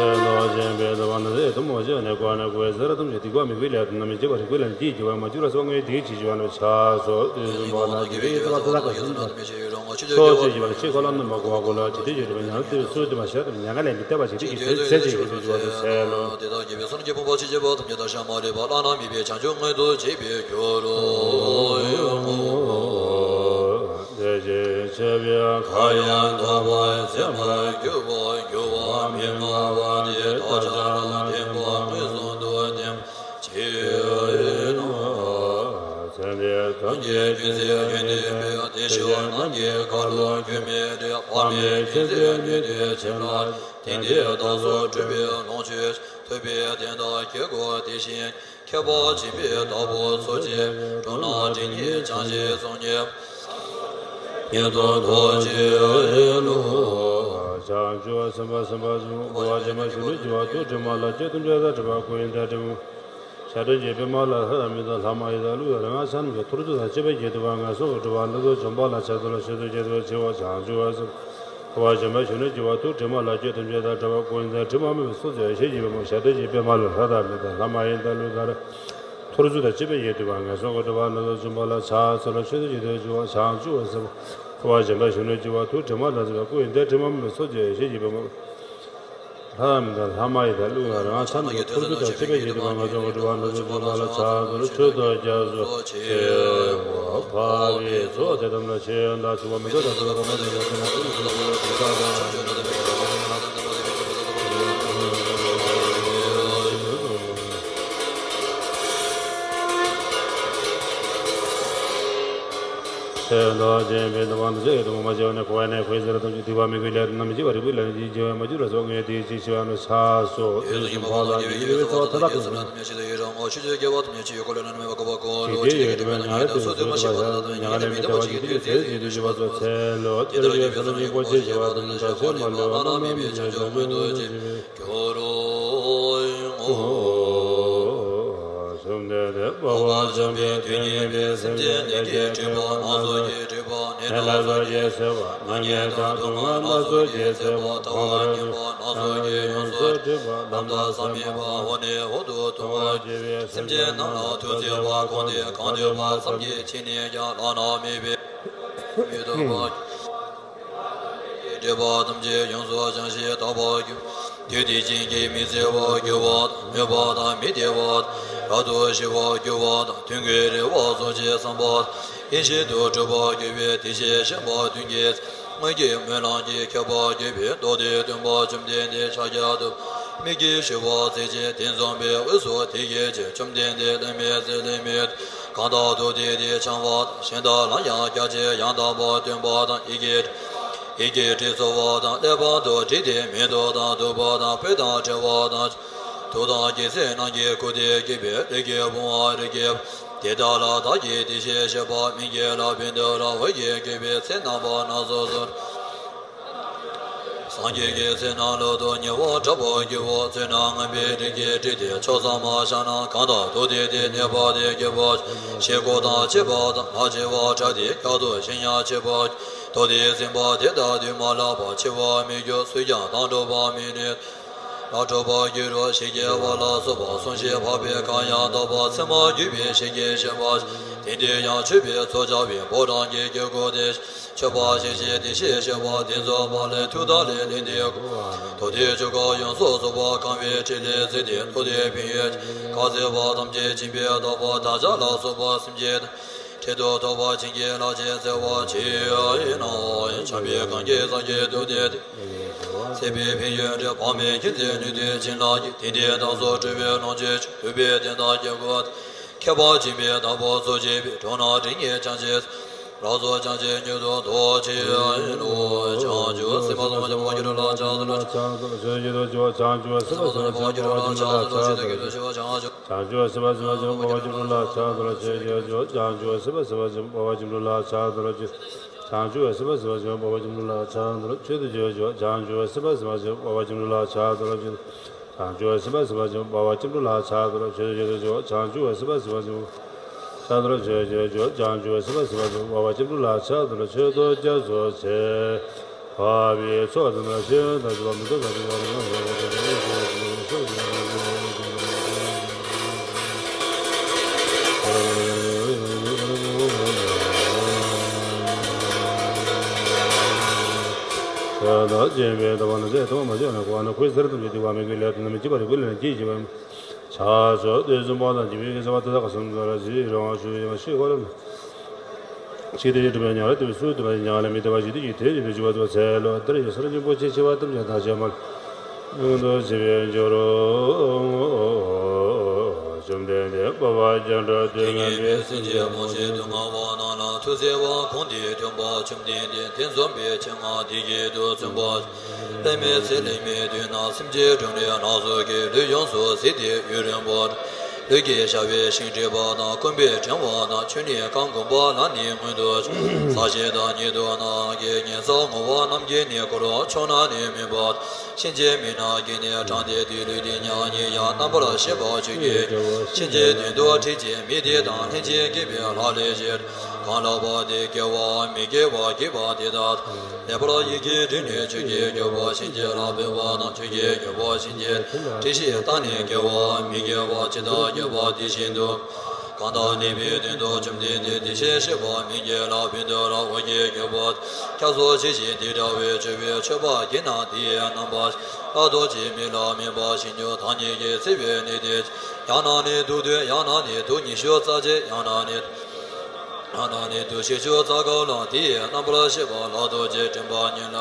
ཆོས་རྣམས་ཀྱི་བདག་པོ་ནི་ཟེར་དུ་མ་བྱས་ནས་བཀོད་ནས་བཀོད་ཟེར་ཐམས་ཅད་སྡིག་པ་མི་དགེ་ལས་རྣམས་ཀྱི་བར་བཀོད་ལས་འདིའི་རྒྱུ་བ་མ་གྱུར་པ་སོགས་ངེས་དེའི་ཕྱིར་ཞུ་བ་ནི་ཆགས་སོ། དུས་གསུམ་པ་ལ་འཇིག་རྟེན་གྱི་ཚེ་བ་ཚེ་ལ་ག་ཟུམ་དུ་ཕྱོགས་གཅིག་ཞི་བ་ནི་ཕྱིར་འཁོར་ལ་སྣང་བ་ཀུན་བ་གོ་ལ་དྲི་དྲི་ཡོད་པ་ཉམས་དུས་སུ་དུ་མ་ཤར་དུ་མྱ་ངན་ལས་མི་འདའ་བ་ཞིག་དེ་ཡི་ཚེ་ཚེ་གཅིག་གི་ཞུ་བ་དུ་ཟེར་ལོ། དེ་དག་བགྱིས་པའི་བསོད་ནམས་ཀྱི་ཕུང་པོ་ཕྱིན་ཅི་མ་ཐུབ་ཉིད་དང་གཞན་མ་ལུས་པ་བླ་ན་མེད་པའི་བྱང་ཆུབ་མངོན་དུ་བྱེད་པའི་རྒྱུ་རུ། དེ་བཞིན་གཤེགས་པའི་མཁའ་ཡང་དག་པར་མཚན་མར་གྱུར་པ་འགྱུར་བ་མི་མངའ་བ་དེ་དག་བྱ་ར་ལ་བརྟེན་པ་མངོན་སུམ་དུ་བསྟན་པ་ཅི་ཡིན་ནོ། མཚན་དེ་ཐམས་ཅད་ཀུན་གཟིགས་ཡོན་ཏན་དཔལ་དེ་ཞི་བ་རྣམས་ཀྱི་མཁའ་ལུ་རྒྱུན་མི་འབྲལ་དཔག་མེད་མཁྱེན་བརྩེ་ཉི་ཟླའི་བྱིན་རླབས་དེ་འདི་བདག་སོགས་སྤྲུལ་པའི་ལོངས་སྤྱོད་ཐུབ་པའི་དོན་དག་ཀྱི་སྒོ་དེ་བཞིན་ཁྱད་པར་འཇིགས་པའི་བདག་པོ་ཚོགས་ཀྱི་གྲོང་ན་སྒྲིབ་གཉིས་བྱང་ཞིང་སོང་ཉིད་ཉིད་དུ་རྟོགས་ཀྱི་ཡོད་ལོ། བྱང་ཆུབ་སེམས་དཔའ་སེམས་དཔའ་ཆེན་པོ་འཁོར་བ་འཇིག་པ་གཞོན་ནུ་སྐྱེ་བ་དུས་དྲི་མ་ལ་སྤྱོད་ཐམས་ཅད་དང་བྲལ་བ་ཀུན་ཡིད་དང་དྲི་མ་ཞག་དྲུག་གི་པདྨ་ལ་ལྷ་དང་མི་དང་ལྷ་མ་ཡིན་དང་ཀླུ་དང་རིགས་ལྔ་ཚངས་པའི་ཐོར་ཚུགས་དང་བཅས་པ་བརྒྱད་དུ་བ་ངན་སོང་གི་སྒྲིབ་པ་སྣ་ཚོགས་འཇོམས་པ་ལ་ཕྱག་འཚལ་ལོ། ཞིང་དུ་སྐྱེ་ཚུལ་ཆེ་བ་བྱང་ཆུབ་སེམས་འཁོར་བ་འཇིག་པ་གཞོན་ནུ་སྐྱེ་བ་དུས་དྲི་མ་ལ་སྤྱོད་ཐམས་ཅད་དང་བྲལ་བ་ཀུན་ཡིད་དང་དྲི་མ་མེད་པའི་སོ་སོར་ཞེས་བགྱི་བ་མོ། ཞག་དྲུག་གི་པདྨ་ལ་ལྷ་དང་མི་དང་ལྷ་མ་ཡིན་དང་ཀླུ་དང་རིགས་ཐོར་ཚུགས་དང་བཅས་པ་བརྒྱད་དུ་བ་ངན་སོང་གི་སྒྲིབ་པ་སྣ་ཚོགས་འཇོམས་པ་ལ་ཕྱག་འཚལ་ལོ། ཆོས་དང་ཆོས་དང་བཅས་པ་བྱང་ཆུབ་སེམས་འཁོར་བ་འཇིག་པ་གཞོན་ནུ་སྐྱེ་བ་དུས་དྲི་མ་ལ་སོགས་པ་ཀུན་ཡིད་དང་དྲི་མ་མེད་པའི་སོ་སོར་ཞེས་བགྱི་བ་མོ། ལྷ་དང་མི་དང་ལྷ་མ་ཡིན་དང་ཀླུ་དང་རིགས་ལྔ་ཚངས་པའི་ཐོར་ཚུགས་དང་བཅས་པ་བརྒྱད་དུ་བ་ངན་སོང་གི་སྒྲིབ་པ་སྣ་ཚོགས་འཇོམས་པ་ལ་ཕྱག་འཚལ་ལོ། ཆོས་དང་རྒྱ་མཚོ་ཆེ་བ་འཕགས་པའི་ཚོགས་དེ་དག་ལ་ཆོས་དང་ཆོས་པ་མི་འདོད་དང་འདོད་པ་མ་ཡིན་པ་དེ་ན་ཀུན་ཏུ་ཀུན་ཏུ་ལ་དེ་དག་དང་། ཆོས་དང་ལྡན་པའི་ནི་བ་ནི་ཚེ་ཡི་དུ་མ་བྱས་པ་ནི་འཁོར་བ་ནས་འཁོར་ཟེར་དང་སྡིག་པ་མི་དགེ་ལས་རྣམས་ཀྱི་བར་རིག་པའི་ལས་ཀྱི་རྒྱལ་བ་མ་གྱུར་ར་སོགས་ངེས་དེའི་ཕྱིར་ཞི་བ་ནི་ཆགས་སོ། དུས་གསུམ་འཕགས་ལ་ཡིད་ཀྱི་ཚེ་བ་ཐ་ལ་ཀུན་སོང་ན། ཇི་སྟེ་ཡོད་པའི་ཉག་ལྟར་དུ་སོ་དུ་མ་ཤེས་པ་དང་མྱ་ངན་ལས་མི་འདའ་བ་ཇི་སྟེ་ཚེ་ཇི་སྟེ་འཇུག་པ་སོགས་འཚལ་ལོ། དེ་ལྟར་ཡོད་ས་ལ་སྙིང་པོ་ཆེ་ཞི་བ་དང་ནི་དག་བྱེད་མ་ལུས་པ་བླ་ན་མེད་པའི་བྱང་ཆུབ་མངོན་དུ་བྱེད་པའི་རྒྱུ་རུ། བཅོམ་ལྡན་འདས་འཕགས་པ་འཇམ་པའི་དུས་མཉན་པའི་སེམས་ཅན་ནད་ཀྱིས་བསྒྲིབས་པ་སྣ་ཚོགས་ཀྱིས་བསྒྲིབས་པ་ནད་སྣ་ཚོགས་ཀྱིས་གཟིར་བ་མྱ་ངན་དང་སྡུག་བསྔལ་སྣ་ཚོགས་ཀྱིས་གཟིར་བ་ཐལ་བར་ཉམས་པ་སྣ་ཚོགས་ཀྱིས་ཡོངས་སུ་འདྲིས་པ་ལམ་དང་ས་མེད་པ་འོག་ནས་འོག་ཏུ་ཐོན་པར་འགྱུར་བའི་སེམས་ཅན་རྣམས་ལ་ཐུགས་བརྩེ་བ་བསྐུམས་ཏེ་གང་འདོད་པ་ཙམ་གྱིས་ཕྱིས་ནས་ཀྱང་བླ་ན་མེད་པའི་མི་ཐོབ་པ། སྒྲིབ་པ་ཐམས་ཅད་ཡོངས་སུ་བྱང་ཞིང་དག་པར་འགྱུར། དུས་དེ་ཅན་གྱི་མི་བརྩེ་བ་འགྱུར་བ་དང་། མོས་པ་དང་མི་བདེ་བ་དང་། རབ་ཏུ་ཞི་བ་འགྱུར་བ་དང་། དོན་ཀུན་རེ་བ་སོགས་ཀྱི་བསམ་པ་ཡིད་བཞིན་དུ་འགྲུབ་པར་འགྱུར་བའི་དེ་བཞིན་གཤེགས་པ་མདུན་གྱི་སྔོན་གྱི་སྨོན་ལམ་གྱིས་ཁྱབ་པར་འགྱུར་བའི་མདོ་སྡེ་སྟོན་པ་བཅོམ་ལྡན་འདས་ཕྱག་རྒྱ་ཐུབ་པ་མིག་གིས་ཞུ་བར་མཛད་ཅིང་། དེ་མཛུབ་མོས་དབུས་སུ་དེ་སྐད་ཅེས། བཅོམ་ལྡན་འདས་ལྷད་མེད་ཚེ་ལྷད་མེད་གང་དག་ཐུགས་གཏད་དེ་འཆང་བ་དང་། གཞན་དག་ལ་ཡང་རྒྱ་ཆེར་ཡང་དག་པར་སྟོན་པ་དང་། ཡི་གེ་ཡི་གེ་དྲི་གསོལ་བ་དང་། ཀླད་པ་དང་དྲི་སྟེ་མེ་ཏོག་དང་བདུག་པ་དང་། སྤོས་དང་བྲེ་བ་དང་། དུག་དང་སྐྱེད་ཚལ་རྣམས་ཀྱིས་བཀུག་སྟེ་བསྐོལ་བའི་རིགས་ཀྱི་བུམ་པ་རིགས་ཀྱི་བུམ་པ་དེ་དག་ལ་བདག་གིས་དེ་བཞིན་གཤེགས་པ་མིང་གི་ལྷ་བཻ་ཌཱ་ར་འོད་ཀྱིས་བསྐོལ་བའི་ཚེ་རྣམ་པ་སྣ་ཚོགས་སུ། སངས་རྒྱས་ཀྱི་ཚེ་རྣམས་ལུ་ཐུགས་མཉེས་པ་དྲག་པོར་འགྱུར་རོ། ཚེ་རྣམས་མངོན་པའི་རིགས་ཀྱི་སྤྲིན་དེ་ཕྱོགས་མཚམས་མ་ཤར་ན། གང་དག་ཐུགས་གཏད་དེ་གནས་པ་དེ་འགྱུར་བ་ཞིག །ཞེས་མགོ་དང་བཅས་པ་དང་ལྷག་ཆེ་བ་ཕྲ་སྟེ་ཁྱད་དུ་ཞེན་ཡང་ཆེས་པ། ཐུགས་གཏད་ཟིན་པ་དེ་དག་དུས་མ་ལགས་པར་འཆི་བར་མི་འགྱུར། སུས་ཀྱང་དམ་བསྒྲུབས་པ་མིན་ནས། ལ་འགྲོ་བར་འགྱུར་རོ། ཞེས་རྒྱལ་བ་ལ་སོགས་པ་གསུངས་ཤིང་འཕགས་པའི་ཁམས་ཡང་དག་པར་ཚད་མར་གྱུར་པའི་ཞིང་གི་ཞིང་པ། དེ་འདྲའི་ཡང་མཆོད་པའི་ཚོགས་བྱ་བའི་ཕོ་བྲང་གི་དཀྱིལ་འཁོར་དེ། མཆོད་པ་བྱས་ཤིང་དེ་བཞིན་གཤེགས་པ་དེ་ཚོགས་པ་ལས་ཐུགས་དག་ལས་ལེན་ཏེ། ཐུགས་གཏད་ཆོས་འཁོར་ཡོངས་སུ་རྫོགས་པ་གང་བའི་ཕྲིན་ལས་མཛད་དེ། ཐུགས་གཏད་ཕན་ཡོན་གང་མཛད་པ་ཐམས་ཅད་སྦྱིན་པའི་བདག་པོ་བདག་ཅག་ལ་སོགས་པ་སེམས་ཅན་ཐམས་ཅད་འཕྲལ་དུ་ཐོབ་པར་བྱིན་གྱིས་བརླབ་ཅིང་སྩལ་བར་བགྱི་ནོ། བྱམས་པའི་གང་གིས་བསམ་གྱིས་མི་ཁྱབ་པའི་ཐུགས་གཏད་དེ། ཚེ་འཕེལ་བའི་ཕན་ཡོན་དྲན་པ་མེད་མཁྱེན་བརྩེ་ནུས་མཐུ་བྱིན་རླབས་ཀྱིས། དེང་འདིར་བདག་སོགས་འཁྲུལ་པའི་ལོངས་སྤྱོད་ཅིང་། ཐུབ་པའི་བསྟན་དང་དཀྱིལ་འཁོར་ཁྱད་པར་འབྱིན་པའི་བདག་པོ་གཙོ་བྱས་པའི་གྲོགས་རྣམས་དྲིན་གྱིས་བསྐྱངས་ཤིང་། ལག་སོགས་བསྐྱངས་ཤིང་མྱུར་དུ་བདག་བྱིན་ནོ། བྱང་ཆུབ་སེམས་དཔའ་སེམས་དཔའ་ཆེན་པོ་ཁྱོད་ལ་ཕྱག་འཚལ་ལོ། བྱང་ཆུབ་སེམས་དཔའ་སེམས་དཔའ་ཆེན་པོ་ཁྱོད་ལ་ཕྱག་འཚལ་ལོ། ཆོས་དང་དགེ་སྡིག་ཞི་བ་བྱང་ཆུབ། བྱང་ཆུབ་སེམས་དཔའ་སེམས་དཔའ་ཆེན་པོ་ཁྱོད་ལ་ཕྱག་འཚལ་ལོ། ཆོས་ཀྱི་རྒྱལ་པོ་བྱང་ཆུབ་སེམས་དཔའ་སེམས་དཔའ་ཆེན་པོ་ཁྱོད་ལ་ཕྱག་འཚལ་ལོ། བྱང་ཆུབ་སེམས་དཔའ་སེམས་དཔའ་ཆེན་པོ་ཁྱོད་ལ་ཕྱག་འཚལ་ལོ། ཆོས་དང་ལྡན་པ་བྱང་ཆུབ་སེམས་དཔའ་སེམས་དཔའ་ཆེན་པོ་ཁྱོད་ལ་ཕྱག་འཚལ་ལོ། བྱང་ཆུབ་སེམས་དཔའ་སེམས་དཔའ་ཆེན་པོ་ཁྱོད་ལ་ཕྱག་འཚལ་ལོ། ཆོས་དང་ལྡན་པ་བྱང་ཆུབ་སེམས་དཔའ་སེམས་དཔའ་ཆེན་པོ་ཁྱོད་ལ་ཕྱག་འཚལ་ལོ། ཆོས་ཀྱི་རྒྱལ་པོ་བྱང་ཆུབ་སེམས་དཔའ་སེམས་དཔའ་ཆེན་པོ་ཁྱོད་ལ་ཕྱག་འཚལ་ལོ། ཆོས་དང་རྒྱ་མཚོ་ཆེ། འཕགས་པའི་ཚོགས་དང་ནི་ཤིང་དང་བཅས་པ་མི་འདོར་བ་དང་། ཁྱེད་དང་སྦྱིན་པའི་བདག་པོ་ནི་ཚེ་ཐོག་མ་བྱོན་ནས་གོ་བ་ན་ཁོའི་ཚེ་རབས་ཐམས་ཅད་སྡིག་པ་མེད་པའི་ལས་དང་ནི་མི་བགྱིས་པ་རེ་ཁོའི་ལས་ཀྱིས་བགྱིས་པ། ཕྱག་འཚལ་ཏེ་གསུངས་པ་དང་། སྦྱིན་པའི་གི་བྱ་བ་དེ་དག་ག་སུམ་ཚར་ཞིག་རང་ཞུ་ཡང་ཤེས་གོ་ལ། ཅི་སྟེ་སྒྲུབ་པའི་ཉམས་ལ་སྟོན་པའི་ཚུལ་སྟོན་པ་ཉམས་ལ་མི་སྟོན་པ་ཞིག་སྟེ་ཡིད་དེ་ཡིད་དུ་འཇུག་པ་སྟོན་པ་འཚལ་ལོ། འདིར་ཡོད་སར་རིན་པོ་ཆེ་ཆེ་བ་ཐམས་ཅད་བདག་ཅག་མ་ལུས་ཀུན་ཏུ་གཟིགས་པའི་རྒྱུ་རུ། བཅོམ་ལྡན་འདས་འཕགས་པ་སྤྱན་རས་གཟིགས་ངེས་པའི་སེམས་ཀྱིས་མང་ཞིང་སྡུག་བསྔལ་བ་རྣམས་ལ་ཐུགས་བརྩེ་བ་བསྐུམས་ཏེ་སྟོན་པ་བཅོམ་ལྡན་འདས་དེ་འཛོམས་པའི་ཆེད་མངགས་དེ་སྐད་དུ་གསོལ་པ། ལྷད་མེད་ཚེ་ལྷད་མེད་དུས་ན་སེམས་ཅན་སྒྲོན་མེ་སྣ་ཚོགས་ཀྱིས་ལུས་ཡོངས་སུ་གཟིགས་ཏེ་ཡུན་རིང་པོར། ལུས་ཀྱི་ཤ་བའི་ཤིང་འབྲས་བུ་དང་། བསྐུམ་པའི་ཕྲེང་བ་དང་། ཆུ་ནི་རྐང་འགུམ་པ་ལ་ནི་མངོན་དུ་བྱ། ས་གཞི་དང་ཉི་གདུགས་ནམ་མཁའི་མཉམ། ས་ངོ་བོ་རྣམ་བརྒྱད་ནི་བསྐོར་རོ། ཕྱོགས་རྣམས་ནི་མུན་པ། གཤིན་རྗེའི་མི་རྣམས་ཀྱིས་ནི་དྲངས་ཏེ། དེ་ལུས་འདི་ཉིད་ཡང་རྣམ་པར་ཤེས་པར་གྱུར་ཅིག། གཤིན་རྗེའི་མདུན་དུ་ཁྲིད་ཅིང་མི་དེ་དང་ལྷན་ཅིག་སྐྱེས་པའི་ལྷ་ལས་ཕྱིར། གང་ལགས་པ་དེས་དགེ་བའམ་མི་དགེ་བ་བགྱིས་པ་དེ་དག་ལེགས་པར་ཡིད་ཀྱིས་དྲིས་ནས། ཆོས་ཀྱི་རྒྱལ་པོ་གཤིན་རྗེ་ལ་ཕན་པ་དང་། ཆོས་ཀྱི་རྒྱལ་པོ་གཤིན་རྗེ་དྲིས་ཤིང་བརྟགས་ནས་དགེ་བའམ་མི་དགེ་བ་ཇི་ལྟར་བགྱིས་པ་དེ་བཞིན་དུ། གང་དག་ནད་པའི་དོན་དུ་བཅོམ་ལྡན་འདས་དེ་བཞིན་གཤེགས་པ་མིང་གི་ལྷ་བཻ་ཌཱ་ར་འོད་ཀྱི་རྒྱལ་པོ་སྐྱབས་སུ་མཆི་ཞིང་། དེ་འདྲ་བའི་མཆོད་པའི་མཆོད་པ་བགྱིས་ན། དེའི་རྣམ་པ་ལྷ་རྡོ་རྗེ་མེ་ལ་སྨིན་པ་བཞིན་དུ་བདག་ཉིད་ཀྱིས་གཟིགས་པའི་ནད་དེ། ཡང་ན་ནི་དུག་སྦྲུལ། ཡང་ན་ནི་དུག་ཉི་ཤུ་རྩ་གཅིག། ཡང་ན་ནི། ཡང་ན་ནི་དུག་བཞི་བཅུ་རྩ་དགུ་ལ། དེའི་རྣམ་པར་ཤེས་པ་ལྷ་རྡོ་རྗེ་སྤྲིན་པ་ཉིད་ལ།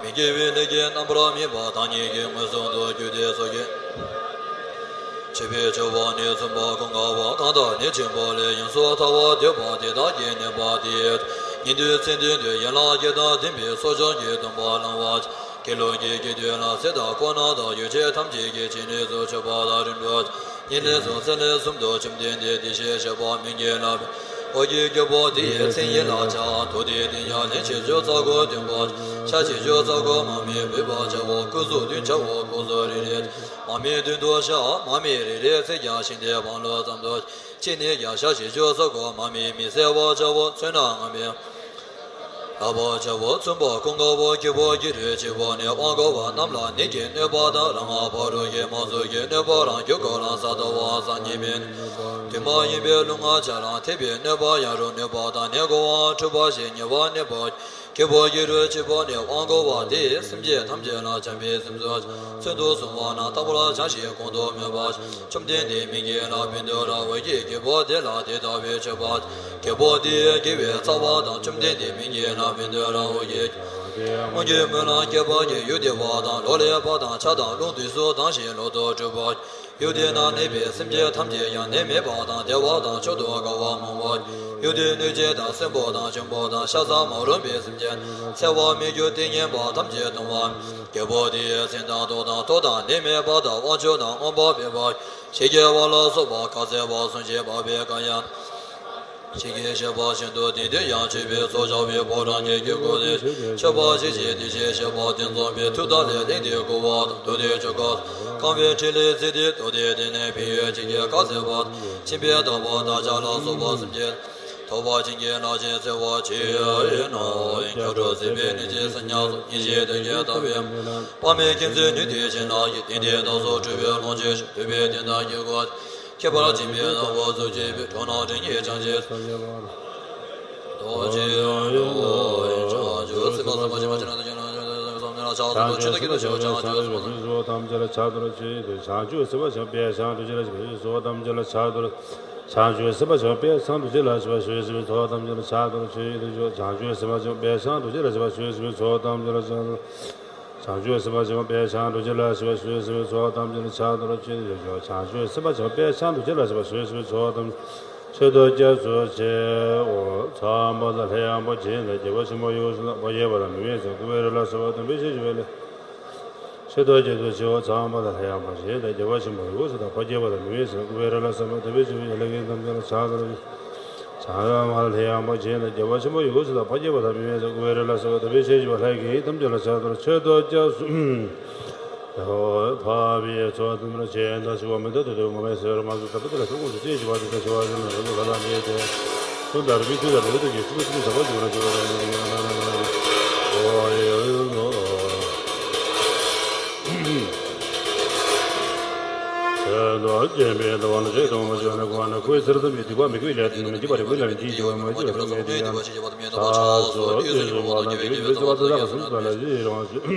མི་དགེ་བའི་ལས་ཀྱི་རྣམ་པར་སྨིན་པ་བདག་ཉིད་ཀྱི་མངོན་སུམ་དུ་གྱུར་ཏེ། སོ་སྐྱེ་མཆོད་པའི་མཆོད་པ་ནི་མཚུངས་པ་ཀུན་དགའ་བོ། གང་དག་ནད་ཆེན་པོ་ལས་ཡོངས་སུ་ཐར་བར་འདོད་པ་དེ་དག་གིས་ནད་པ་དེའི་ཉིན་དུས་མཚན་དུས་དུ་ཡན་ལག་བརྒྱད་དང་ལྡན་པའི་གསོ་སྦྱོང་གི་སྡོམ་པ་བླང་བ། དགེ་སློང་གི་དགེ་འདུན་ལ་ཚེ་དང་ཁོ་ན་དང་ཡོ་བྱད་ཐམས་ཅད་ཀྱི་སྤྱན་ནས་སུ་མཆོད་པ་དང་རིམ་གྲོ། ཉིན་ལས་སུ་ཚེ་ལས་གསུམ་དུ་བཅོམ་ལྡན་འདས་དེ་བཞིན་གཤེགས་པ་མིང་གི་ལྷ་བཻ་ཌཱ་ར་འོད་ཀྱི་རྒྱལ་པོ་དེའི་མཚན་ཉིད་ལ་ཕྱག་འཚལ་ཏེ། དེ་ཡང་ལན་བཞི་བཅུ་རྩ་དགུ་འདོན་པ། ཤ་ཆེ་ཆུ་ཚ་གོ་མ་མི་བུད་པ་བྱ་བོ་སྐུ་གཟུགས་བདུན་བྱ་བོ་སྐུ་གཟུགས་རེ་རེ། མ་མི་བདུན་དུ་ཤ་མ་མི་རེ་རེ་ཚེ་རྒྱ་ཤིང་དེ་བང་ལོ་ཙམ་དུ། ཅི་ནི་རྒྱ་ཤ་ཆེ་ཆུ་ཚ་གོ་མ་མི་མི་སེར་བ་བྱ་བོ་ཚོན་ནག་ང་མི། ལ་བ་བྱ་བོ་ཚོན་པ་ཀུན་དགའ་བོ་སྐྱེ་བོ་སྐྱེ་རུས་ཆེ་བོ་ནི་དབང་གོ་བ་རྣམས་ལ་ནད་ཀྱི་གནོད་པ་དང་རང་ང་ཕ་རོལ་གྱི་མ་ཚུགས་ཀྱི་གནོད་པ་རང་རྒྱུ་ཀོ་ལ་ས་ཏོ་བ་ས་ཉི་མིན། དུས་མ་ཡིན་པའི་རླུང་ང་ཆ་རང་ཐེབས་པའི་གནོད་པ་ཡང་རུང་གནོད་པ་དང་ནད་གོ་བ་འཁྲུག་པ་ཞེས་ཉེ་བ་གནོད་པ། སྐྱེ་བོ་སྐྱེ་རུས་ཆེ་བོ་ནི་དབང་གོ་བ་དེས་སེམས་ཅན་ཐམས་ཅད་ལ་བྱམས་པའི་སེམས་སུ་ཚུལ་དུ་བཟུང་བ་ན་རྟག་པར་བྱང་ཞིང་གོང་དུ་སྨོན་པ། བཅོམ་ལྡན་འདས་མི་དགེ་ལ་བིན་དུ་ར་འོད་ཀྱི་སྐྱེ་བོ་དེ་ལ་དེ་ལྟ་བུའི་མཆོད་པ། སྐྱེ་བོ་དེའི་དགེ་བའི་རྩ་བ་དང་བཅོམ་ལྡན་འདས་མི་དགེ་ལ་བིན་དུ་ར་འོད་ཀྱི་སྔོན་གྱི་སྨོན་ལམ་བསྐྱེད་པ་གྱི་ཡུལ་བདེ་བ་དང་ལོ་ལེགས་པ་དང་ཆར་དང་རླུང་དུས་སུ་ལྡང་ཞིང་ལོ་ཏོག་འཁྲུགས་པ། ཡུལ་དེ་ན་གནས་པའི་སེམས་ཅན་ཐམས་ཅད་ཡང་ནད་མེད་པ་དང་བདེ་བ་དང་མཆོག་ཏུ་དགའ་བ་མང་བ། ཡུལ་དེའི་གནོད་སྦྱིན་དང་གསོན་པོ་དང་འབྱོན་པོ་དང་ཤ་ཟ་མ་རུངས་པའི་སེམས་ཅན་འཚེ་བ་མི་འགྱུར་ཏིང་ངེ་འཛིན་པ་ཐམས་ཅད་སྟོང་བ། རྒྱལ་པོ་དེའི་མཚན་དང་མདོག་དང་ཐོག་དང་ནད་མེད་པ་དང་དབང་ཕྱུག་དང་མངོན་པར་བོད་པ་ཞེས་རྒྱལ་བ་ལ་སོགས་པ་ཁ་ཟས་པ་གསུང་བྱེད་པ་བའི་བཀའ་ཡང་། ཞིང་གི་བཤད་པ་བཞིན་དུ་དེང་དུ་ཡང་མཆོད་པའི་ཚོགས་བཅག་པའི་ཕོ་བྲང་གི་དཀྱིལ་འཁོར་ནས་མཆོད་པ་ཞིག་བྱས་ཏེ་ཞེས་བཤད་པ་དེ་འཛོམས་པའི་མཐུ་དང་ལས་ལྡན་དེ་བསྐོར་བ་དང་མདུན་དེ་ཆོ་ག་བསྐང་བའི་ཕྲིན་ལས་མཛད་དེ་མདོ་སྡེ་དེ་ནས་ཕན་ཡོན་ཅན་གྱི་ཁ་ཟས་པ་སྦྱིན་པའི་བདག་པོ་བདག་ཅག་ལ་སོགས་པ་སེམས་ཅན་ཐོབ་པ་ཅན་གྱི་ལྷ་ཆེན་བརྩེ་བ་ཆེ་ཡང་སྐྱབས་འགྲོ་མཛད་པའི་གནས་ཀྱི་སེམས་ཉམས་སུ་ཉིན་བྱེད་དོན་གྱི་ལྟ་བའི་དཔག་མེད་མཁྱེན་བརྩེ་ནུས་མཐུ་ཆེ་རྣམས་ཀྱིས་དེང་འདིར་བདག་སོགས་སྒྲུབ་པའི་ལོངས་སྤྱོད་ཤོག་སྒྲུབ་པའི་དོན་དག་གི་སྒོ། ཁྱད་པར་འབྱིན་པའི་ནོར་བུ་གཙུག་གི་བུ་གྲོང་ནང་དྲིན་གྱིས་བྱང་ཆེ། རྡོ་རྗེ་ཡོངས་འཁོར་བཅས་བྱང་ཆུབ་སེམས་དཔའ་སེམས་དཔའ་ཆེན་པོ་ཆེན་པོ་ཆེན་པོ་ཆེན་པོ་ཆེན་པོ་ཆེན་པོ་ཆེན་པོ་ཆེན་པོ་ཆེན་པོ་ཆེན་པོ་ཆེན་པོ་ཆེན་པོ་ཆེན་པོ་ཆེན་པོ་ཆེན་པོ་ཆེན་པོ་ཐམས་ཅད་ལ་ཕྱག་འཚལ་ལོ། ཆོས་ཀྱི་བྱང་ཆུབ་སེམས་དཔའ་ཆེན་པོ་དཔལ་བྱང་རྡོ་རྗེ་ལ་ཕྱག་འཚལ་ལོ། ཚོགས་ཐམས་ཅད་ལ་ཕྱག་འཚལ་ལོ། བྱང་ཆུབ་སེམས་དཔའ་ཆེན་པོ་དཔལ་བྱང་རྡོ་རྗེ་ལ་ཕྱག་འཚལ་ལོ། ཆོས་ཀྱི་བྱང་ཆུབ་སེམས་དཔའ་ཆེན་པོ་དཔལ་བྱང་རྡོ་རྗེ་ལ་ཕྱག་འཚལ་ལོ། ཚོགས་ཐམས་ཅད་ལ་ཕྱག་འཚལ་ལོ། བྱང་ཆུབ་སེམས་དཔའ་ཆེན་པོ་དཔལ་བྱང་རྡོ་རྗེ་ལ་ཕྱག་འཚལ་ལོ། ཆོས་ཀྱི་བྱང་ཆུབ་སེམས་དཔའ་ཆེན་པོ་དཔལ་བྱང་རྡོ་རྗེ་ལ་ཕྱག་འཚལ་ལོ། ཆོས་ཀྱི་བྱང་ཆུབ་སེམས་དཔའ་ཆེན་པོ་དཔལ་བྱང་རྡོ་རྗེ་ལ་ཕྱག་འཚལ་ལོ། ཆོས་ཀྱི་བྱང་ཆུབ་སེམས་དཔའ་ཆེན་པོ་དཔལ་བྱང་རྡོ་རྗེ་ལ་ཕྱག་འཚལ་ལོ། ཆོས་དང་རྒྱ་མཚོ་ཆེའོ། ཚངས་པ་དང་ལྷ་དང་དམག་ཆེན་དང་རྒྱལ་པོ་ཆེན་པོ་ཡོངས་སུ་དག་པ་ཡོད་པ་དང་མི་མེད་ཅིང་སྐུ་བའི་རི་ལ་སོགས་པ་དམ་པའི་ཆོས་ཀྱི་བ་ལས། ཆོས་དང་རྒྱ་མཚོ་ཆེའོ། ཚངས་པ་དང་ལྷ་དང་དམག་ཆེན་དང་རྒྱལ་པོ་ཆེན་པོ་ཡོངས་སུ་དག་པ་ཡོད་པ་དང་མི་མེད་ཅིང་སྐུ་བའི་རི་ལ་སོགས་པ་དམ་པའི་ཆོས་ཀྱི་བ་ལས་ཀྱི་དམ་ཅན་ལ་ཕྱག་འཚལ་ལོ། ཚངས་པ་དང་ལྷ་དང་དམག་ཆེན་དང་རྒྱལ་པོ་ཆེན་པོ་ཡོངས་སུ་དག་པ་ཡོད་པ་དང་མི་མེད་ཅིང་སྐུ་བའི་རི་ལ་སོགས་པ་དམ་པའི་ཆོས་ཀྱི་བ་ལས་ཀྱི་དམ་ཅན་ལ་ཕྱག་འཚལ་ལོ། ཆོས་དང་རྒྱ་མཚོ། འཕགས་པའི་ཚོགས་དང་ལ་ཆེན་དང་ཞི་བ་མི་འདའ་སྟེ་དུ་མ་མེད་ཟེར་མ་ཟུ་ད་པ་དེ་ལ་ཆོག་ཀུན་སུ་ཅེས་ཞི་བ་དེ་དང་ཞི་བ་ཞི་ན་རུ་ཁ་ལ་མེད་དེ། ཀུན་ད་རུ་མི་ཚུ་ད་རུ་དུ་གི་ཚུ་ཚུ་ཟ་བ་ཞི་བ་ཞི་བ་ཞི་བ། ཆོས་དང་སྐྱེས་པའི་ལྟ་བ་ལ་ཆོས་དང་མ་ཆོས་ན་གོ་ན་ཁོའི་ཚེ་རབས་མི་སྡིག་པ་མི་དགོས་ལས་དང་མི་འཇིགས་པ་རིག་པའི་ལས་དང་འཇིགས་བྱེད་པ་མ་འཇིགས་པ་སངས་རྒྱས་དེ་ཡང་། ད་སོ་དུས་སུ་བ་ལ་དེ་བས་ཆོས་སུ་བ་དུ་ལ་ག་སུམ་ས་ལ་ཡི་རང་ཞུ།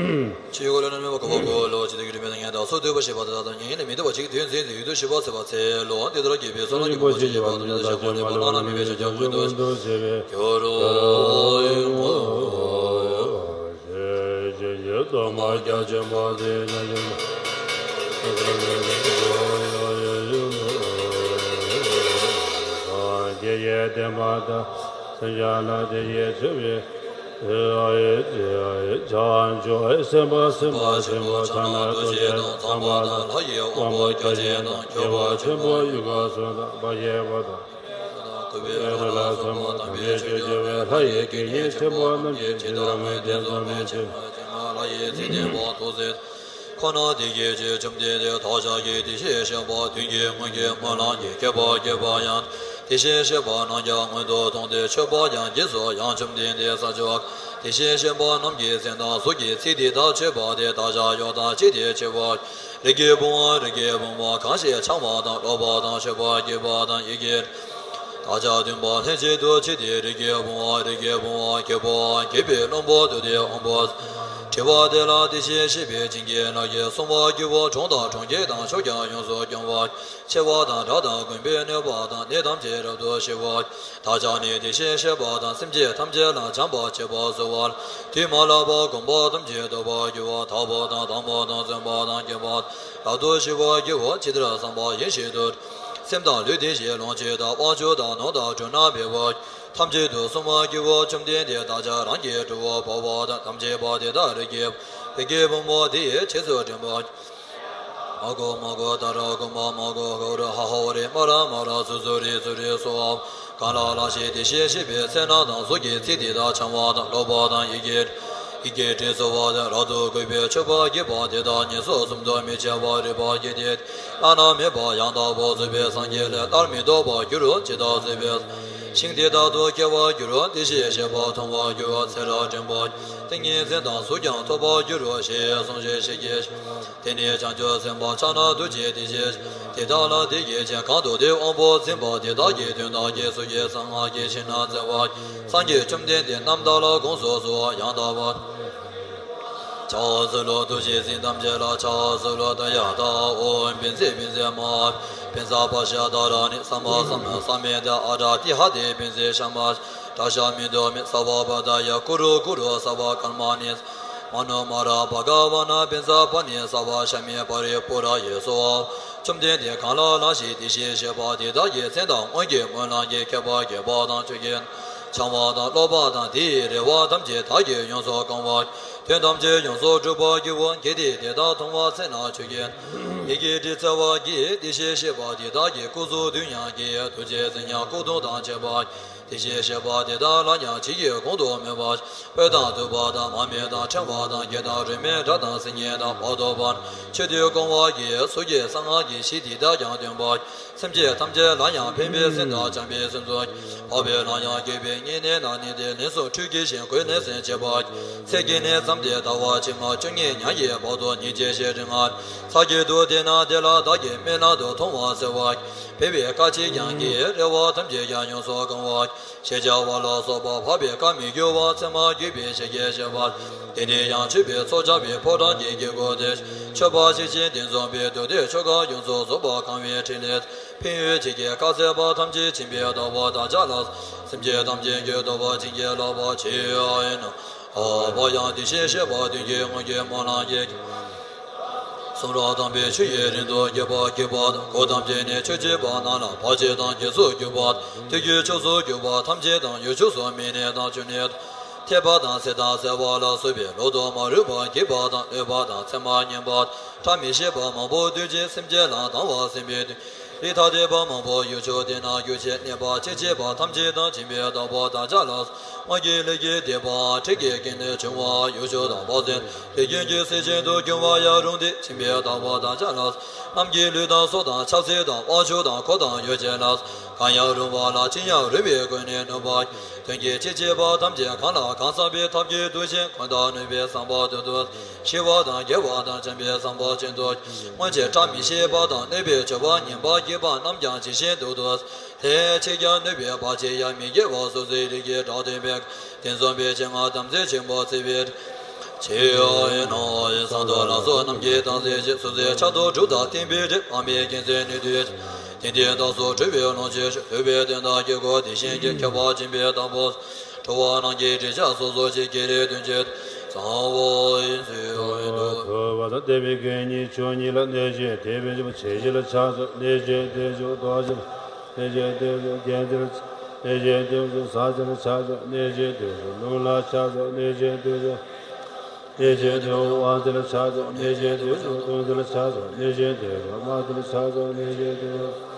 ཆོས་ཀུན་ལས་རྣམ་སྨིན་པ་འཁོར་བ་འཁོར་བའི་བློ་ཇི་ལྟར་གྱི་སྒྲིབ་པའི་ལྟ་ངན་དག་སོགས་འདུས་པ་ཞི་བ་དང་དག་དང་ཉན་ཡིན་ལས་མི་འདུ་བ་ཅིག་དོན་ཟིན་ཏེ་ཡུལ་དུ་ཞི་བ་ཚེ་བ་ཚེ་ལོ་འདི་ལྟར་གྱི་བའི་སོ་ལ་གྱི་མ་ཅི་ཡི་བ་དུ་ལ་ཞག་པ་ལ་བླ་ན་མེད་པའི་ཕྱག་རྒྱ་ཀུན་ཏུ་ཆེ་བའི་གྱུར་རོ། ཞེས་བྱས་ཏེ་གཏོར་མ་རྒྱ་ཆེན་པོ་དེ་ཉིད་ཀྱི་སངས་རྒྱས་ཀྱི་བསྟན་པ་དང་། སེམས་ཅན་ལ་དེ་ཡིས་མཆོད་པའི་བྱང་ཆུབ་སེམས་དཔའ་སེམས་དཔའ་ཆེན་པོ་ཕྱག་ན་རྡོ་རྗེ་དང་། ཚངས་པ་དང་ལྷ་ཡི་དབང་པོ་རྒྱ་ཆེན་དང་། སྐྱོབ་པ་ཆེན་པོ་ཡུལ་ག་སུ་དང་། དཔའ་བོ་དང་སྐུ་བའི་རི་ལ་སོགས་པ་དམ་པའི་ཆོས་སྐྱོང་བའི་ལྷ་ཡི་དགེ་བསྙེན་ཆེན་པོ་རྣམས་ཀྱིས་ཇི་ལྟར་མོས་ཏེ་འཛོམས་པའི་ཕྱིར། ལྷ་ཡི་ཚིག་བདེན་པ་ཐོགས་ཟེར། ཁོ་ན་དེ་སྐད་ཅེས་བཅོམ་ལྡན་འདས་བདག་ཅག་གི་དེ་བཞིན་གཤེགས་པ་མདུན་གྱི་སྔོན་གྱི་སྨོན་ལམ་གྱི་བསྐལ་པ་བརྒྱ་པ་ཡང་དེ་བཞིན་གཤེགས་པ་རྣམས་ཀྱང་སྔོན་དུ་སོང་སྟེ་མཆོད་པ་ཀྱང་བགྱིས་སོ། ཡང་བཅོམ་ལྡན་འདས་ས་བཅུ་པ་དེ་བཞིན་གཤེགས་པ་རྣམས་ཀྱི་མཚན་དང་གཟུགས་ཀྱི་ཚིག་འདི་ལྟར་མཆོད་པ་དེ་བདག་ཅག་གཡོག་དང་གཅིག་ཏུ་མཆོད་པ། རིགས་ཀྱི་བུང་བ་རིགས་ཀྱི་བུང་བ་གང་ཞིག་འཆང་བ་དང་སློབ་པ་དང་མཆོད་པ་བགྱིས་པ་དང་ཡི་གེ། བདག་ཅག་བདུན་པ་ལྷན་ཅིག་ཏུ་མཆིས་ཏེ་རིགས་ཀྱི་བུང་བ་རིགས་ཀྱི་བུང་བ་རྒྱལ་པོའམ་རྒྱལ་པོའི་བློན་པོ་འདུས་ཏེ་དབང་པོ། དྲི་བ་དེ་ལ་དེ་བཞིན་གཤེགས་པའི་བྱིན་གྱིས་བརླབས་ཀྱིས་གསུང་བར་བགྱིའོ། གྲོང་དང་གྲོང་ཁྱེར་དང་ཕྱོགས་ཀྱང་ཡོངས་སུ་སྐྱོང་བ། མཆེ་བ་དང་སྒྲ་དང་བཀོན་པའི་གནོད་པ་དང་ནད་ཐམས་ཅད་རབ་ཏུ་ཞི་བ། བདག་ཅག་ནི་དེ་བཞིན་གཤེགས་པ་དང་སེམས་ཅན་ཐམས་ཅད་ལ་བྱམས་པར་བྱེད་པ་གསོལ་བ། དུས་མ་ལགས་པར་དགོངས་པ་ཐམས་ཅད་རྟོགས་པར་བགྱིའོ། དག་པ་དང་དམ་པ་དང་བརྩོན་པ་དང་དགེ་བ་རབ་ཏུ་ཞི་བར་བགྱིའོ། ཇི་ལྟར་བསམ་པ་ཡིན་བཞིན་དུ། སེམས་དང་ལུས་བདེ་ཞིང་ལོངས་སྤྱོད་དང་དབང་ཕྱུག་དང་ནོར་དང་གྲུབ་རྣམས་འཕེལ་བ་ཐམས་ཅད་དུ་གསོལ་བ་བགྱིའོ། བཅོམ་ལྡན་འདས་བདག་ཅག་རང་གི་གྲོགས་པོ་འཕགས་པ་དང་ཐམས་ཅད་པ་དེ་དག་རིགས་ཀྱི་རིགས་ཀྱི་བུང་བ་དེ་ཡི་རྗེས་སུ་འབྲང་བ། མ་གོ་མ་གོ་ཏཱ་ར་གོ་མ་མ་གོ་ཧོ་ར་ཧ་ཧོ་རེ་མ་ར་མ་ར་སུ་སུ་རེ་སུ་རེ་སོ་ཨ། གང་ལ་ལ་ཞིག་དེ་བཞིན་གཤེགས་པའི་མཚན་རྣམས་དང་གཟུགས་ཀྱི་ཚིག་དེ་དག་འཆང་བ་དང་སློབ་པ་དང་ཡི་གེ། ཡི་གེ་དྲི་ཚོར་བ་དང་རབ་ཏུ་གུས་པས་མཆོད་པ་བགྱིས་པ་དེ་དག་ཉེས་སོགས་གསུམ་དུ་མི་འཆབ་པར་རིག་པ་བསྐྱེད་དེ། བླ་ན་མེད་པ་ཡང་དག་པར་རྫོགས་པའི་སངས་རྒྱས་ལས་སླར་མི་ལྡོག་པར་གྱུར་རོ། ཇི་ལྟར་གཟིགས་པའི་ཤིང་དེ་ལྟར་དུ་སྐྱེ་བར་འགྱུར་རོ། དེ་བཞིན་གཤེགས་པ་མཐོང་བར་འགྱུར་རོ། ཚེ་རབས་འབྲིང་པོ་ཏིང་ངེ་འཛིན་དང་གཟུགས་ཀྱང་ཐོབ་པར་འགྱུར་རོ་ཞེས་གསུངས་ཤིང་ཤཱཀྱའི། དེ་ནས་བྱང་ཆུབ་སེམས་དཔའ་ཕྱག་ན་རྡོ་རྗེ་དེ་བཞིན་དེ་དག་ལ་དེ་སྐད་ཅེས། གང་དུ་དེ་དབང་པོ་འཛིན་པ་དེ་དག་གི་དོན་དག་གི་ཚུལ་གྱིས་གསང་སྔགས་ཀྱི་ཆོས་རྣམས་བཙལ་བ། སངས་རྒྱས་བཅོམ་ལྡན་འདས་རྣམས་བདག་ལ་དགོངས་སུ་གསོལ་བ། ཡང་དག་པར་ཕྱག་འཚལ་ལོ། ཐུགས་རྗེས་གཟིགས་ཐམས་ཅད་ལ་ཕྱག་འཚལ་ལོ། ཏདྱ་ཐཱ། ཨོཾ་བཛྲ་བཛྲ་མ་བཛྲ་པཱ་ཤ་ཏཱ་ར་ཎི་སཾ་མ་སཾ་ན་སཾ་མེ་ཏ་ཨ་ཏྲ་ཏི་ཧ་ཏེ་བཛྲ་ཤ་མ་ཏྲ་ཤ་མི་དྷཱུ་མི་ས་བ་པ་ཏ་ཡ་ཀུ་རུ་ཀུ་རུ་ས་བ་ཀརྨ་ཎི། མ་ནོ་མ་ར་བྷ་ག་ཝ་ན་བཛྲ་པཱ་ཎི་ས་བ་ཤ་མེ་པ་རི་པུ་ར་ཡེ་སྭཱ་ཧཱ། བཅོམ་ལྡན་འདས་གང་ལ་ལ་ཞིག་དེ་བཞིན་གཤེགས་པ་དེ་དག་གི་མཚན་དང་སྔོན་གྱི་སྨོན་ལམ་གྱི་ཁྱད་པར་བརྒྱད་པ་དང་ཆོས་ཀྱི་འཆང་བ་དང་སློབ་པ་དང་དེའི་རེ་བ་ཐམས་ཅད་བདག་གིས་ཡོངས་སུ་བསྐང་བ། དོན་ཐམས་ཅད་ཡོངས་སུ་གྲུབ་པར་འགྱུར་བ། གལ་ཏེ་དེ་ལྟར་མཐོང་བ་ཚེ་ན་ཆོས་ཀྱི་ཡི་གེ་དྲི་བརྩེ་བ་བསྐྱེད། དེ་བཞིན་གཤེགས་པ་དེ་དག་གི་སྐུ་གཟུགས་དུས་མཉམ་གྱི་ཐུགས་རྗེའི་མཚན་ཉིད་སྐུ་གདུང་དང་བཅས་པ། དེ་བཞིན་གཤེགས་པ་དེ་དག་ལ་ཡང་ཇི་སྐད་གོང་དུ་སྨོས་པ། སྤོས་དང་བདུག་པ་དང་མར་མེ་དང་ཕྲེང་བ་དང་རྒྱན་དང་རིས་མེད་སྒྲ་དང་སིལ་སྙན་དང་བར་དོ་བར་ཆད་མཐུད་བསྐང་བ་བསྐྱེད། ཚོགས་ཀྱི་གསང་སྔགས་ཀྱི་གཞི་དེ་དག་ཀྱང་འདོན་པ། སེམས་ཅན་ཐམས་ཅད་ལ་ཡང་ཕན་པའི་སེམས་དང་བྱམས་པའི་སེམས་སུ་འཕགས་པའི་ལམ་ཡང་དགེ་བའི་བསྙེན་གནས་རྣམས་ནི་དེ་ལན་གསུམ་ཁྲུས་ཀྱི་ཞིང་བཀོད་ནས་སེམས་བསྐྱེད་པ། ཚེས་བརྒྱད་ནས་བརྩམས་ཏེ་ཟླ་བ་ཕྱི་མ་བཅུ་གཉིས་ཉག་གི་བར་དུ་ཉིན་གཅིག་ཞིག་རིང་ལ་ཚར་གཅིག་ཏུ་བཟླས་ན་དེ་ལ་བདག་གི་རྨི་ལམ་དུ་མཐོང་བ་གསལ་བ། འཕེལ་བའི་སྐད་ཅིག་ཀྱང་གིས་རེ་བ་ཐམས་ཅད་ཀྱང་ཡོངས་སུ་བསྐང་བ། ཞེས་བྱ་བ་ལ་སོགས་པ་འཕགས་པའི་བཀའ་མི་འགྱུར་བ་ཚད་མར་གྱུར་པའི་ཞལ་གྱིས་བཞེས་པ། དེ་ནས་ཡང་མཆོད་པའི་ཚོགས་བཅར་བའི་ཕོ་བྲང་གི་དཀྱིལ་འཁོར་དེར་མཆོད་པ་བྱེད་ཅིང་དེ་འཛོམས་པའི་མདུན་དེར་ཆོ་ག་ཡོངས་སུ་རྫོགས་པ་བསྐང་བའི་ཕྲིན་ལས་ཕན་ཡོན་ཇི་སྐད་བཀའ་སྩལ་པ་ཐམས་ཅད་བྱིན་པས་བདག་པོ་བདག་ཅག་ལ། སེམས་ཅན་ཐམས་ཅད་ཀྱི་ཐོབ་པར་བྱིན་གྱིས་བརླབ་པར་བྱའོ། ཨ་ནི། འཕགས་པ་ཡང་དེ་བཞིན་གཤེགས་པ་དོན་གྱི་དངོས་ཀྱི་སྨོན་ལམ་གྱི། གསུང་རབ་དམ་པའི་ཆོས་ཡུན་རིང་དུ་རྒྱས་པར་བགྱིས་པ་དང་། གོ་ཐམས་ཅད་ནས་ཆོས་བྱེད་པ་རྣམས་ལ་བར་ཆད་དང་བརྒྱད་ཚུགས་གྱུར་པ། དུས་ཀྱི་ཕྱོགས་སུ་གྱུར་པ་ཐམས་ཅད་དང་། ཡུལ་ཕྱོགས་སུ་མི་གནས་དང་འབྱུང་གནས། ཐེག་པ་དང་ཚེ་དང་བསྲེ་བ་ལ་སོགས་པའི་ལོག་ཏུ་མ་རིག་པ་བགྱིས་པ་དང་། གནོད་པ་དང་མཚན་མ་ངན་པ་བཀྲ་མི་ཤིས་པ་མང་པོ་འདོད་ཅིང་སེམས་ཅན་ལ་སྡང་བ་སེམས་པའི་དོན། རིགས་ཐ་དད་པ་མང་པོ་ཡུལ་ཕྱོགས་དེ་ན་རྒྱུ་ཆེ། གནོད་པ་ཅི་མཆིས་པ་ཐམས་ཅད་དང་། བྱིན་པས་བདག་པོ་བདག་ཅག་ལ། སྔོན་གྱི་ལས་ཀྱི་སྡིག་པ་འཁྲི་གི་རྐྱེན་ལས་བྱུང་བ། ཡུལ་ཕྱོགས་དང་བར་ཆད་ལས་རྐྱེན་གྱིས་སེམས་ཅན་དུ་གྱུར་པ་ཡང་རུང་སྟེ། བྱིན་པས་བདག་པོ་བདག་ཅག་ལ། རྣམས་ཀྱི་ལུས་དང་སྲོག་དང་ཆབ་སྲིད་དང་དབང་ཕྱུག་དང་འཁོར་དང་ཡོ་བྱད་ལ། གང་ཡང་རུང་བ་ལ་ཅི་ཡང་རུང་བའི་སྒོ་ནས་གནོད་པ། དོན་གྱིས་ཅི་མཆིས་པ་ཐམས་ཅད་གང་ལ་གང་འཚམ་པའི་ཐབས་ཀྱིས་བསྡུ་ཞིང་། གང་དག་གནོད་པའི་བསམ་པ་མཐུན་དུ། ཞི་བ་དང་རྒྱལ་བ་དང་བྱམས་པའི་བསམ་པ་ཅན་དུ། སྔོན་ཆད་བཀྲ་མི་ཤིས་པ་དང་གནོད་པའི་སྦྱོར་བ་ངན་པ་བགྱིས་པ་རྣམས་ཀྱང་ཇི་བཞིན་དུ་བསྡུ། དེ་ཕྱིར་ཀྱང་གནོད་པའི་བར་ཆད་ཡང་མི་སྐྱེ་བར་སོ་སོའི་རིགས་ཀྱི་དགྲ་སྟོན་པས་དེ་འཛོམས་པའི་ཞིང་ལ་དམ་ཚིག་ཆེན་པོ་བརྩེ་བའི་ཕྱིར་ཡང་ཡིན་ནོ། ཡེ་སངས་རྒྱས་ལ་སོགས་རྣམས་ཀྱིས་དམ་ཚིག་ཅན། སོ་སོའི་ཕྱག་རྡོར་གྲུབ་དང་བརྟན་པའི་རིགས། དམ་པའི་རྒྱལ་མཚན་ནུས་མཐུ་ཆེ། དེང་འདིར་བདག་སོགས་གྲུབ་པའི་ལོངས་སྤྱོད་ཕྱིར། འདོད་པའི་དོན་དག་གི་སྒོ་དེ་བཞིན་གྱི་ཁྱད་པར་འབྱིན་པའི་བདག་པོ། འགྲོ་བ་རྣམས་ཀྱི་འདྲེན་བྱ་སོ་སོ་ཆེ། བགྱི་རིགས་དོན་ཆེ་བཟང་བོ་ཡིན་ཚུལ་ཡོད་དོ། ཐུབ་པ་དང་བསྟན་པའི་མགོན་ཉིད་ཆོས་ཉིད་ལ། གནོད་བྱེད་དད་པའི་ཕྱོགས་ཇི་ལ་ཕྱག་འཚལ། གནོད་བྱེད་དད་པའི་ཕྱོགས་རྡོ་རྗེ་ལ། གནོད་བྱེད་དད་པའི་ཕྱོགས་རྒྱལ་མཚན་ལ། གནོད་བྱེད་དད་པའི་ཕྱོགས་ཟབ་ཆོས་ལ་ཕྱག་འཚལ། གནོད་བྱེད་དད་པའི་ཕྱོགས་ལུང་ལ་ཕྱག་འཚལ། གནོད་བྱེད་དད་པའི་ཕྱོགས། གནོད་བྱེད་དད་པའི་ཕྱོགས་དབང་བཙན་ལ་ཕྱག་འཚལ། གནོད་བྱེད་དད་པའི་ཕྱོགས་སྟོང་བཙན་ལ་ཕྱག་འཚལ། གནོད་བྱེད་དད་པའི་ཕྱོགས་དམག་བཙན་ལ་ཕྱག་འཚལ། གནོད་བྱེད་དད་པའི་ཕྱོགས། གནོད་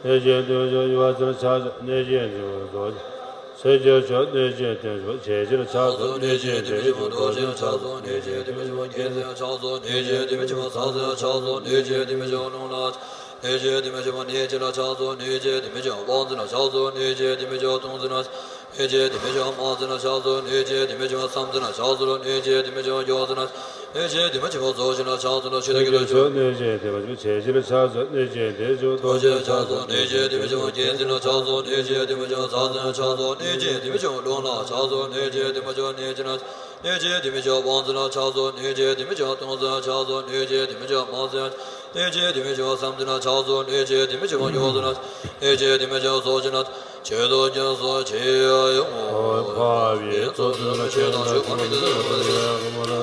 བྱེད་དད་པའི་ཕྱོགས་ཡུལ་བ་བཙན་ལ་ཕྱག་འཚལ། གནོད་བྱེད་དད་པའི་ཕྱོགས་ཚེ་སྐྱོང་ཕྱོགས། གནོད་བྱེད་དད་པའི་ཕྱོགས་བྱད་སྤྱོད་ལ་ཕྱག་འཚལ། གནོད་བྱེད་དད་པའི་ཕྱོགས་རྡོ་རྗེ་ལ་ཕྱག་འཚལ། གནོད་བྱེད་དད་པའི་ཕྱོགས་རྒྱལ་མཚན་ལ་ཕྱག་འཚལ། གནོད་བྱེད་དད་པའི་ཕྱོགས་ཟབ་ཆོས་ལ་ཕྱག་འཚལ། གནོད་བྱེད་དད་པའི་ཕྱོགས་ལུང་ལ། གནོད་བྱེད་དད་པའི་ཕྱོགས་གནོད་བྱེད་ལ་ཕྱག་འཚལ། གནོད་བྱེད་དད་པའི་ཕྱོགས་དབང་བཙན་ལ་ཕྱག་འཚལ། གནོད་བྱེད་དད་པའི་ཕྱོགས་སྟོང་བཙན་ལ། གནོད་བྱེད་དད་པའི་ཕྱོགས་དམག་བཙན་ལ་ཕྱག་འཚལ། གནོད་བྱེད་དད་པའི་ཕྱོགས་ས་བཙན་ལ་ཕྱག་འཚལ། གནོད་བྱེད་དད་པའི་ཕྱོགས་རྒྱལ་བ་བཙན་ལ། གནོད་བྱེད་དད་པའི་ཕྱོགས་རྫོགས་ཆེན་ལ་ཕྱག་འཚལ། ཆོས་དང་དགེ་ལ་ཕྱོགས། གནོད་བྱེད་དད་པའི་ཕྱོགས་བྱད་སྤྱོད་ལ་ཕྱག་འཚལ། གནོད་བྱེད་དད་པའི་ཕྱོགས་རྡོ་རྗེ་ལ་ཕྱག་འཚལ། གནོད་བྱེད་དད་པའི་ཕྱོགས་རྒྱལ་མཚན་ལ་ཕྱག་འཚལ། གནོད་བྱེད་དད་པའི་ཕྱོགས་ས་བཙན་ལ་ཕྱག་འཚལ། གནོད་བྱེད་དད་པའི་ཕྱོགས་ལུང་ལ་ཕྱག་འཚལ། གནོད་བྱེད་དད་པའི་ཕྱོགས་གནོད་བྱེད་ལ། གནོད་བྱེད་དད་པའི་ཕྱོགས་དབང་བཙན་ལ་ཕྱག་འཚལ། གནོད་བྱེད་དད་པའི་ཕྱོགས་སྟོང་བཙན་ལ་ཕྱག་འཚལ། གནོད་བྱེད་དད་པའི་ཕྱོགས་དམག་བཙན། གནོད་བྱེད་དད་པའི་ཕྱོགས་ས་བཙན་ལ་ཕྱག་འཚལ། གནོད་བྱེད་དད་པའི་ཕྱོགས་རྒྱལ་བ་བཙན་ལ། གནོད་བྱེད་དད་པའི་ཕྱོགས་རྫོགས་ཆེན་ལ། ཆོས་རྡོ་རྗེ་སོགས་ཆེ་ཡང་ངོ་། འཕགས་པའི་གཙོ་བོ་ཆོས་དང་ཆོས་པ་མི་འདོད་ཆོས་པ་དེ་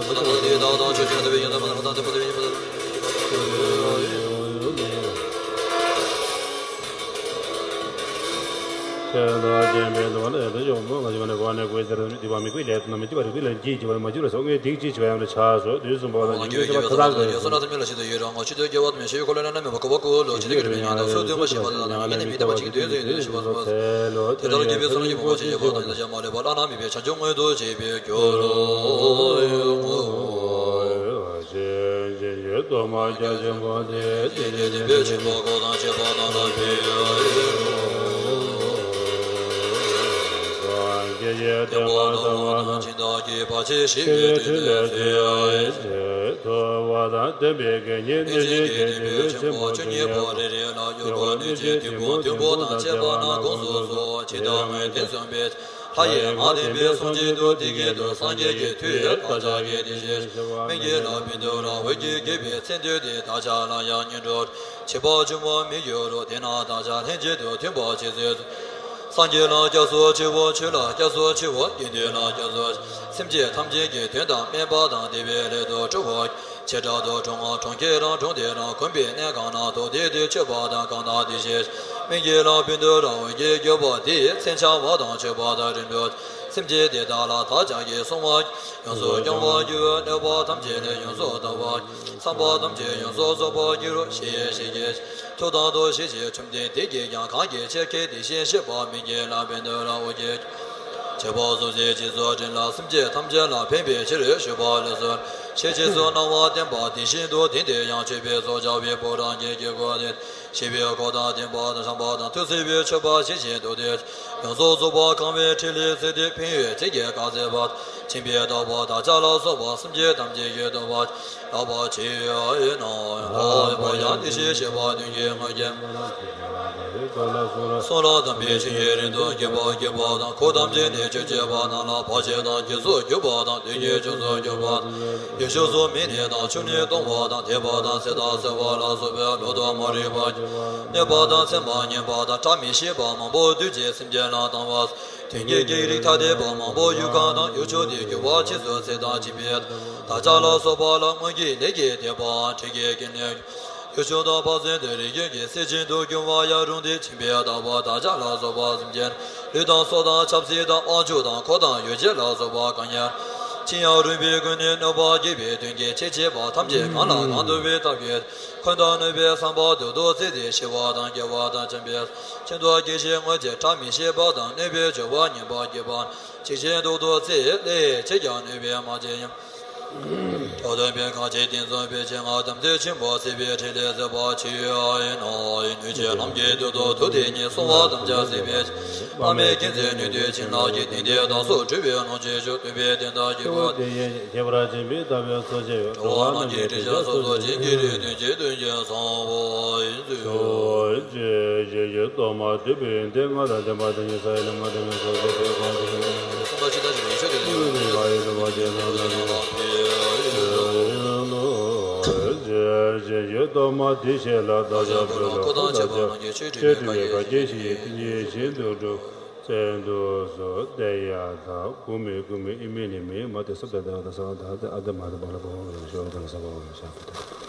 ཆོས་དང་དེ་དག་དང་ཆོས་ཅན་དེ་བས་ཡང་དག་པ་དང་དག་པ་དེ་བས་ཡིན་པ་དང་། ཆོས་རྡོ་རྗེ། ལྷ་ཡི་ངག་ལྡན་པའི་གསུང་གཅིག་ཏུ་དེ་སྐད་དུ། སངས་རྒྱས་ཀྱི་མཐུས་བདག་ཅག་གི་དེ་བཞིན་གཤེགས་པ་སྨན་གྱི་བླ་བཻ་ཌཱུརྱ་འོད་ཀྱི་རྒྱལ་པོའི་མཚན་བསྟོད་དེ། བདག་ཅག་ལ་ཡང་སྙིང་བྲོ་བྱེད་པ་ཆེན་པོ་མི་འགྱུར་རོ། དེས་ན་བདག་ཅག་ལྷན་ཅིག་ཏུ་མཐུན་པར་ཆོས་སྲིད་སངས་རྒྱས་ལ་སྐྱབས་སུ་མཆིའོ། ཆོས་ལ་སྐྱབས་སུ་མཆིའོ། དགེ་འདུན་ལ་སྐྱབས་སུ་མཆིའོ། སེམས་ཅན་ཐམས་ཅད་ཀྱི་དོན་དང་སྨན་པ་དང་བདེ་བའི་སླད་དུ་ཁྲོ་བོ་བྱེ་བྲག་ཏུ་འཁྲུངས་པ། གྲོང་ཁྱེར་དང་གྲོང་སྡེ་དང་དགོན་པའི་གནས་གང་ན་ཐུགས་གཏད་དེ་མཆོད་པ་དང་གང་དག་དེ་བཞིན་སྨན་གྱི་བླ་བཻ་ཌཱུརྱ་འོད་ཀྱི་རྒྱལ་པོ་དེའི་མཚན་འཆང་བ་དང་མཆོད་པ་དང་རིམ་གྲོ་སེམས་བསྐྱེད་དེ་བདག་ལ་བདག་ཅག་གིས་གསོལ་བ་ཡོངས་སུ་སྐྱོང་བར་འགྱུར་བའི་གནོད་པ་ཐམས་ཅད་ལས་ཡོངས་སུ་ཐར་བ། ཚངས་པ་ཐམས་ཅད་ཡོངས་སུ་རྫོགས་པར་འགྱུར་རོ། ཞེས་བཤད་ཀྱིས་ཐུགས་དམ་དུ་བཞེས་ཤིང་། བཅོམ་ལྡན་འདས་ཀྱིས་ཀྱང་གང་གི་ཕྱིར་ཁྱེད་དེ་བཞིན་གཤེགས་པ་སྨན་གྱི་བླ་བཻ་ཌཱུརྱ་འོད་ཀྱི་མཆོད་པ་སོ་སོའི་རྗེས་སུ་དྲན་ལ། སེམས་ཅན་ཐམས་ཅད་ལ་ཕན་པའི་ཕྱིར་ཞུས་པ་ལགས་སོ། ཞེས་རྗེས་སུ་གནང་བ་བསྟན་པ་དེ་བཞིན་དུ་དེང་འདིར་ཡང་མཆོད་པའི་ཚོགས་བཅར་བའི་བུ་རམ་གྱི་དཀྱིལ་འཁོར་ཏེ། ཞེས་པའི་སྐོར་དང་བསྟན་པ་དང་བཤམས་པ་དང་ཐུགས་སྲས་པའི་མཆོད་པ་ཇི་བཞིན་དུ་སྟེ། ཡོངས་སུ་རྫོགས་པར་གང་བའི་ཕྲིན་ལས་མཛད་དེ། ཕན་ཡོན་ཇི་སྙེད་བསྐལ་ཟད་པ། མཁྱེན་པའི་བདག་པོ་བདག་ཅག་ལ་སོགས་པ་སེམས་ཅན་ཐམས་ཅད་ཀྱི་སྡུག་བསྔལ་ལ་བར་ཆད་ཡོད་ན། ལྷག་པར་ཡང་དེ་བཞིན་གཤེགས་པ་མདུན་གྱི་དངོས་ཀྱི་གསུང་ལ་དམ་པའི་ཆོས་ཉིད་རིང་དུ་གྱེས་པ་གྱེས་པ་དང་། འཁོར་ཐམས་ཅད་ནི་ཆོས་འཆད་པ་རྣམས་ལ་བར་ཆད་དང་། རྒྱུན་སོང་གྱུར་པ་དང་། དུས་ཀྱི་འབྱུང་ཚུལ་གྱུར་པ་དང་། ཡེ་ཤེས་སུ་མི་གནས་དང་། ཆོས་ནི་སྟོང་པ་དང་། འདས་པ་དང་ཚེ་དང་ཚེ་བ་ལ་སོགས་པའི་ལོག་རྟོག་མ་རིག་པ། གནོད་པ་དང་མཚན་མ་ངན་པ་དང་། བཀྲ་མི་ཤིས་པ་མང་པོ་བདུད་ཀྱིས་སེམས་ཅན་ལ་བཏང་བ། དོན་གྱི་བགེགས་རིགས་ཐ་དད་པ་མང་པོ་ཡུལ་གང་དང་། ཡུལ་ཕྱོགས་དེར་རྒྱུ་བ་ཕྱིས་སུ་ཚེ་དང་བཅས་པའི་བདག་ཅག་ལ་སོགས་པ་ལ་སྔོན་གྱི་ལས་ཀྱི་བདེན་པ་འཕྲལ་གྱི་རྐྱེན་ལས། ཡུལ་ཕྱོགས་དང་འཕགས་ཚོལ་དུ་རིགས་ཀྱི་སྲས་ཤིན་ཏུ་གྱུར་པ་ཡང་རུང་སྟེ། མཁྱེན་པའི་བདག་པོ་བདག་ཅག་ལ་སོགས་པ་སེམས་ཅན་ལུས་དང་སྲོག་དང་ཆབ་སྲིད་དང་དབང་ཕྱུག་དང་འཁོར་དང་ཡུལ་ཅན་ལ་སོགས་པ་གང་ཡང་ཅི་ཡང་རུང་བའི་སྒོ་ནས་གནོད་པ་བགྱིས་པའི་དོན་གྱི་ཕྱིར་བྱེད་པ་ཐམས་ཅད་གང་ལ་གང་འདུལ་བའི་ཐབས་ཀྱིས་འཁོན་དང་གནོད་པའི་བསམ་པ་རྡུལ་དུ་བརྩིས་ཏེ་ཞི་བ་དང་རྒྱས་པ་དང་བྱམས་པའི་ཁྱད་དུ་སྐྱེ་ཞིང་སྔོན་གྱི་བཀྲ་མི་ཤིས་པ་དང་གནོད་པའི་སྦྱོར་བ་ངན་པ་བགྱིས་པ་ཇི་བཞིན་རྡུལ་དུ་བརྩིས་ལས་ཅི་ཀྱང་གནོད་པའི་མ་བྱས་ཡང་། ཐོག་ཐོག་པའི་གང་ཞིག་གཏིང་བཟུང་བའི་ཕྱིར་ང་དམ་ཚིག་ཆེན་པོ་སྲིད་པའི་ཕྲིན་ལས་མཛད་པ་ཆེ་ཡོད་ན། ནུས་ཀྱི་ལམ་གྱི་མདུན་དུ་ཐུགས་དེ་ཉིད་གསོལ་བ་དམ་བཅའ་སྲིད་པའི་ཕྱིར། དཔག་མེད་མཁྱེན་བརྩེ་ནུས་མཐུའི་བྱིན་རླབས་ཀྱིས། དེང་འདིར་བདག་སོགས་འཁྲུལ་པའི་ལོངས་སྤྱོད་ཤོག་སྟོན་པའི་བདེན་དང་ཁྱད་པར་དེ་ཡི་ཁྱད་པར་འབྱིན་པའི་ལྟ་བའི་ཚུལ་ཆེ་ཡོད། འགྲོ་བ་རྣམས་ཀྱི་དྲི་ཞིམ་སོ་སོར་བྱིན་གྱིས་རློབ། དོན་གྱི་དོན་གྱི་དོན་གྱི་བཟང་པོ་ཡིན་ཞེས་བཤད་ཀྱིས་གཏོར་མ་བསྡུས་པའི་ཡོན་ཏན་ལྔ་དང་ལྡན་པ་དེ་ཉིད་ས་ཡི་ལམ་ལྔ་དང་ལྡན་པའི་ཚོགས་ཀྱི་ཐོད་རྒལ་གྱི་གསུང་དང་ཇི་ལྟར་བྱས་པའི་ཡེ་ཤེས་དེ་ལ་ཡོད་པའི་ལ་ཡི་རུ་བ་དེ་ལ་ལ་ལ་ལ་ལ་ཇི་ལྟར་བྱས་ཀྱི་གཏོར་མ་དེ་བཞེས་ལ་བདག་ཅག་ཕུལ་ལ། འཁོར་དང་བཅས་པ་རྣམས་ཀྱི་ཆོས་སྒྲུབ་པའི་བཀའ་བརྒྱད་ཞི་བའི་ཏིང་ངེ་འཛིན་དུ་གྲུབ། བཙན་དུག་གསུམ་ཏདྱ་ཐཱ། གུ་མི་གུ་མི་ཨི་མི་ནི་མི་མ་ཏི་སུ་པ་ཏ་ཏ་ས་ཏ་ཏ་ཨ་ཏ་མ་ཏ་པ་ལ་པ་ཝ་ལ་ཤོ་ཏ་ལ་ས་པ་ཝ་ལ་ཤ་པ་ཏ།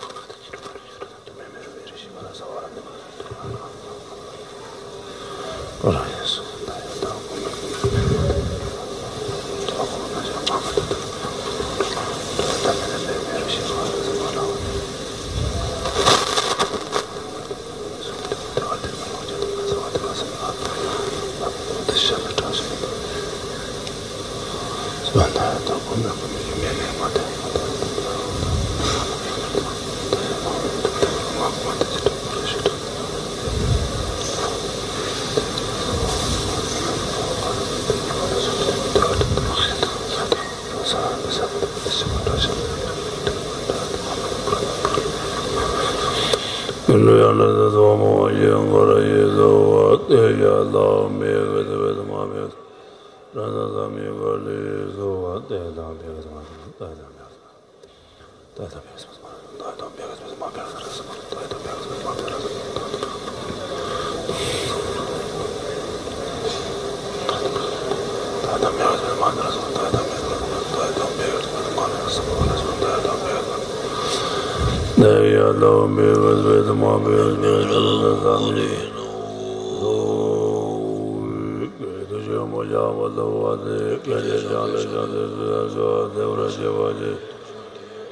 ལྟ་བུ་བ་དེ་སྐད་ཅིག་ཀྱང་ལས་བྱང་དུ་བརྩོན་པའི་ཚོགས་བདེ་བར་སྐྱེ་བ་ཅིག་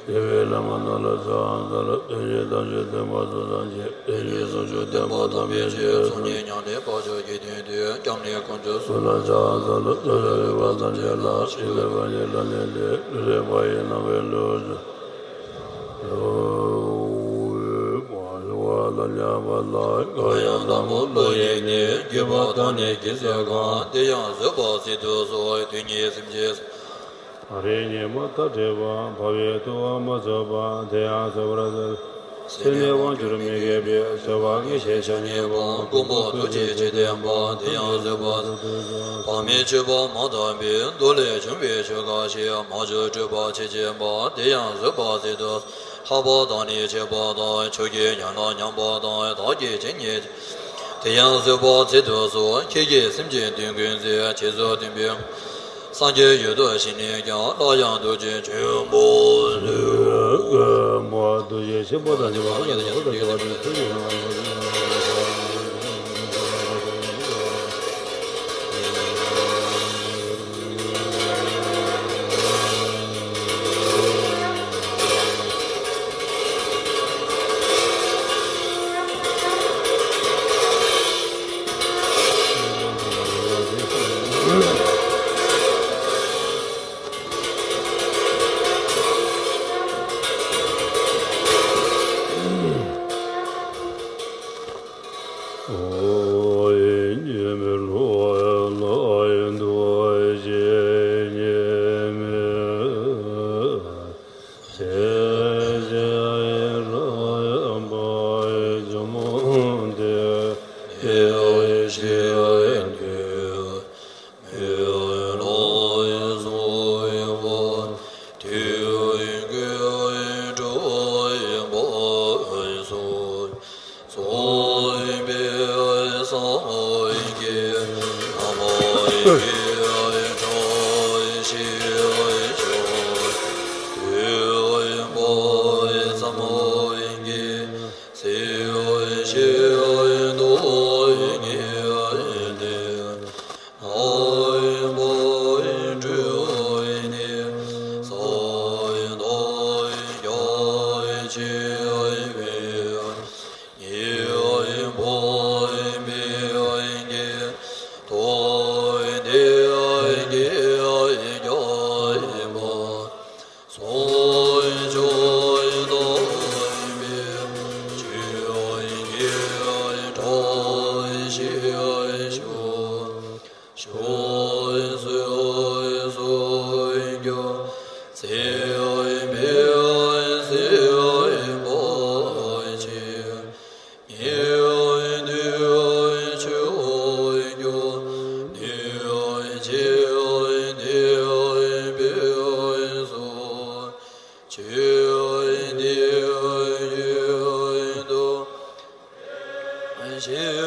དགེ་བའི་ལམ་སྣ་ལ་ཚང་། ས་ལ་བདེ་གཤེགས་དམ་ཆོས་སྟོན་པ་ཚོགས་བསགས་ཀྱི། བདེ་གཤེགས་སངས་རྒྱས་སྟོན་པ་དམ་པའི་ཆོས། ཚོགས་གཉིས་མྱང་འདས་འཕགས་མཆོག་གི་དོན་དུ། སྐྱབས་གནས་དཀོན་མཆོག་གསུམ་ལ་ཕྱག་འཚལ་ལོ། བདག་ཅག་རིག་པ་ཐམས་ཅད་ལ། ཞི་བདེ་གང་ཞིག་ལ་གནས་ཏེ། ལུས་ལས་པ་ཡི་ནམ་མཁའི་ལུས། ལོ། མ་ཞུ་བ་ལ་ཉམས་པ་ལ། གང་ཡང་དང་པོ་བློ་ཡིས་ནི། བརྒྱུད་པ་དང་ནི་རྒྱུད་ཚོད་གང་། དེ་ཡང་བཟོད་པ་སྲིད་དུ་གསོལ། དུས་གཉིས་སེམས་ཅན། ཨ་རིག་ཉི་མ་ལྟར་བགྲེས་པ། འཕགས་པའི་ཐུ་བ་མ་ཆག་པ། དེ་ཡང་བཟོད་པར་བྱ། སེམས་ནི་དབང་གྱུར་མི་དགེ་བའི། བཟོད་པ་དགེ་བཤེས་ཕྱག་གཉིས་པ། མགོན་པོ་ཐུགས་རྗེ་ཆེ་ལྡན་པ། དེ་ཡང་བཟོད་པ། བག་མེད་སྤྱོད་པ་མ་དག་པའི། མདོ་ལས་བྱུང་བའི་ཆོས་འགའ་ཞིག་མ་བྱུང་སྤྲོས་པ་ཆེས་ཆེན་པ། དེ་ཡང་བཟོད་པ་སྲིད་དུ། ལྷག་པ་དང་ནི་ཆད་པ་དང་། ཆོས་ཀྱི་ཉམས་ལ་མཉམ་པ་དང་། བདག་གི་ཇི་སྙེད་དེ་ཡང་བཟོད་པ་སྲིད་དུ་གསོལ། ཁྱེད་ཀྱིས་སེམས་ཅན་དོན་ཀུན་མཛད། རྗེས་སུ་མཐུན་པའི་སངས་རྒྱས་ཡུལ་དུ་ཕྱིན་ནས་ཀྱང་། སླར་ཡང་ཐུགས་རྗེ་ཆེན་པོས་མཛོད། མ་ཐུགས་རྗེ་ཆེན་པོ་དང་ཉེ་བར་བཀའ་དང་བོ་དང་བདེ་བ་དང་ཐུགས་རྗེ་ཆེན་པོ།